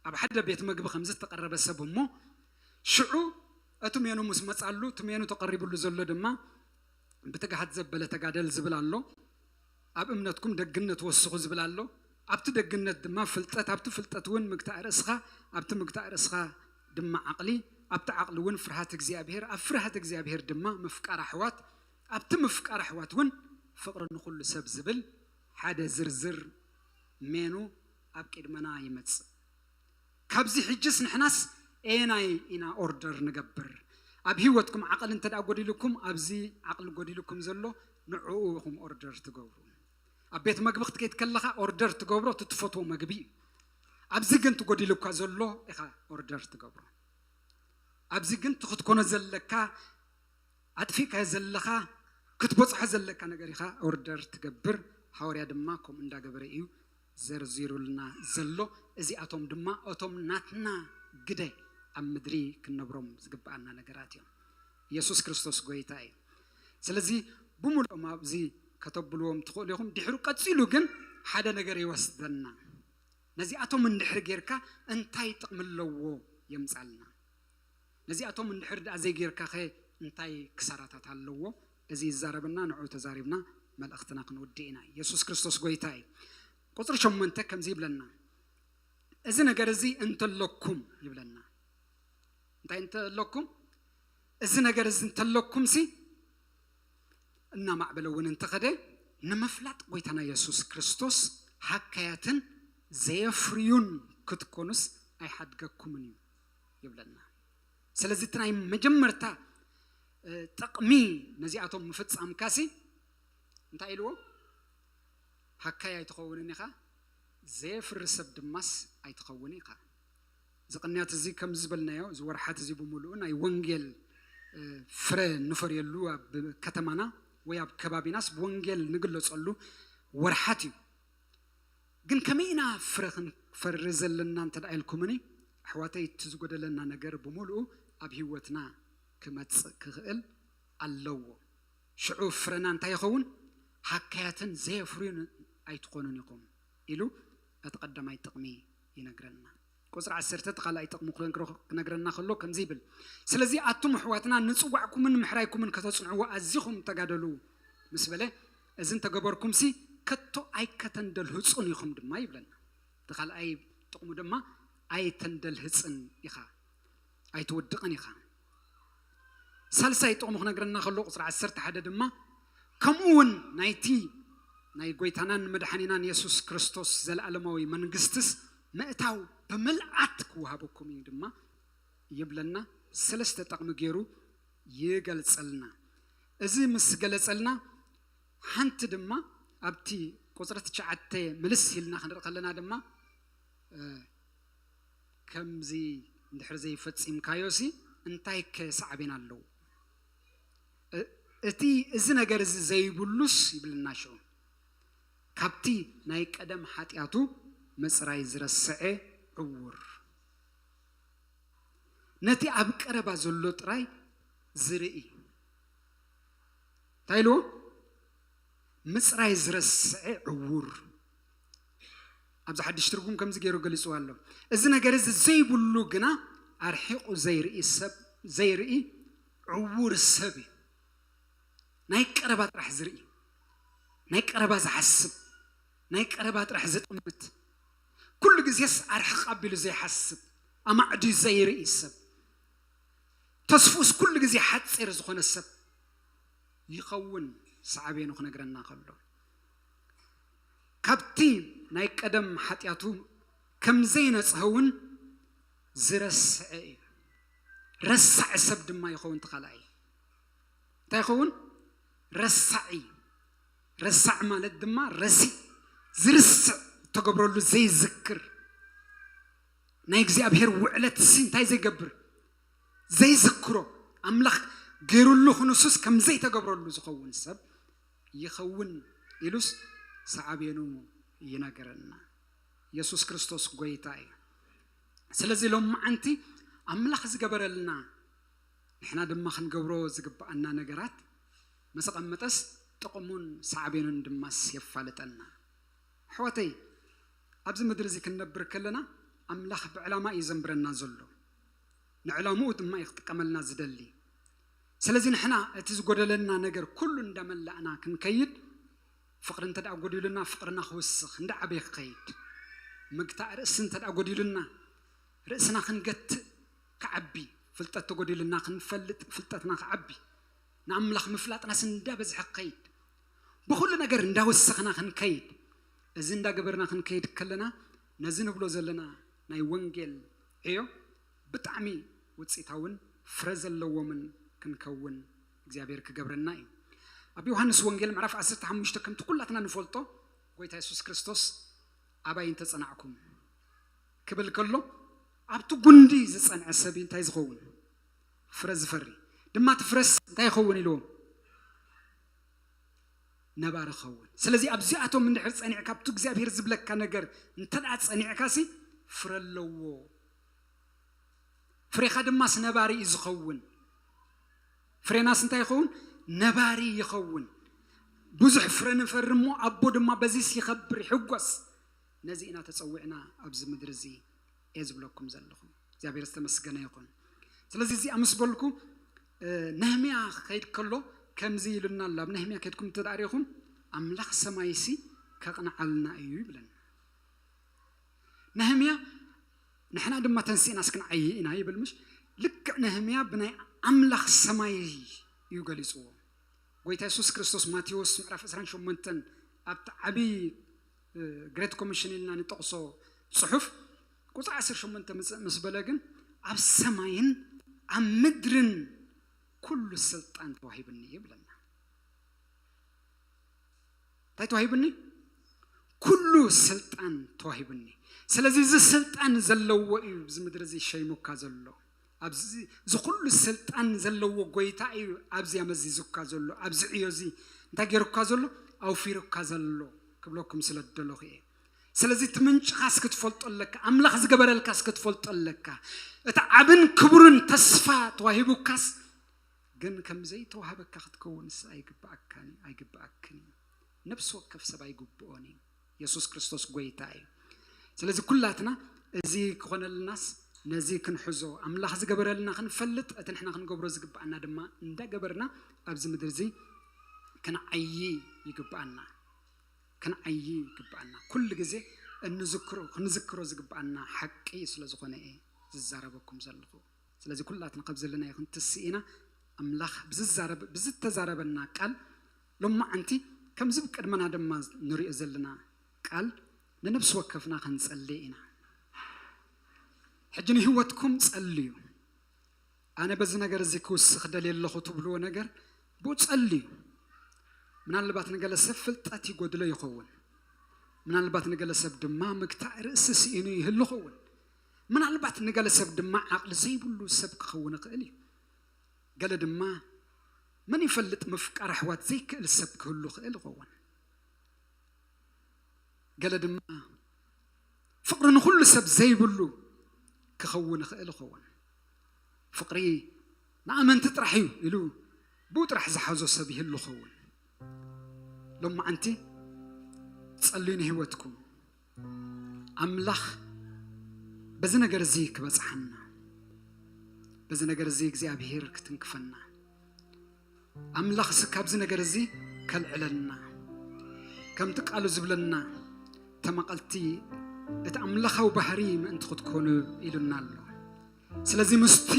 ኣብ ሓደ ቤት መግቢ ከምዚ ዝተቐረበ ሰብ እሞ፣ ሽዑ እቲ ሜኑ ምስ መጻሉ፣ እቲ ሜኑ ተቐሪብሉ ዘሎ ድማ ብትግሃት ዘበለ ተጋደል ዝብል ኣሎ። ኣብ እምነትኩም ደግነት ወስኹ ዝብል ኣሎ። ኣብቲ ደግነት ድማ ፍልጠት፣ ኣብቲ ፍልጠት እውን ምግታእ ርእስኻ፣ ኣብቲ ምግታእ ርእስኻ ድማ ዓቕሊ፣ ኣብቲ ዓቕሊ እውን ፍርሃት እግዚኣብሔር፣ ኣብ ፍርሃት እግዚኣብሔር ድማ ምፍቃር ኣሕዋት፣ ኣብቲ ምፍቃር ኣሕዋት እውን ፍቕሪ ንኹሉ ሰብ ዝብል ሓደ ዝርዝር ሜኑ ኣብ ቅድመና ይመጽእ። ካብዚ ሕጅስ ንሕናስ ኤናይ ኢና ኦርደር ንገብር? ኣብ ህይወትኩም ዓቕሊ እንተ ደኣ ጎዲልኩም፣ ኣብዚ ዓቕሊ ጎዲልኩም ዘሎ ንዕኡ ኢኹም ኦርደር ትገብሩ። ኣብ ቤት መግቢ ክትከይድ ከለኻ ኦርደር ትገብሮ እቲ ትፈትዎ መግቢ እዩ። ኣብዚ ግን ትጎዲልኳ ዘሎ ኢኻ ኦርደር ትገብሮ። ኣብዚ ግን እቲ ክትኮኖ ዘለካ፣ ኣጥፊእካዮ ዘለኻ፣ ክትበጽሖ ዘለካ ነገር ኢኻ ኦርደር ትገብር። ሃዋርያ ድማ ከምኡ እንዳገበረ እዩ ዘርዚሩልና ዘሎ። እዚኣቶም ድማ እቶም ናትና ግደ ኣብ ምድሪ ክንነብሮም ዝግብኣና ነገራት እዮም። የሱስ ክርስቶስ ጎይታ እዩ። ስለዚ ብምሉኦም ኣብዚ ከተብልዎም ትኽእሉ ኢኹም። ድሕሩ ቀጺሉ ግን ሓደ ነገር ይወስደና። ነዚኣቶም እንድሕር ጌርካ እንታይ ጥቕሚ ኣለዎ የምጻልና? ነዚኣቶም እንድሕር ደኣ ዘይጌርካኸ እንታይ ክሳራታት ኣለዎ? እዚ ይዛረበና፣ ንዕኡ ተዛሪብና መልእኽትና ክንውድእ ኢና። የሱስ ክርስቶስ ጎይታ እዩ። ቁጽሪ ሸሞንተ ከምዚ ይብለና፣ እዚ ነገር እዚ እንተለኩም ይብለና። እንታይ እንተለኩም? እዚ ነገር እዚ እንተለኩምሲ፣ እናማዕበለ እውን እንተኸደ፣ ንምፍላጥ ጎይታና የሱስ ክርስቶስ ሃካያትን ዘየፍርዩን ክትኮኑስ ኣይሓድገኩምን እዩ ይብለና። ስለዚ እቲ ናይ መጀመርታ፣ እ፣ ጥቕሚ ነዚኣቶም ምፍጻምካሲ እንታይ ኢልዎ? ሃካይ ኣይትኸውንን ኢኻ፣ ዘየፍሪ ሰብ ድማስ ኣይትኸውን ኢኻ። እዚ ቅንያት እዚ ከም ዝበልናዮ፣ እዚ ወርሓት እዚ ብምሉኡ ናይ ወንጌል፣ እ፣ ፍረ ንፈርየሉ፣ ኣብ ከተማና ወይ ኣብ ከባቢናስ ብወንጌል ንግለጸሉ ወርሓት እዩ። ግን ከመይ ኢና ፍረ ክንፈሪ ዘለና እንተ ደኣ ኢልኩምኒ፣ ኣሕዋተይ፣ እቲ ዝጎደለና ነገር ብምሉኡ ኣብ ህይወትና ክመጽእ ክኽእል ኣለዎ። ሽዑ ፍረና እንታይ ይኸውን? ሃካያትን ዘየፍርዩን ኣይትኾኑን ኢኹም ኢሉ እቲ ቀዳማይ ጥቕሚ ይነግረና። ቁጽሪ ዓሰርተ እቲ ካልኣይ ጥቕሚ ክነግሮ-፣ ክነግረና ከሎ ከምዚ ይብል፣ ስለዚ ኣቱም ኣሕዋትና ንጽዋዕኩምን ምሕራይኩምን ከተጽንዕዎ ኣዚኹም ተጋደሉ ምስ በለ፣ እዚ እንተገበርኩምሲ ከቶ ኣይከተንደልህጹን ኢኹም ድማ ይብለና። እቲ ካልኣይ ጥቕሙ ድማ ኣይተንደልህፅን ኢኻ፣ ኣይትወድቕን ኢኻ። ሳልሳይ ጥቕሙ ክነግረና ከሎ ቁፅሪ ዓሰርተ ሓደ ድማ ከምኡ እውን ናይቲ ናይ ጎይታናን መድሓኒናን የሱስ ክርስቶስ ዘለኣለማዊ መንግስትስ ምእታው ብምልኣት ክወሃበኩም እዩ ድማ ይብለና። ሰለስተ ጠቕሚ ገይሩ ይገልጸልና። እዚ ምስ ገለጸልና ሓንቲ ድማ ኣብቲ ቁፅሪ ትሽዓተ ምልስ ኢልና ክንርኢ ከለና ድማ ከምዚ እንድሕር ዘይፈፂምካዮሲ እንታይ ከ ሳዕቤን ኣለዎ? እቲ እዚ ነገር እዚ ዘይብሉስ ይብልና ሽዑ ካብቲ ናይ ቀደም ሓጢኣቱ ምፅራይ ዝረስዐ ዕውር ነቲ ኣብ ቀረባ ዘሎ ጥራይ ዝርኢ እንታይ ኢልዎ? ምፅራይ ዝረስዐ ዕውር ኣብዚ ሓድሽ ትርጉም ከምዚ ገይሩ ገሊፅዎ ኣሎ። እዚ ነገር እዚ ዘይብሉ ግና ኣርሒቑ ዘይርኢ ሰብ ዘይርኢ ዕውር ሰብ እዩ። ናይ ቀረባ ጥራሕ ዝርኢ፣ ናይ ቀረባ ዝሓስብ፣ ናይ ቀረባ ጥራሕ ዝጥምት፣ ኩሉ ግዜስ ኣርሕቕ ኣቢሉ ዘይሓስብ፣ ኣማዕድዩ ዘይርኢ ሰብ፣ ተስፉስ ኩሉ ግዜ ሓፂር ዝኾነ ሰብ ይኸውን። ሳዕቤኑ ክነግረና ከሎ ካብቲ ናይ ቀደም ሓጢኣቱ ከም ዘይነፅሀ እውን ዝረስዐ እዩ። ረሳዒ ሰብ ድማ ይኸውን። ተኻልኣይ እንታይ ይኸውን? ረሳዒ። ረሳዕ ማለት ድማ ረሲእ፣ ዝርስዕ፣ እተገብረሉ ዘይዝክር፣ ናይ እግዚኣብሔር ውዕለት ሲ እንታይ ዘይገብር፣ ዘይዝክሮ፣ ኣምላኽ ገይሩሉ ክንሱስ ከም ዘይተገብረሉ ዝኸውን ሰብ ይኸውን ኢሉስ ሳዕቤኑ ይነገረና። የሱስ ክርስቶስ ጎይታ እዩ። ስለዚ ሎም መዓንቲ ኣምላኽ ዝገበረልና ንሕና ድማ ክንገብሮ ዝግብኣና ነገራት መሰቐመጠስ ጥቕሙን ሳዕቤኑን ድማስ የፋልጠና። ኣሕዋተይ፣ ኣብዚ ምድሪ እዚ ክንነብር ከለና ኣምላኽ ብዕላማ እዩ ዘንብረና ዘሎ። ንዕላምኡ ድማ እዩ ክጥቀመልና ዝደሊ። ስለዚ ንሕና እቲ ዝጎደለና ነገር ኩሉ እንዳመላእና ክንከይድ፣ ፍቕሪ እንተ ደኣ ጎዲሉና ፍቕርና ክውስኽ፣ እንዳዓበየ ክኸይድ፣ ምግታእ ርእሲ እንተ ደኣ ጎዲሉና ርእስና ክንገትእ ክዓቢ፣ ፍልጠት ተጎዲሉና ክንፈልጥ ፍልጠትና ክዓቢ፣ ንኣምላኽ ምፍላጥናስ እንዳበዝሐ ክኸይድ፣ ብኹሉ ነገር እንዳወሰኽና ክንከይድ፣ እዚ እንዳገበርና ክንከይድ ከለና ነዚ ንብሎ ዘለና ናይ ወንጌል ዕዮ ብጣዕሚ ውፅኢታውን ፍረ ዘለዎምን ክንከውን እግዚኣብሔር ክገብረና እዩ። ኣብ ዮሃንስ ወንጌል ምዕራፍ ዓሰርተ ሓሙሽተ ከምቲ ኩላትና ንፈልጦ ጎይታ የሱስ ክርስቶስ ኣባይ እንተጸናዕኩም ክብል ከሎ ኣብቲ ጉንዲ ዝጸንዐ ሰብ እንታይ ዝኸውን? ፍረ ዝፈሪ። ድማ እቲ ፍረስ እንታይ ይኸውን ኢልዎም? ነባሪ ኸውን። ስለዚ ኣብዚኣቶም እንድሕር ጸኒዕካ ኣብቲ እግዚኣብሔር ዝብለካ ነገር እንተ ደኣ ጸኒዕካ ሲ ፍረ ኣለዎ። ፍሬኻ ድማስ ነባሪ እዩ ዝኸውን። ፍሬናስ እንታይ ይኸውን? ነባሪ ይኸውን። ብዙሕ ፍረ ንፈሪ እሞ ኣቦ ድማ በዚስ ይኸብር ይሕጎስ። ነዚ ኢና ተጸዊዕና ኣብዚ ምድሪ እዚ እየ ዝብለኩም ዘለኹ። እግዚኣብሔር ዝተመስገነ ይኹን። ስለዚ እዚኣ ምስ በልኩ ነህምያ ክኸይድ ከሎ ከምዚ ኢሉና ኣሎ። ኣብ ነህምያ ከድኩም እንተ ሪኹም ኣምላኽ ሰማይሲ ከቕንዓልና እዩ ይብለና። ነህምያ ንሕና ድማ ተንሲእናስ ክንዓይ ኢና ይብል ምሽ? ልክዕ ነህምያ ብናይ ኣምላኽ ሰማይ እዩ ገሊፅዎ። ጎይታ የሱስ ክርስቶስ ማቴዎስ ምዕራፍ ዕስራን ሸሞንተን ኣብቲ ዓብዪ ግሬት ኮሚሽን ኢልና ንጠቕሶ ፅሑፍ ቁፅሪ ዓሰርተ ሸሞንተ ምፅእ ምስ በለ ግን ኣብ ሰማይን ኣብ ምድርን ኩሉ ስልጣን ተዋሂብኒ ይብለና። እንታይ ተዋሂብኒ? ኩሉ ስልጣን ተዋሂብኒ። ስለዚ እዚ ስልጣን ዘለዎ እዩ እዚ ምድሪ እዚ ሸይሙካ ዘሎ። ኣብዚ እዚ ኩሉ ስልጣን ዘለዎ ጎይታ እዩ ኣብዚ ኣመዚዙካ ዘሎ። ኣብዚ ዕዮ እዚ እንታይ ገይሩካ ዘሎ? ኣውፊሩካ ዘሎ ክብለኩም ስለ ዝደለኹ እየ። ስለዚ እቲ ምንጭኻስ ክትፈልጦ ኣለካ፣ ኣምላኽ ዝገበረልካስ ክትፈልጦ ኣለካ። እቲ ዓብን ክቡርን ተስፋ ተዋሂቡካስ ግን ከም ዘይተዋህበካ ክትከውንስ ኣይግብኣካን እዩ፣ ኣይግብኣክን እዩ። ነፍሲ ወከፍ ሰብ ኣይግብኦን እዩ። የሱስ ክርስቶስ ጎይታ እዩ። ስለዚ ኩላትና እዚ ክኾነልናስ ነዚ ክንሕዞ ኣምላኽ ዝገበረልና ክንፈልጥ እቲ ንሕና ክንገብሮ ዝግብኣና ድማ እንዳገበርና ኣብዚ ምድሪ እዚ ክንዓዪ ይግብኣና። ክንዓዪ ይግብኣና። ኩሉ ግዜ እንዝክሮ፣ ክንዝክሮ ዝግብኣና ሓቂ ስለ ዝኾነ እየ ዝዛረበኩም ዘለኹ። ስለዚ ኩላትና ካብ ዘለናዮ ክንትስእ ኢና። ኣምላኽ ብዝዛረብ-፣ ብዝተዛረበና ቃል ሎማዓንቲ ከምዚ ብቅድመና ድማ ንሪኦ ዘለና ቃል ንነብሲ ወከፍና ክንጸሊ ኢና። ሕጂ ንህይወትኩም ጸልዩ። ኣነ በዚ ነገር እዚ ክውስኽ ደልየ ኣለኹ ትብልዎ ነገር ብኡ ጸልዩ። ምናልባት ንገለ ሰብ ፍልጠት ይጎድሎ ይኸውን። ምናልባት ንገለ ሰብ ድማ ምግታእ ርእሲ ስኢኑ ይህሉ ይኸውን። ምናልባት ንገለ ሰብ ድማ ዓቕሊ ዘይብሉ ሰብ ክኸውን ይኽእል እዩ። ገለ ድማ መን ይፈልጥ ምፍቃር ኣሕዋት ዘይክእል ሰብ ክህሉ ይኽእል ይኸውን። ገለ ድማ ፍቕሪ ንኹሉ ሰብ ዘይብሉ ክኸውን ይኽእል ይኸውን። ፍቕሪ ንኣመንቲ ጥራሕ እዩ ኢሉ ብኡ ጥራሕ ዝሓዞ ሰብ ይህሉ ይኸውን። ሎማዓንቲ ጸልዩ ንህይወትኩም። ኣምላኽ በዚ ነገር እዚ ክበጽሓና፣ በዚ ነገር እዚ እግዚኣብሄር ክትንክፈና፣ ኣምላኽ ስ-፣ ካብዚ ነገር እዚ ከልዕለና፣ ከምቲ ቃሉ ዝብለና፣ ተመቐልቲ እቲ ኣምላኻዊ ባህሪ ምእንቲ ክትኮኑ ኢሉና ኣሎ። ስለዚ ምስቲ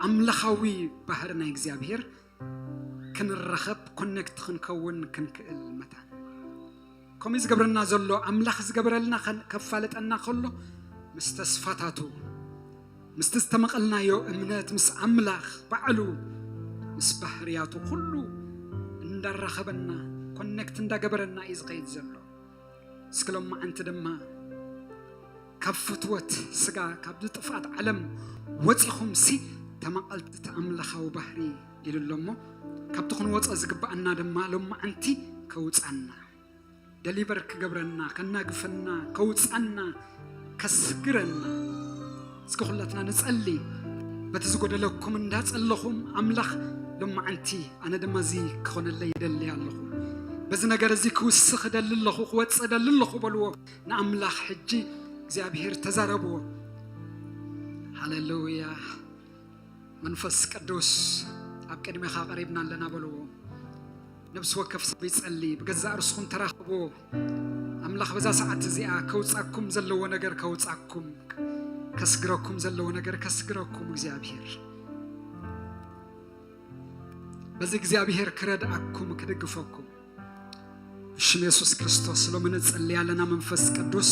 ኣምላኻዊ ባህሪ ናይ እግዚኣብሄር ክንራኸብ፣ ኮኔክት ክንከውን ክንክእል መታን። ከምኡ ዝገብረና ዘሎ፣ ኣምላኽ ዝገበረልና ከን-፣ ከፋልጠና ከሎ፣ ምስ ተስፋታቱ፣ ምስቲ ዝተመቐልናዮ እምነት፣ ምስ ኣምላኽ ባዕሉ፣ ምስ ባህርያቱ ኩሉ እንዳራኸበና፣ ኮኔክት እንዳገበረና እዩ ዝኸይድ ዘሎ። እስኪ ሎማዓንቲ ድማ ካብ ፍትወት ስጋ፣ ካብዚ ጥፍኣት ዓለም ወጺኹም ሲ ተመቐልቲ እቲ ኣምላኻዊ ባህሪ ኢሉ ኣሎ እሞ፣ ካብቲ ክንወጾ ዝግብኣና ድማ ሎማዓንቲ ከውጻና፣ ደሊቨር ክገብረና፣ ከናግፈና፣ ከውጻና፣ ከስግረና። እስኪ ኩላትና ንጸሊ። በቲ ዝጎደለኩም እንዳጸለኹም፣ ኣምላኽ ሎማዓንቲ ኣነ ድማ እዚ ክኾነለይ ይደሊ ኣለኹ። በዚ ነገር እዚ ክውስኽ እደሊ ኣለኹ፣ ክወጽእ እደሊ ኣለኹ በልዎ። ንኣምላኽ ሕጂ እግዚኣብሄር ተዛረብዎ። ሃሌሉያ። መንፈስ ቅዱስ ኣብ ቅድሜኻ ቀሪብና ኣለና በልዎ። ነብሲ ወከፍ ሰብ ይጸሊ፣ ብገዛእ ርእስኹም ተራኽብዎ። ኣምላኽ በዛ ሰዓት እዚኣ ከውጻኩም ዘለዎ ነገር ከውጻኩም፣ ከስግረኩም ዘለዎ ነገር ከስግረኩም እግዚኣብሄር። በዚ እግዚኣብሄር ክረድኣኩም፣ ክድግፈኩም። ብሽም የሱስ ክርስቶስ ሎሚ ንጸሊ ኣለና። መንፈስ ቅዱስ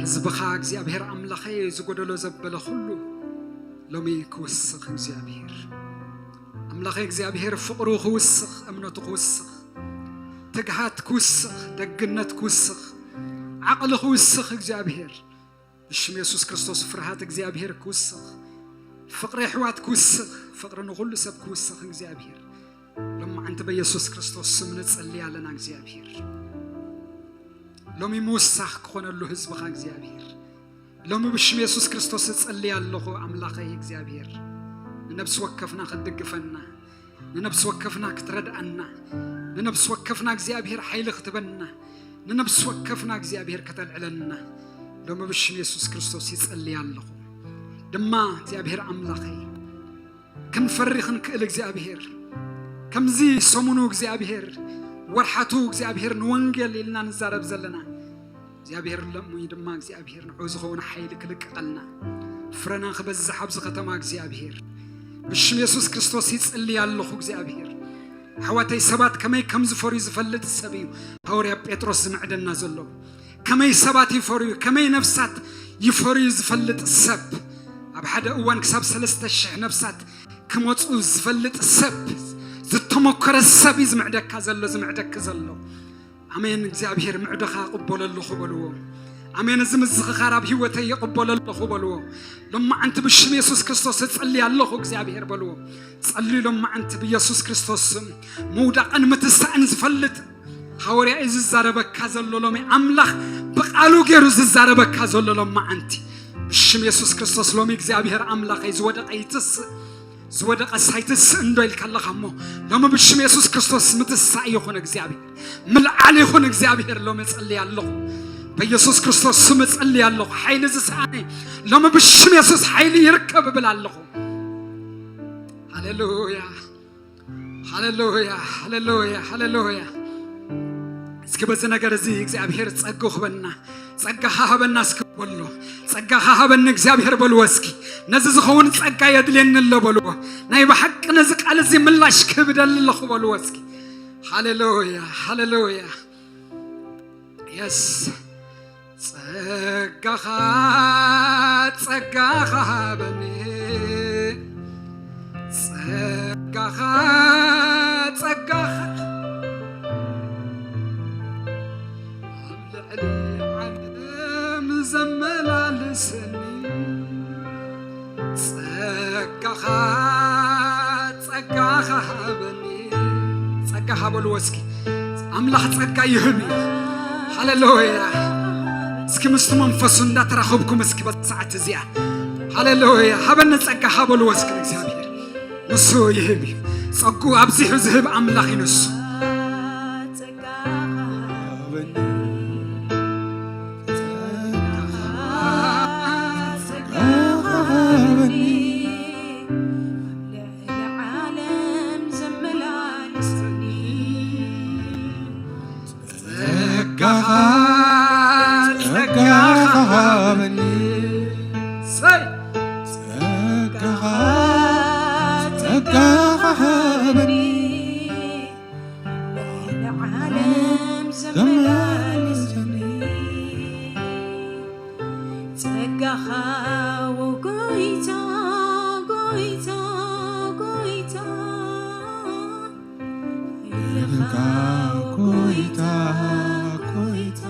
ህዝብኻ እግዚኣብሄር ኣምላኸይ ዝጎደሎ ዘበለ ኩሉ ሎሚ ክውስኽ እግዚኣብሄር ኣምላኸይ እግዚኣብሄር ፍቕሩ ክውስኽ፣ እምነቱ ክውስኽ፣ ትግሃት ክውስኽ፣ ደግነት ክውስኽ፣ ዓቕሊ ክውስኽ እግዚኣብሄር ብሽም የሱስ ክርስቶስ ፍርሃት እግዚኣብሄር ክውስኽ፣ ፍቕሪ ኣሕዋት ክውስኽ፣ ፍቕሪ ንኹሉ ሰብ ክውስኽ እግዚኣብሄር ሎማዓንቲ በየሱስ ክርስቶስ ስም ንጸሊ ኣለና እግዚኣብሄር። ሎሚ ምውሳኽ ክኾነሉ ህዝብኻ እግዚኣብሄር። ሎሚ ብሽም የሱስ ክርስቶስ እጸሊ ኣለኹ ኣምላኸይ እግዚኣብሄር። ንነብሲ ወከፍና ክትድግፈና፣ ንነብሲ ወከፍና ክትረድኣና፣ ንነብሲ ወከፍና እግዚኣብሄር ሓይሊ ክትበና፣ ንነብሲ ወከፍና እግዚኣብሄር ከተልዕለና ሎሚ ብሽም የሱስ ክርስቶስ ይጸሊ ኣለኹ። ድማ እግዚኣብሄር ኣምላኸይ ክንፈሪ ክንክእል እግዚኣብሄር ከምዚ ሰሙኑ እግዚኣብሄር ወርሓቱ እግዚኣብሄር ንወንጌል ኢልና ንዛረብ ዘለና እግዚኣብሄር ሎሚ ድማ እግዚኣብሄር ንዑ ዝኸውን ሓይሊ ክልቅቐልና ፍረና ክበዝሕ ኣብዚ ከተማ እግዚኣብሄር ብሽም የሱስ ክርስቶስ ይጽሊ ኣለኹ እግዚኣብሄር ኣሕዋተይ ሰባት ከመይ ከም ዝፈርዩ ዝፈልጥ ሰብ እዩ ሃዋርያ ጴጥሮስ ዝምዕደና ዘሎ ከመይ ሰባት ይፈርዩ ከመይ ነፍሳት ይፈርዩ ዝፈልጥ ሰብ ኣብ ሓደ እዋን ክሳብ ሰለስተ ሽሕ ነፍሳት ክመፁ ዝፈልጥ ሰብ ዝተሞከረ ሰብ እዩ ዝምዕደካ ዘሎ ዝምዕደክ ዘሎ ኣሜን እግዚኣብሔር ምዕደኻ ቅበለሉ ክበልዎ ኣሜን እዚ ምዝኽኻር ኣብ ህይወተይ ይቅበለሉ ክበልዎ ሎማዓንቲ ብሽም የሱስ ክርስቶስ እጸሊ ኣለኹ እግዚኣብሔር በልዎ ጸልዩ ሎማዓንቲ ብየሱስ ክርስቶስ ስም ምውዳቕን ምትሳእን ዝፈልጥ ሃወርያ እዩ ዝዛረበካ ዘሎ ሎሚ ኣምላኽ ብቃሉ ገይሩ ዝዛረበካ ዘሎ ሎማዓንቲ ብሽም የሱስ ክርስቶስ ሎሚ እግዚኣብሔር ኣምላኸይ ዝወደቐ ይትስእ ዝወደቐ ሳይትስእ እንዶ ኢልካ ኣለኻ እሞ ሎሚ ብሽም የሱስ ክርስቶስ ምትሳእ ይኹን እግዚኣብሔር ምልዓል ይኹን እግዚኣብሔር ሎሚ እጸሊ ኣለኹ በየሱስ ክርስቶስ ስም እጸሊ ኣለኹ ሓይሊ ዝሰኣነ ሎሚ ብሽም የሱስ ሓይሊ ይርከብ እብል ኣለኹ ሃሌሉያ ሃሌሉያ ሃሌሉያ ሃሌሉያ እስኪ በዚ ነገር እዚ እግዚኣብሔር ጸጋ ክበና፣ ጸጋኻ ሃበና እስኪ በሎ። ጸጋኻ ሃበኒ እግዚኣብሔር በልዎ እስኪ። ነዚ ዝኸውን ጸጋ የድልየኒ ኣሎ በልዎ። ናይ ብሓቂ ነዚ ቃል እዚ ምላሽ ክህብ እደሊ ኣለኹ በልዎ እስኪ። ሃሌሉያ፣ ሃሌሉያ። የስ። ጸጋኻ፣ ጸጋኻ ሃበኒ። ጸጋኻ፣ ጸጋኻ ኣብ ልዕሊ ዓለም ዘመላልሰኒ። ጸጋኻ፣ ጸጋኻ ሃበኒ። ጸጋ ሃበልዎ እስኪ። ኣምላኽ ጸጋ ይህብ እዩ። ሃሌሉያ። እስኪ ምስቲ መንፈሱ እንዳተራኸብኩም እስኪ በዛ ሰዓት እዚኣ። ሃሌሉያ። ሃበኒ ጸጋ ሃበልዎ እስኪ ንእግዚኣብሔር። ንሱ ይህብ እዩ። ጸጉ ኣብዚሑ ዝህብ ኣምላኽ እዩ ንሱ። ጸጋኻ፣ ጸጋኻ ሃበኒ። ሰይ! ጸጋኻ፣ ጸጋኻ ሃበኒ። ንዓለም ዘመላልሰኒ። ጸጋኻ፣ ጎይታ፣ ጎይታ፣ ጎይታ። ኢኻ፣ ጎይታ፣ ጎይታ።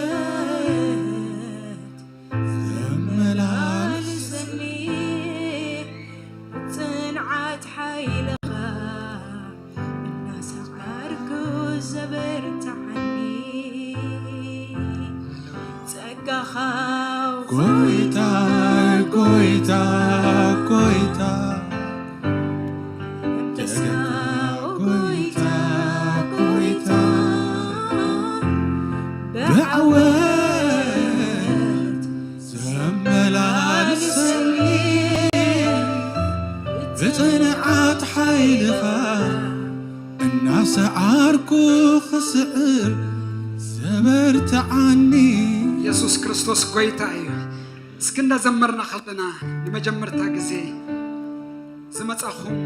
ብዓወት ዘመላልሰኒ። ጽንዓት ሓይልኻ እናሰዓርኩ ዘበርትዓኒ። ጸጋኻ፣ ጎይታ፣ ጎይታ፣ ጎይታ። ጸጋ፣ ጎይታ፣ ጎይታ። ብዓወት ዘመላልሰኒ። ብጽንዓት ሓይልኻ እናሰዓርኩ ክስዕር ዘበርትዓኒ። የሱስ ክርስቶስ ጎይታ እዩ። እስኪ እንዳዘመርና ከለና ንመጀመርታ ግዜ ዝመጻኹም፣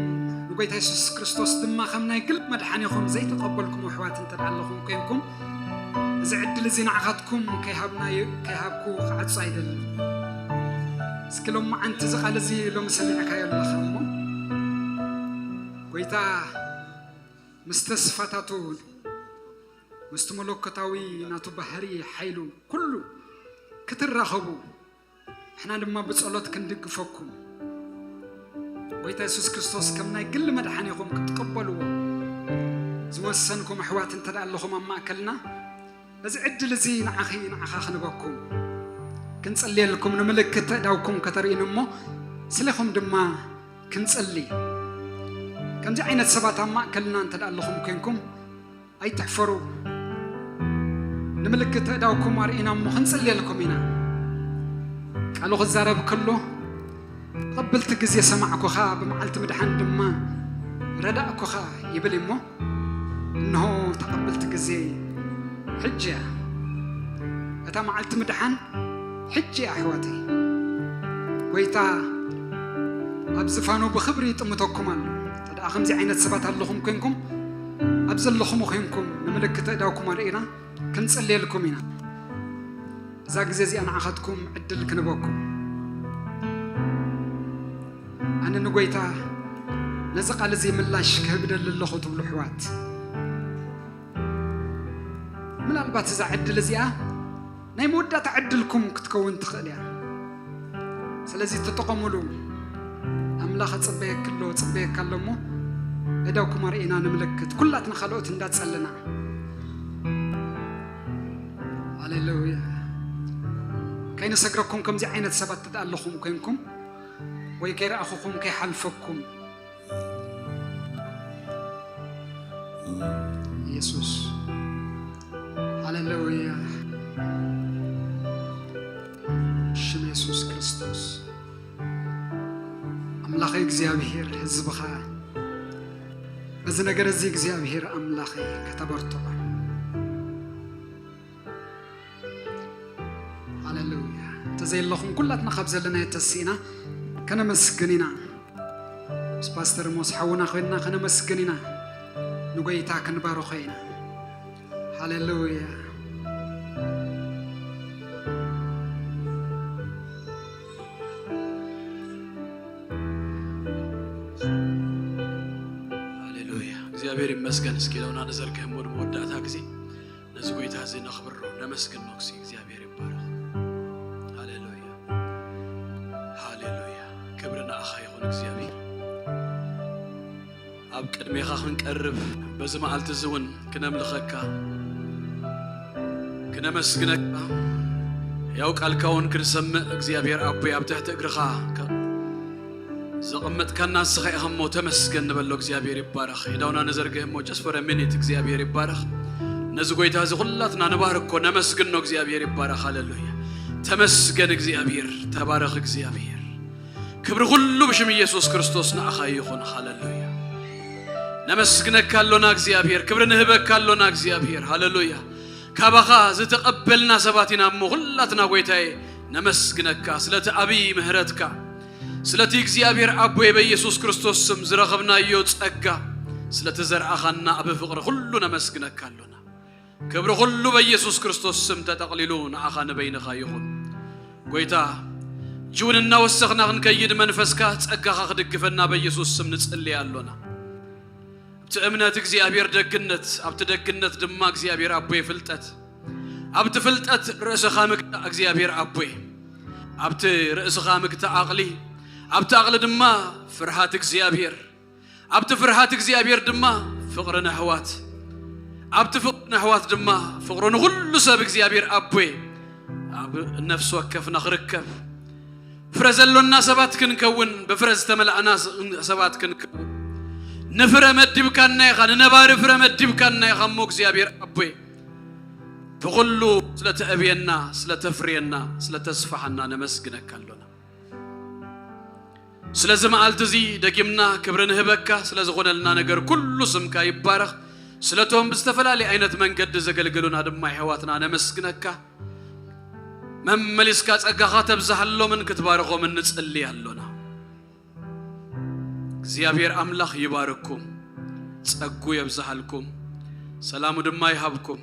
ንጎይታ የሱስ ክርስቶስ ድማ ከም ናይ ግል መድሓኒኹም ዘይተቐበልኩም ኣሕዋት እንተ ደኣ ኣለኹም ኮይንኩም፣ እዚ ዕድል እዚ ንዓኻትኩም ከይሃብናዮ፣ ከይሃብኩ ክዓጹ ኣይደልን። እስኪ ሎማዓንቲ እዚ ቃል እዚ ሎሚ ሰሚዕካዮ ኣለኻ እሞ፣ ጎይታ ምስ ተስፋታቱ፣ ምስቲ መለኮታዊ ናቱ ባህሪ፣ ሓይሉ፣ ኩሉ ክትራኸቡ፣ ንሕና ድማ ብጸሎት ክንድግፈኩም፣ ጎይታ የሱስ ክርስቶስ ከም ናይ ግል መድሓኒኹም ክትቅበልዎ ዝወሰንኩም ኣሕዋት እንተ ደኣ ኣለኹም ኣብ ማእከልና፣ በዚ ዕድል እዚ ንዓኺ ንዓኻ ክንበኩም፣ ክንጽልየልኩም፣ ንምልክት ኣእዳውኩም ከተርእዩን እሞ፣ ስሌኹም ድማ ክንጽሊ። ከምዚ ዓይነት ሰባት ኣብ ማእከልና እንተ ደኣ ኣለኹም ኮይንኩም፣ ኣይትሕፈሩ። ንምልክት ኣእዳውኩም ኣርእዩና እሞ ክንጽልየልኩም ኢና። ቃሉ ክዛረብ ከሎ፣ "ተቐብልቲ ግዜ ሰማዕኩኻ፣ ብመዓልቲ ምድሓን ድማ ረዳእኩኻ" ይብል እሞ፣ እንሆ ተቐብልቲ ግዜ ሕጂ እያ። እታ መዓልቲ ምድሓን ሕጂ እያ ኣሕዋተይ። ጎይታ ኣብ ዝፋኑ ብኽብሪ ይጥምተኩም ኣሎ። እንተ ደኣ ከምዚ ዓይነት ሰባት ኣለኹም ኮይንኩም፣ ኣብ ዘለኹም ኮይንኩም ንምልክት ኣእዳውኩም ኣርእዩና ክንጽልየልኩም ኢና። እዛ ግዜ እዚኣ ንዓኻትኩም ዕድል ክንበኩም። ኣነ ንጎይታ ነዚ ቃል እዚ ምላሽ ክህብ ደሊ ኣለኹ ትብሉ ኣሕዋት፣ ምናልባት እዛ ዕድል እዚኣ ናይ መወዳእታ ዕድልኩም ክትከውን ትኽእል እያ። ስለዚ ተጠቐሙሉ። ኣምላኽ ጽበየኪ ኣሎ፣ ጽበየካ ኣሎ እሞ፣ እዳውኩም ኣርእና ንምልክት። ኩላትና ካልኦት እንዳጸለና። ሃሌሉያ። ከይንሰግረኩም ከምዚ ዓይነት ሰባት ተደኣ ኣለኹም ኮይንኩም፣ ወይ ከይረኣኹኹም ከይሓልፈኩም። ኢየሱስ። ሃሌሉያ። ሽም የሱስ ክርስቶስ። ኣምላኸ እግዚኣብሔር፣ ህዝብኻ በዚ ነገር እዚ እግዚኣብሔር ኣምላኸይ ከተበርትዖ። ሃሌሉያ። እንተዘየለኹም ኩላትና ካብ ዘለናዮ ተሲእና ከነመስግን ኢና። ምስ ፓስተር ሞስ ሓውና ኮይንና ከነመስግን ኢና። ንጎይታ ክንባርኾ ኢና። ሃሌሉያ። ሃሌሉያ። እግዚኣብሔር ይመስገን። እስኪ ኢሎና ንዘርግህ እሞ ንመወዳእታ ግዜ ነዚ ጎይታ እዚ ነኽብሮ፣ ነመስግኖ። እስኪ እግዚኣብሔር ይባረኽ። ሃሌሉያ። ሃሌሉያ። ክብሪ ንኣኻ ይኹን እግዚኣብሔር። ኣብ ቅድሜኻ ክንቀርብ በዚ መዓልቲ እዚ እውን ክነምልኸካ፣ ክነመስግነካ፣ ያው ቃልካ እውን ክንሰምዕ እግዚኣብሔር ኣቦይ ኣብ ትሕቲ እግርኻ ከ-፣ ዘቐመጥካና ንስኻ ኢኻ እሞ ተመስገን ንበሎ። እግዚኣብሔር ይባረኽ። ኢዳውና ንዘርግህ እሞ just for a minute እግዚኣብሔር ይባረኽ። ነዚ ጎይታ እዚ ኩላትና ንባርኮ፣ ነመስግኖ። እግዚኣብሔር ይባረኽ። ሃሌሉያ። ተመስገን እግዚኣብሔር፣ ተባረኽ እግዚኣብሔር። ክብሪ ኩሉ ብሽም ኢየሱስ ክርስቶስ ንኣኻ ይኹን። ሃሌሉያ። ነመስግነካ ኣሎና እግዚኣብሔር፣ ክብሪ ንህበካ ኣሎና እግዚኣብሔር። ሃሌሉያ። ካባኻ ዝተቐበልና ሰባት ኢና እሞ ኩላትና ጎይታዬ ነመስግነካ ስለቲ ኣብይ ምህረትካ፣ ስለቲ እግዚኣብሔር ኣቦይ በኢየሱስ ክርስቶስ ስም ዝረኸብናዮ ጸጋ፣ ስለቲ ዘርኣኻና ኣብ ፍቕሪ ኩሉ ነመስግነካ ኣሎና። ክብሪ ኩሉ በኢየሱስ ክርስቶስ ስም ተጠቕሊሉ ንኣኻ ንበይንኻ ይኹን። ጎይታ፣ እጂ እውን እናወሰኽና ክንከይድ መንፈስካ ጸጋኻ ክድግፈና በኢየሱስ ስም ንጽሊ ኣሎና። ኣብቲ እምነት እግዚኣብሔር ደግነት፣ ኣብቲ ደግነት ድማ እግዚኣብሔር ኣቦይ ፍልጠት፣ ኣብቲ ፍልጠት ርእስኻ ምግታእ እግዚኣብሔር ኣቦይ፣ ኣብቲ ርእስኻ ምግታእ ዓቕሊ፣ ኣብቲ ዓቕሊ ድማ ፍርሃት እግዚኣብሔር፣ ኣብቲ ፍርሃት እግዚኣብሔር ድማ ፍቕሪ ነሕዋት፣ ኣብቲ ፍቕሪ ነሕዋት ድማ ፍቕሪ ንኹሉ ሰብ እግዚኣብሔር ኣቦይ ኣብ ነፍሲ ወከፍና ክርከብ፣ ፍረ ዘሎና ሰባት ክንከውን፣ ብፍረ ዝተመላእና ሰባት ክንከውን፣ ንፍረ መዲብካና ኢኻ፣ ንነባሪ ፍረ መዲብካና ኢኻ እሞ እግዚኣብሔር ኣቦይ፣ ብኹሉ ስለተእብየና፣ ስለተፍርየና፣ ስለተስፋሓና ነመስግነካ ኣሎና። ስለዚ መዓልቲ እዚ ደጊምና ክብሪ ንህበካ፣ ስለ ዝኾነልና ነገር ኩሉ ስምካ ይባረኽ። ስለቶም ብዝተፈላለየ ዓይነት መንገዲ ዘገልግሉና ድማ ኣሕዋትና ነመስግነካ። መመሊስካ ጸጋኻ ተብዝሃሎምን ክትባርኾምን ንጽሊ ኣሎና። እግዚኣብሔር ኣምላኽ ይባርኩም፣ ጸጉ የብዝሃልኩም፣ ሰላሙ ድማ ይሃብኩም።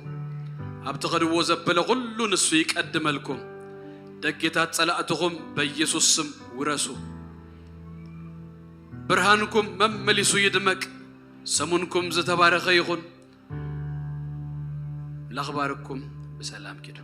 ኣብ ትኸድዎ ዘበለ ኩሉ ንሱ ይቀድመልኩም። ደጌታት ጸላእትኹም በኢየሱስ ስም ውረሱ። ብርሃንኩም መመሊሱ ይድመቅ። ሰሙንኩም ዝተባረኸ ይኹን። ኣምላኽ ባርኩም። ብሰላም ኪዱ።